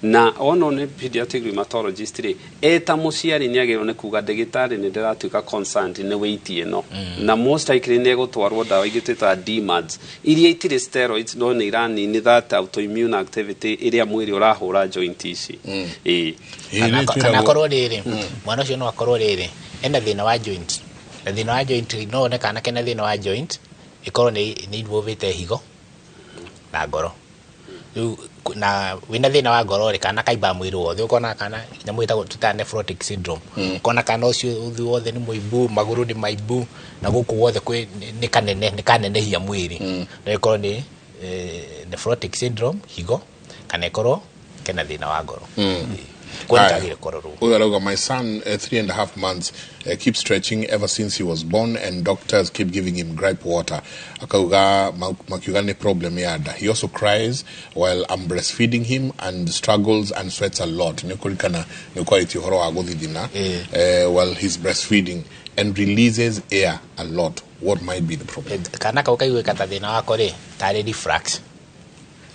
Na onwo nĩ pediatric rheumatologist rĩ, eta mũciari nĩ agĩrĩirwo nĩ kuga, "Ndagĩtarĩ, nĩ ndĩratuĩka concerned nĩ weight ĩno." Na most likely nĩ egũtwarwo ndawa ingĩ twĩtaga DMARDs, iria itirĩ steroids no nĩ iranini that autoimmune activity ĩrĩa mwĩrĩ ũrahũra joint ici. Ĩĩ. Kana akorwo rĩrĩ mwana ũcio no akorwo rĩrĩ ena thĩna wa joint, na thĩna wa joint no one kana kena thĩna wa joint ĩkorwo nĩ involvĩte higo na ngoro. Rĩu na wĩna thĩna wa ngoro rĩ, kana kaimbaga mwĩrĩ wothe, ũkona kana nyamũ ĩtagwo tũtaga nephrotic syndrome, ũkona kana ũcio ũthiũ wothe nĩ mũimbu, magũrũ nĩ maimbu, na gũkũ guothe kwĩ nĩ kanene nĩ kanenehia mwĩrĩ. No ĩkorwo nĩ nephrotic syndrome higo, kana ĩkorwo kena thĩna wa ngoro. Kwa Haya. nĩ kagĩrĩire kũrorwo. Huyu arauga, "My son, 3.5 months, keeps stretching ever since he was born and doctors keep giving him gripe water." Akauga makiuga ni problem ya nda. "He also cries while I'm breastfeeding him and struggles and sweats a lot." Nĩ kũririkana nĩ kwarĩtie ũhoro wa gũthithina. "While he's breastfeeding and releases air a lot. What might be the problem?" Kana kau kaiguĩka ta thĩna wako rĩ tarĩ reflux.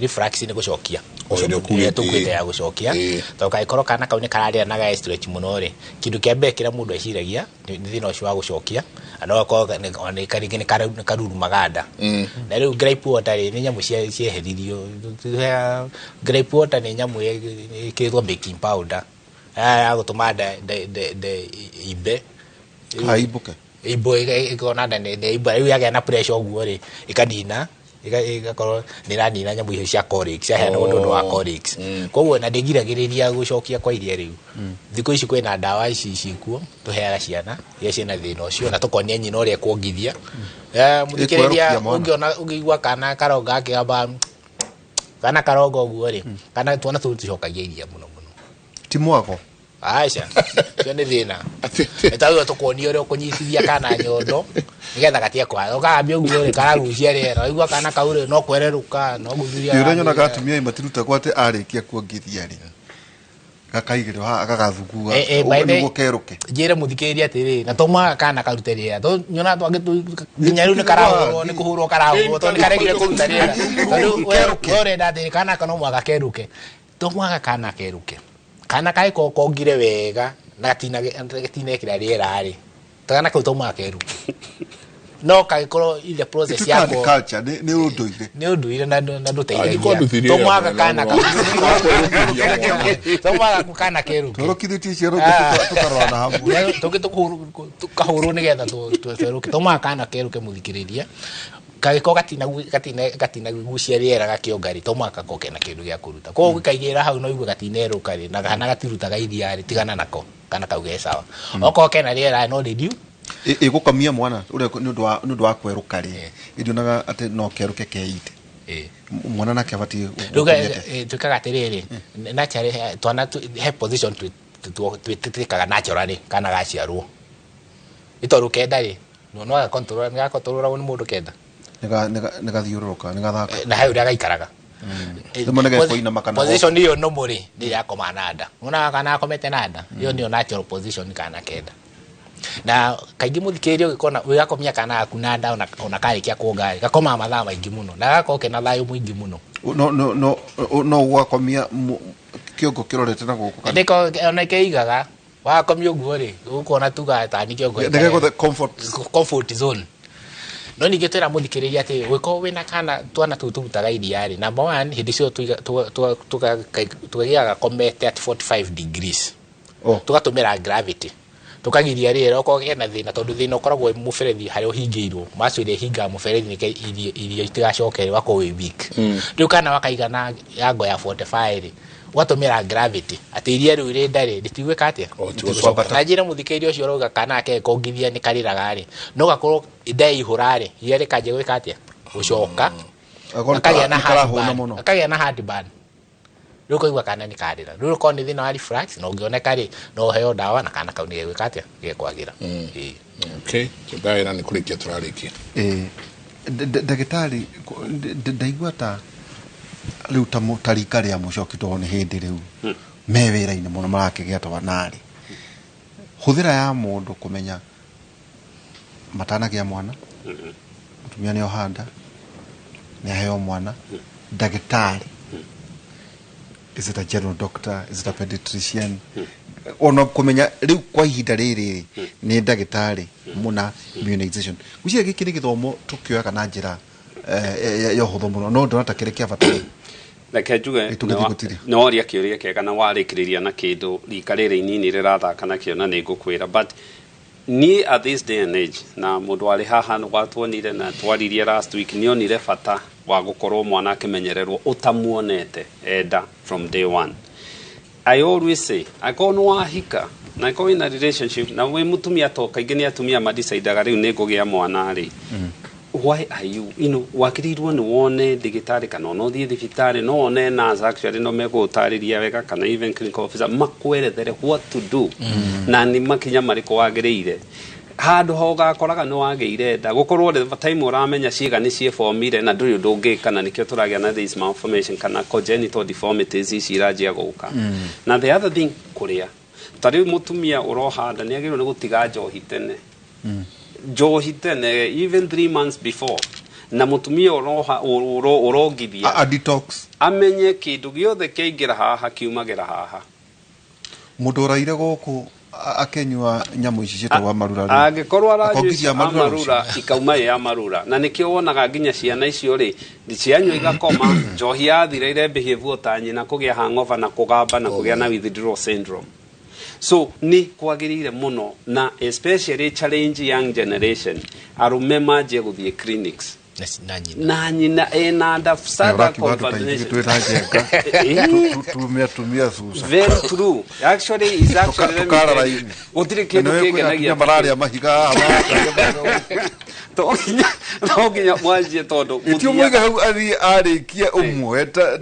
Reflux nĩ gũcokia. O, ĩrĩa ũkugĩte, Ĩrĩa tũkuĩte ya gũcokia. Tondũ kangĩkorwo kana kau nĩ kararĩra na ga stretch mũno rĩ, kĩndũ kĩa mbere kĩrĩa mũndũ eciragia nĩ thĩna ũcio wa gũcokia, na no gakorwo ona rĩngĩ nĩ karurumaga nda. Na rĩu gripe water rĩ, nĩ nyamũ cieheririo. Gripe water nĩ nyamũ ĩkĩrĩtwo baking powder ya gũtũma nda imbe. Haimbũke. Imbo ĩkona nda nĩ imba, rĩu yagĩa na pressure ũguo rĩ, ĩkanina Igakorwo nĩ ĩranina nyamũ icio cia colics, ciaheana ũndũ wa colics. Koguo na ndĩgiragĩrĩria gũcokia kwa iria rĩu. Thikũ ici kwĩna ndawa ici cikuo tũheaga ciana iria ciĩna thĩna ũcio, na tũkonia nyina ũrĩa ekuongithia. Mũthikĩrĩria, Ĩkwerũkia mwana. ũngĩona ũngĩigua kana karonga akĩgamba kana karonga ũguo rĩ, kana twana tũu tũcokagia iria mũno mũno. Ti mwago? Aca, cio nĩ thĩna. Nĩtagĩrĩirwo tũkuonia ũrĩa ũkũnyitithia kana nyondo nĩgetha gatige kwaga. Ũkahambia ũguo rĩ, karagucia rĩera. Waigua kana kau rĩ, no kwererũka, no gũthuria. Nĩ ũrĩa nyonaga atumia matirutagwo atĩ arĩkia kuongithia rĩ, gakaigĩrĩrwo haha gagathugua By the- nĩguo kerũke. Njĩre mũthikĩrĩria atĩrĩrĩ, na tũmaga kana karute rĩera, to nyona twangĩ nginya rĩu nĩ karahũrwo, nĩ kũhũrwo karahũrwo tondũ nĩ karegire kũruta rĩera, tondũ we ũrenda atĩrĩ, kana aka no mũhaka kerũke. To mũhaka kana kerũke. Kana kangĩkorwo kongire wega na gatinekĩra rĩera rĩ, kana kau to mũhaka kerũke, no kangĩkorwo in the process Ituĩkaga nĩ yako culture, nĩ ũndũire. Nĩ ũndũire na ndũteithagia. Angĩkorwo ndũthirie To mũhaka rĩera, kana no mũhaka. to mũhaka kana kerũke. Twerũkithĩtie ciana tũkarorana hamwe. Tũngĩ tũkahũrwo nĩgetha twerũke. To mũhaka kana kerũke, mũthikĩrĩria. Kangĩkorwo gatinagucia rĩera gakĩonga rĩ, to mũhaka koke na kĩndũ gĩa kũruta. Koguo ũngĩkaigĩrĩra hau no igue gatinerũka rĩ, na kana gatirutaga iria rĩ, tigana nako, kana kau ge sawa. Okorwo kena rĩera, no rĩdiu. Ĩgũkomia mwana ũrĩa nĩ ũndũ wa kwerũka rĩ, ndionaga atĩ no kerũke keite. Mwana nake abatiĩ Rĩu gũkomia atĩa? Twĩkaga atĩrĩrĩ, naturally twana he position twĩtĩkaga naturally kana gaciarwo nĩ tondũ kenda rĩ, no gakontrolagwo nĩ mũndũ kenda. Nĩgathiũrũrũka, nĩgathaka. Na he ũrĩa gaikaraga. Rĩmwe nĩgekũinama kana Position ĩyo normal rĩ, nĩ yakoma na nda. Wonaga kana akomete na nda, ĩyo nĩyo natural position kana kenda. Na kaingĩ, mũthikĩrĩria, ũgĩkona wĩgakomia kana gaku na nda, ona karĩkia kuonga rĩ, gakomaga mathaa maingĩ mũno na gagakorwo kena thayũ mũingĩ mũno. No gwakomia kĩongo kĩrorete na gũkũ kana Nĩko ona keigaga wagakomia ũguo rĩ, ũkuona tuga tani kĩongo. Nĩgegũthe comfort. Comfort zone. No ningĩ twĩra mũthikĩrĩria atĩ ũngĩkorwo wĩna kana twana tũu tũrutaga iria rĩ, number one, hĩndĩ cio tũgĩaga gakomete at 45 degrees. Oh. Tũgatũmĩra gravity tũkagiria rĩera okorwo kena thĩna, tondũ thĩna ũkoragwo wĩ mũberethi harĩa ũhingĩirwo, maco ĩrĩa ĩhingaga mũberethi nĩke irio itigacokere, ũgakorwo wĩ weak. Rĩu kana wakaiga na angle ya 45 rĩ, ũgatũmĩra gravity atĩ iria rĩu rĩ nda rĩ rĩtigwĩka atĩa? Oh, ti Rĩtigũcoka. Na njĩre mũthikĩrĩria ũcio ũrauga kana ake kongithia nĩ karĩraga rĩ, no gakorwo nda yaihũra rĩ, iria rĩkanjia gwĩka atĩa? Gũcoka. Akorwo Akagĩa na nĩ karahũna heartburn. mũno. Akagĩa na heartburn, rĩu ũkaigua kana nĩ karĩra. Rĩu ũkorwo nĩ thĩna wa reflux, na ũngĩoneka rĩ, no ũheo ndawa na kana kau nĩ gegwĩka atĩa? Gekwagĩra. Ĩĩ. Okay, ndawĩra nĩ kũrĩkia tũrarĩkia. Ndagĩtarĩ, ndaigua ta rĩu ta rika rĩa mũcoki, tondũ nĩ hĩndĩ rĩu me wĩra-inĩ mũno marakĩgĩa twana rĩ, hũthĩra ya mũndũ kũmenya matanagĩa mwana, mũtumia nĩ oha nda, nĩ aheo mwana, ndagĩtarĩ, is it a general doctor, is it a pediatrician? Ona kũmenya rĩu kwa ihinda rĩrĩ nĩ ndagĩtarĩ mũna immunization. Gwĩciria gĩkĩ nĩ gĩthomo tũkĩoyaga na njĩra ya ũhũthũ mũno, no ndona ta kĩrĩ kĩa bata. Reke njuge. Tũgĩthiĩ gũtirĩ. Nĩ woria kĩũria kĩega na warĩkĩrĩria na kĩndũ rika rĩrĩ inini rĩrathaka nakĩo, na nĩ ngũkwĩra, but niĩ at this day and age, na mũndũ warĩ haha watuonire na twaririe last week, nĩ onire bata wa gũkorwo mwana akĩmenyererwo ũtamuonete enda from day one. I always say, angĩkorwo nĩ wahika na angĩkorwo wĩna relationship na wĩ mũtumia, to kaingĩ nĩ atumia madecidaga rĩu nĩ ngũgĩa mwana rĩ, why are you, you know, wagĩrĩirwo nĩ wone ndagĩtarĩ kana ona ũthiĩ thibitarĩ no wone nurse, actually no megũgũtarĩria wega, kana even clinical officer makwerethere what to do na nĩ makinya marĩkũ wagĩrĩire handũ ho ũgakoraga nĩ wagĩire nda, gũkorwo the time ũramenya ciĩga nĩ ciĩbomire na ndũrĩ ũndũ ũngĩka, na nĩkĩo tũragĩa na this malformation kana congenital deformities ici iranjia gũka. Na the other thing, kũrĩa, ta rĩu mũtumia ũroha nda nĩ agĩrĩirwo nĩ gũtiga njohi tene, njohi tene, even 3 months before, na mũtumia ũroha ũrongithia A detox. Amenye kĩndũ gĩothe kĩaingĩra haha kiumagĩra haha. Mũndũ ũraire gũkũ akĩnyua nyamũ ici ciĩtagwo amarura rĩ. Angĩkorwo aranyua Akongithia amarura amarura, ikauma ĩ amarura, na nĩkĩo wonaga nginya ciana icio rĩ, cianyua igakoma, njohi yathira irebehĩvu ta nyina, kũgĩa hangover na kũgamba na kũgĩa na withdrawal syndrome. So nĩ kwagĩrĩire mũno, na especially challenge young generation, arũme manjie gũthiĩ clinics. Na nyina. Na nyina ena nda further Ũrakiuga andũ ta ithuĩ confirmation. twĩ na njenga. Tumia cuca. Very true, actually is actually, let me Tũkara tell you, raini. gũtirĩ kĩndũ kĩngenagia Mararĩa mahiga haha. To nginya mwanjie tondũ Ti mũige hau athiĩ arĩkie ũmwe ta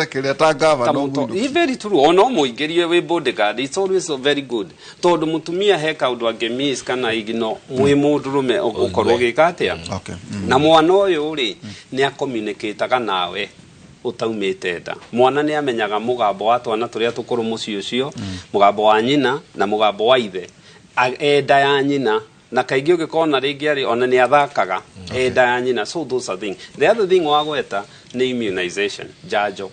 kĩrĩa ta gavana ũguo. Ĩ, very true, ona ũmũingĩrie wĩ bodyguard, it's always very good, tondũ mũtumia he kaũndũ angĩ miss kana igino mwĩ mũndũrũme ũkorwo ũgĩka atĩa. Na mwana ũyũ rĩ, nĩ acommunicataga nawe ũtaumĩte nda. Mwana nĩ amenyaga mũgambo wa twana tũrĩa tũkũrũ mũciĩ ũcio, mũgambo wa nyina na mũgambo wa ithe enda ya nyina, na kaingĩ ũngĩkona rĩngĩ arĩ ona nĩ athakaga enda ya nyina. So those are things. The other thing wagweta nĩ immunization, njanjo,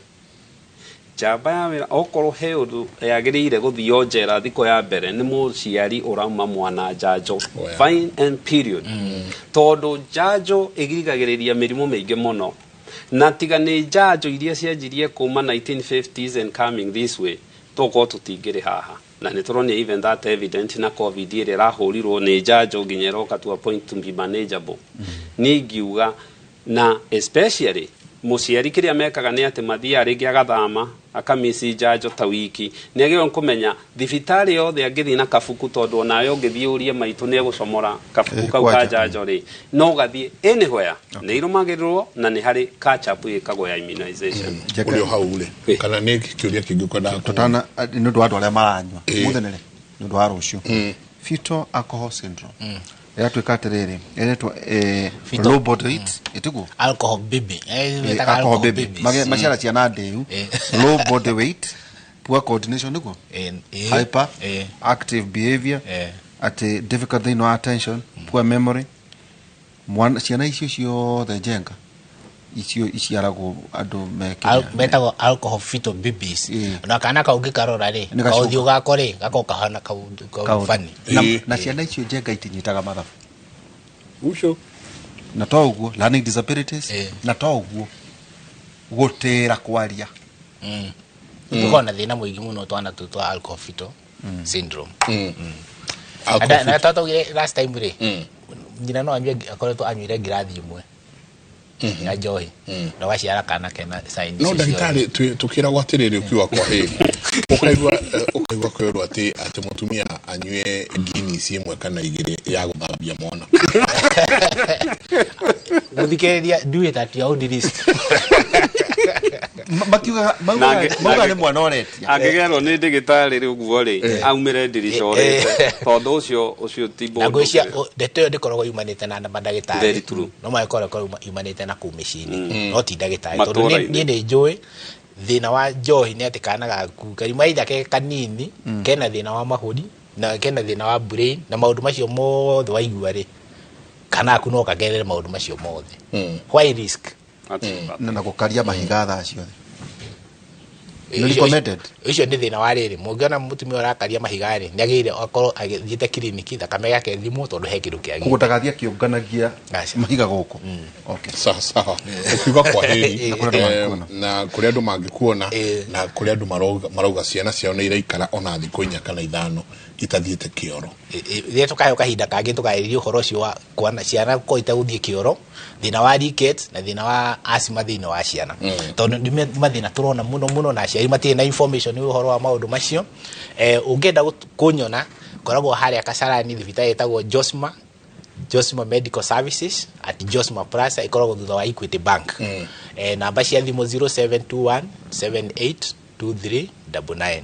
njamba ya wĩra. Okorwo he ũndũ yagĩrĩire gũthio njera thikũ ya mbere nĩ mũciari ũrauma mwana njanjo. Oh, yeah. Fine and period, tondũ njanjo ĩgiragĩrĩria mĩrimũ mĩingĩ mũno, na tiga nĩ njanjo iria cianjirie kuma 1950s and coming this way, tokorwo tũtingĩrĩ haha. Na nĩ tũronio even that evident na COVID ĩrĩa ĩrahũrirwo nĩ njanjo nginya ĩroka to a point to be manageable. Niĩ ingiuga na especially mũciari, kĩrĩa mekaga nĩ atĩ mathiaga rĩngĩ agathama akamisi njanjo ta wiki. Nĩ agĩrĩirwo nĩ kũmenya thibitarĩ yothe angĩthiĩ na kabuku, tondũ onawe ũngĩthiĩ ũrie maitũ nĩ egũcomora kabuku kau ka kwanja. Njanjo rĩ, no ũgathiĩ anywhere nĩ irũmagĩrĩrwo na nĩ harĩ catch up ĩkagwo ya immunization. Njeke- Ũrĩ o hau rĩ, kana nĩ kĩũria kĩngĩ ũkwendaga Tũtana, nĩ ũndũ wa andũ arĩa maranyua mũthĩ nĩ ũndũ wa rũciũ, fetal alcohol syndrome ĩratuĩka atĩrĩrĩ, ĩretwo Fetal- low body weight, ĩtiguo? Alcohol baby. Metaga Alcohol baby. Babies. Maciara ciana ndĩu, low body weight, poor coordination, nĩguo? Hyper active behavior, atĩ difficult thĩinĩ wa attention, poor memory. Mwana ciana icio ciothe, njenga, icio iciaragwo andũ me kĩrĩa? Metagwo alcohol fetal babies. Na kana kau ũngĩkarora rĩ, Nĩ gacuka. kaũthiũ gako rĩ, gakoragwo kahana kaũndũ Kaũndũ. funny. Na ciana icio, njenga, itinyitaga mathabu. Ucio. Na to ũguo, learning disabilities. Na to ũguo, gũtĩra kwaria. Tũkoragwo na thĩna mũingĩ mũno twana tũtũ twa alcohol fetal syndrome. Alcohol Na fetal. twataugire last time rĩ, nyina no anyue, akoretwo anyuire ngirathi ĩmwe ya njohi na ũgaciara kana kena signs No icio ciothe. ndagĩtarĩ, tũkĩragwo atĩrĩrĩ, ũkiuga kwa hĩri ũkaigua kwĩrwo atĩ mũtumia anyue Guinness ĩmwe kana igĩrĩ ya gũthambia mwana. Mũthikĩrĩria, do it at your own risk. Makiugaga maugaga nĩ mwana ũretia. Angĩgerwo nĩ ndĩgĩtarĩ rĩ ũguo rĩ, aumĩre ndirica ũrĩte, tondũ ũcio ti Na mũndũ ngwĩciria ndeto ĩyo ndĩkoragwo yumanĩte na mandagĩtarĩ. Very true. No magĩkorwo ĩkorwo yumanĩte na kũu mĩciĩ-inĩ, no ti ndagĩtarĩ, tondũ Matũũra-inĩ. niĩ nĩ njũĩ thĩna wa njohi nĩ atĩ kana gaku karima itha ke kanini kena thĩna wa mahũri na kena thĩna wa brain na maũndũ macio mothe waigua rĩ, kana gaku no kagerere maũndũ macio mothe. Why risk? Na gũkaria mahiga thaa ciothe nĩ recommended. Ũcio nĩ thĩna wa rĩrĩ, mũngĩona mũtumia ũrakaria mahiga rĩ, nĩ agĩrĩire akorwo agĩthiĩte kiriniki, thakame yake ĩthimwo, tondũ he kĩndũ kĩagĩrĩire. Koguo ndagathiĩ akĩũnganagia Aca. mahiga gũkũ, okay. Sawa sawa, ũkiuga kwa heri. Na kũrĩa andũ mangĩkuona. Na kũrĩa andũ mangĩkuona na kũrĩa andũ marauga ciana ciao nĩ iraikara ona thikũ 4 kana 5 itathiĩte kĩoro. Rĩrĩa tũkaheo kahinda kangĩ tũkarĩria ũhoro ũcio wa kwana ciana gũkorwo itegũthiĩ kĩoro, thĩna wa rickets na thĩna wa asthma thĩinĩ wa ciana, tondũ nĩ mathĩna tũrona mũno mũno na aciari matirĩ na information ũhoro wa maũndũ macio. Ũngĩenda kũnyona, ngoragwo harĩa Kasarani, thibitarĩ ĩtagwo Josma Medical Services at Josma Plaza, ĩkoragwo thutha wa Equity Bank. Namba cia thimũ 0721 782399.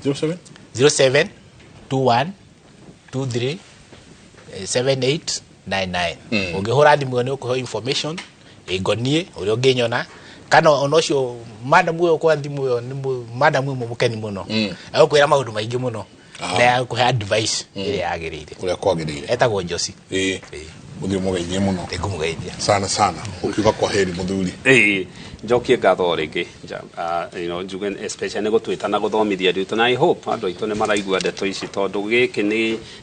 07 07 21 23 7899. Ũngĩhũra thimũ ĩyo nĩ ũkũheo information ĩngoniĩ ũrĩa ũngĩnyona, kana ona ũcio madam ũyũ kwa thimũ ĩyo nĩ madam ũmwe mũkeni mũno, egũkwĩra maũndũ maingĩ mũno na egũkũhe advice ĩrĩa yagĩrĩire. Ũrĩa kwagĩrĩire. Etagwo Josi. Ĩĩ, mũthiĩ mũgeithie mũno. Nĩngũmũgeithia. Sana sana, ũkiuga kwa heri, mũthuri. Ĩĩ, njokie ngatho rĩngĩ, njuge especially nĩ gũtwĩta na gũthomithia andũ aitũ, na I hope andũ aitũ nĩ maraigua ndeto ici, tondũ gĩkĩ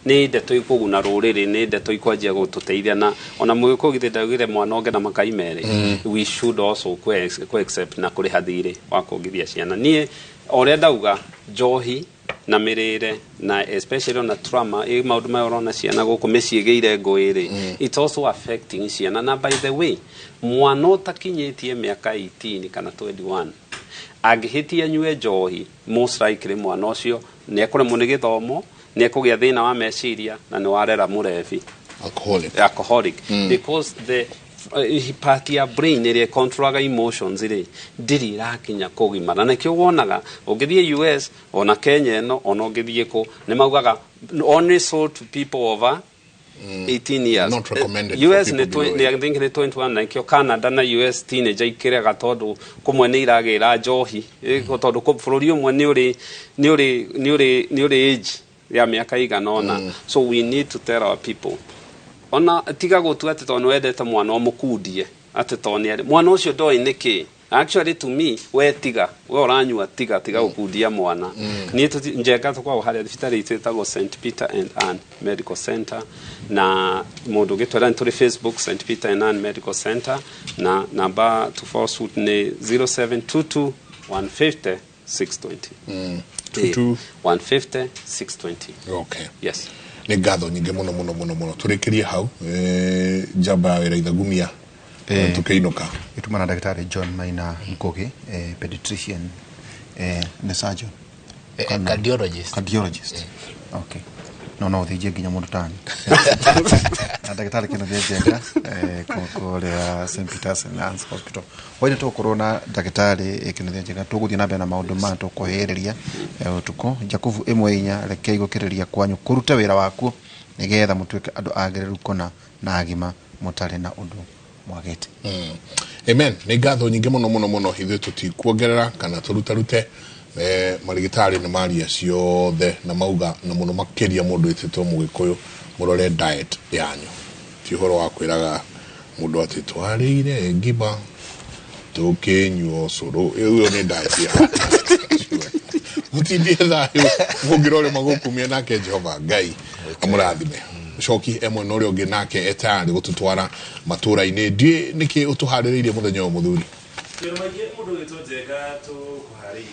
nĩ ndeto ikũguna rũrĩrĩ, nĩ ndeto ikwanjia gũtũteithia. Na ona mũgĩkũyũ githĩ ndaugire mwana onge na makai merĩ. We should also kũ accept na kũrĩha thirĩ wa kũongithia ciana. Niĩ o ũrĩa ndauga, njohi Na mĩrĩre na especially ona trauma ĩ maũndũ maya ũrona ciana gũkũ mĩciĩ ĩgĩire ngũĩ rĩ, it's also affecting ciana. Na by the way, mwana ũtakinyĩtie mĩaka 18 kana 21 angĩhĩtia nyue njohi, most likely mwana ũcio nĩ ekũremwo nĩ gĩthomo, nĩ ekũgĩa thĩna wa meciria na nĩ warera mũrebi. Alcoholic. Alcoholic, because the part ya brain ĩrĩa controlaga emotions rĩ ndĩrĩ ĩrakinya kũgimara. Na nĩkĩo wonaga ũngĩthiĩ US ona Kenya ĩno, ona ũngĩthiĩ kũ, nĩ maugaga only sold to people over 18 years. Not recommended for US people nĩ below. I think nĩ 21. Na nĩkĩo Canada na US teenager ikĩrega tondũ kũmwe nĩ iragĩra njohi. Tondũ bũrũri ũmwe nĩ ũrĩ age ya mĩaka igana ũna. So we need to tell our people, ona tiga gũtua atĩ tondũ nĩwendete mwana ũmũkundie atĩ tondũ nĩ arĩ mwana ũcio ndoĩ nĩkĩ. Actually, to me, we tiga, we ũranyua, tiga, tiga gũkundia mwana. Niĩ njenga tũkoragwo harĩa thibitarĩ itũ ĩtagwo St Peter and Ann Medical Center, na mũndũ ũngĩtwĩra nĩ tũrĩ Facebook, St Peter and Ann Medical Center, na namba to follow suit nĩ 0722 150 620. 22. 150 620. Okay. Yes. Nĩ ngatho nyingĩ mũno mũno mũno mũno. Tũrĩkĩrie hau. Njamba ya wĩra ithagumia, tũkĩinũka. Ituma na ndagĩtarĩ John Maina Ngugi, pediatrician, nĩ surgeon? Cardiologist. Cardiologist, okay. No ũthĩnjie nginya mũndũ tani. Na ndagĩtarĩ Kenneth Njenga, kũrĩa St Peters and Anne's Hospital. Hwainĩ tũgũkorwo na ndagĩtarĩ Kenneth Njenga, tũgũthiĩ na mbere na maũndũ maya tũkũhĩrĩria ũtukũ. Jakubu 1:4, rekei gũkĩrĩria kwanyu kũrute wĩra wakuo nĩgetha mũtuĩke andũ agĩrĩru kũna na agima mũtarĩ na ũndũ mwagĩte. Amen. Nĩ ngatho nyingĩ mũno mũno mũno. Ithuĩ tũtikuongerera kana tũrutarute. Marigĩtarĩ nĩ maria ciothe na mauga na mũno makĩria mũndũ wĩtĩtwo mũgĩkũyũ, mũrore diet yanyu. Ti ũhoro wa kwĩraga mũndũ atĩ twarĩire ngima tũkĩnyua ũcũrũ, ĩyo nĩ diet ya mũtindie thayũ mũngĩrore magũkumia. Nake Jehova Ngai amũrathime. Coki e mwena ũrĩa ũngĩ nake etayarĩ gũtũtwara matũra-inĩ. Ndiĩ nĩkĩ ũtũharĩrĩirie mũthenya ũyũ, mũthuri? Kĩndũ maingĩ mũndũ ũgĩtwo Njenga tũkũharĩirie.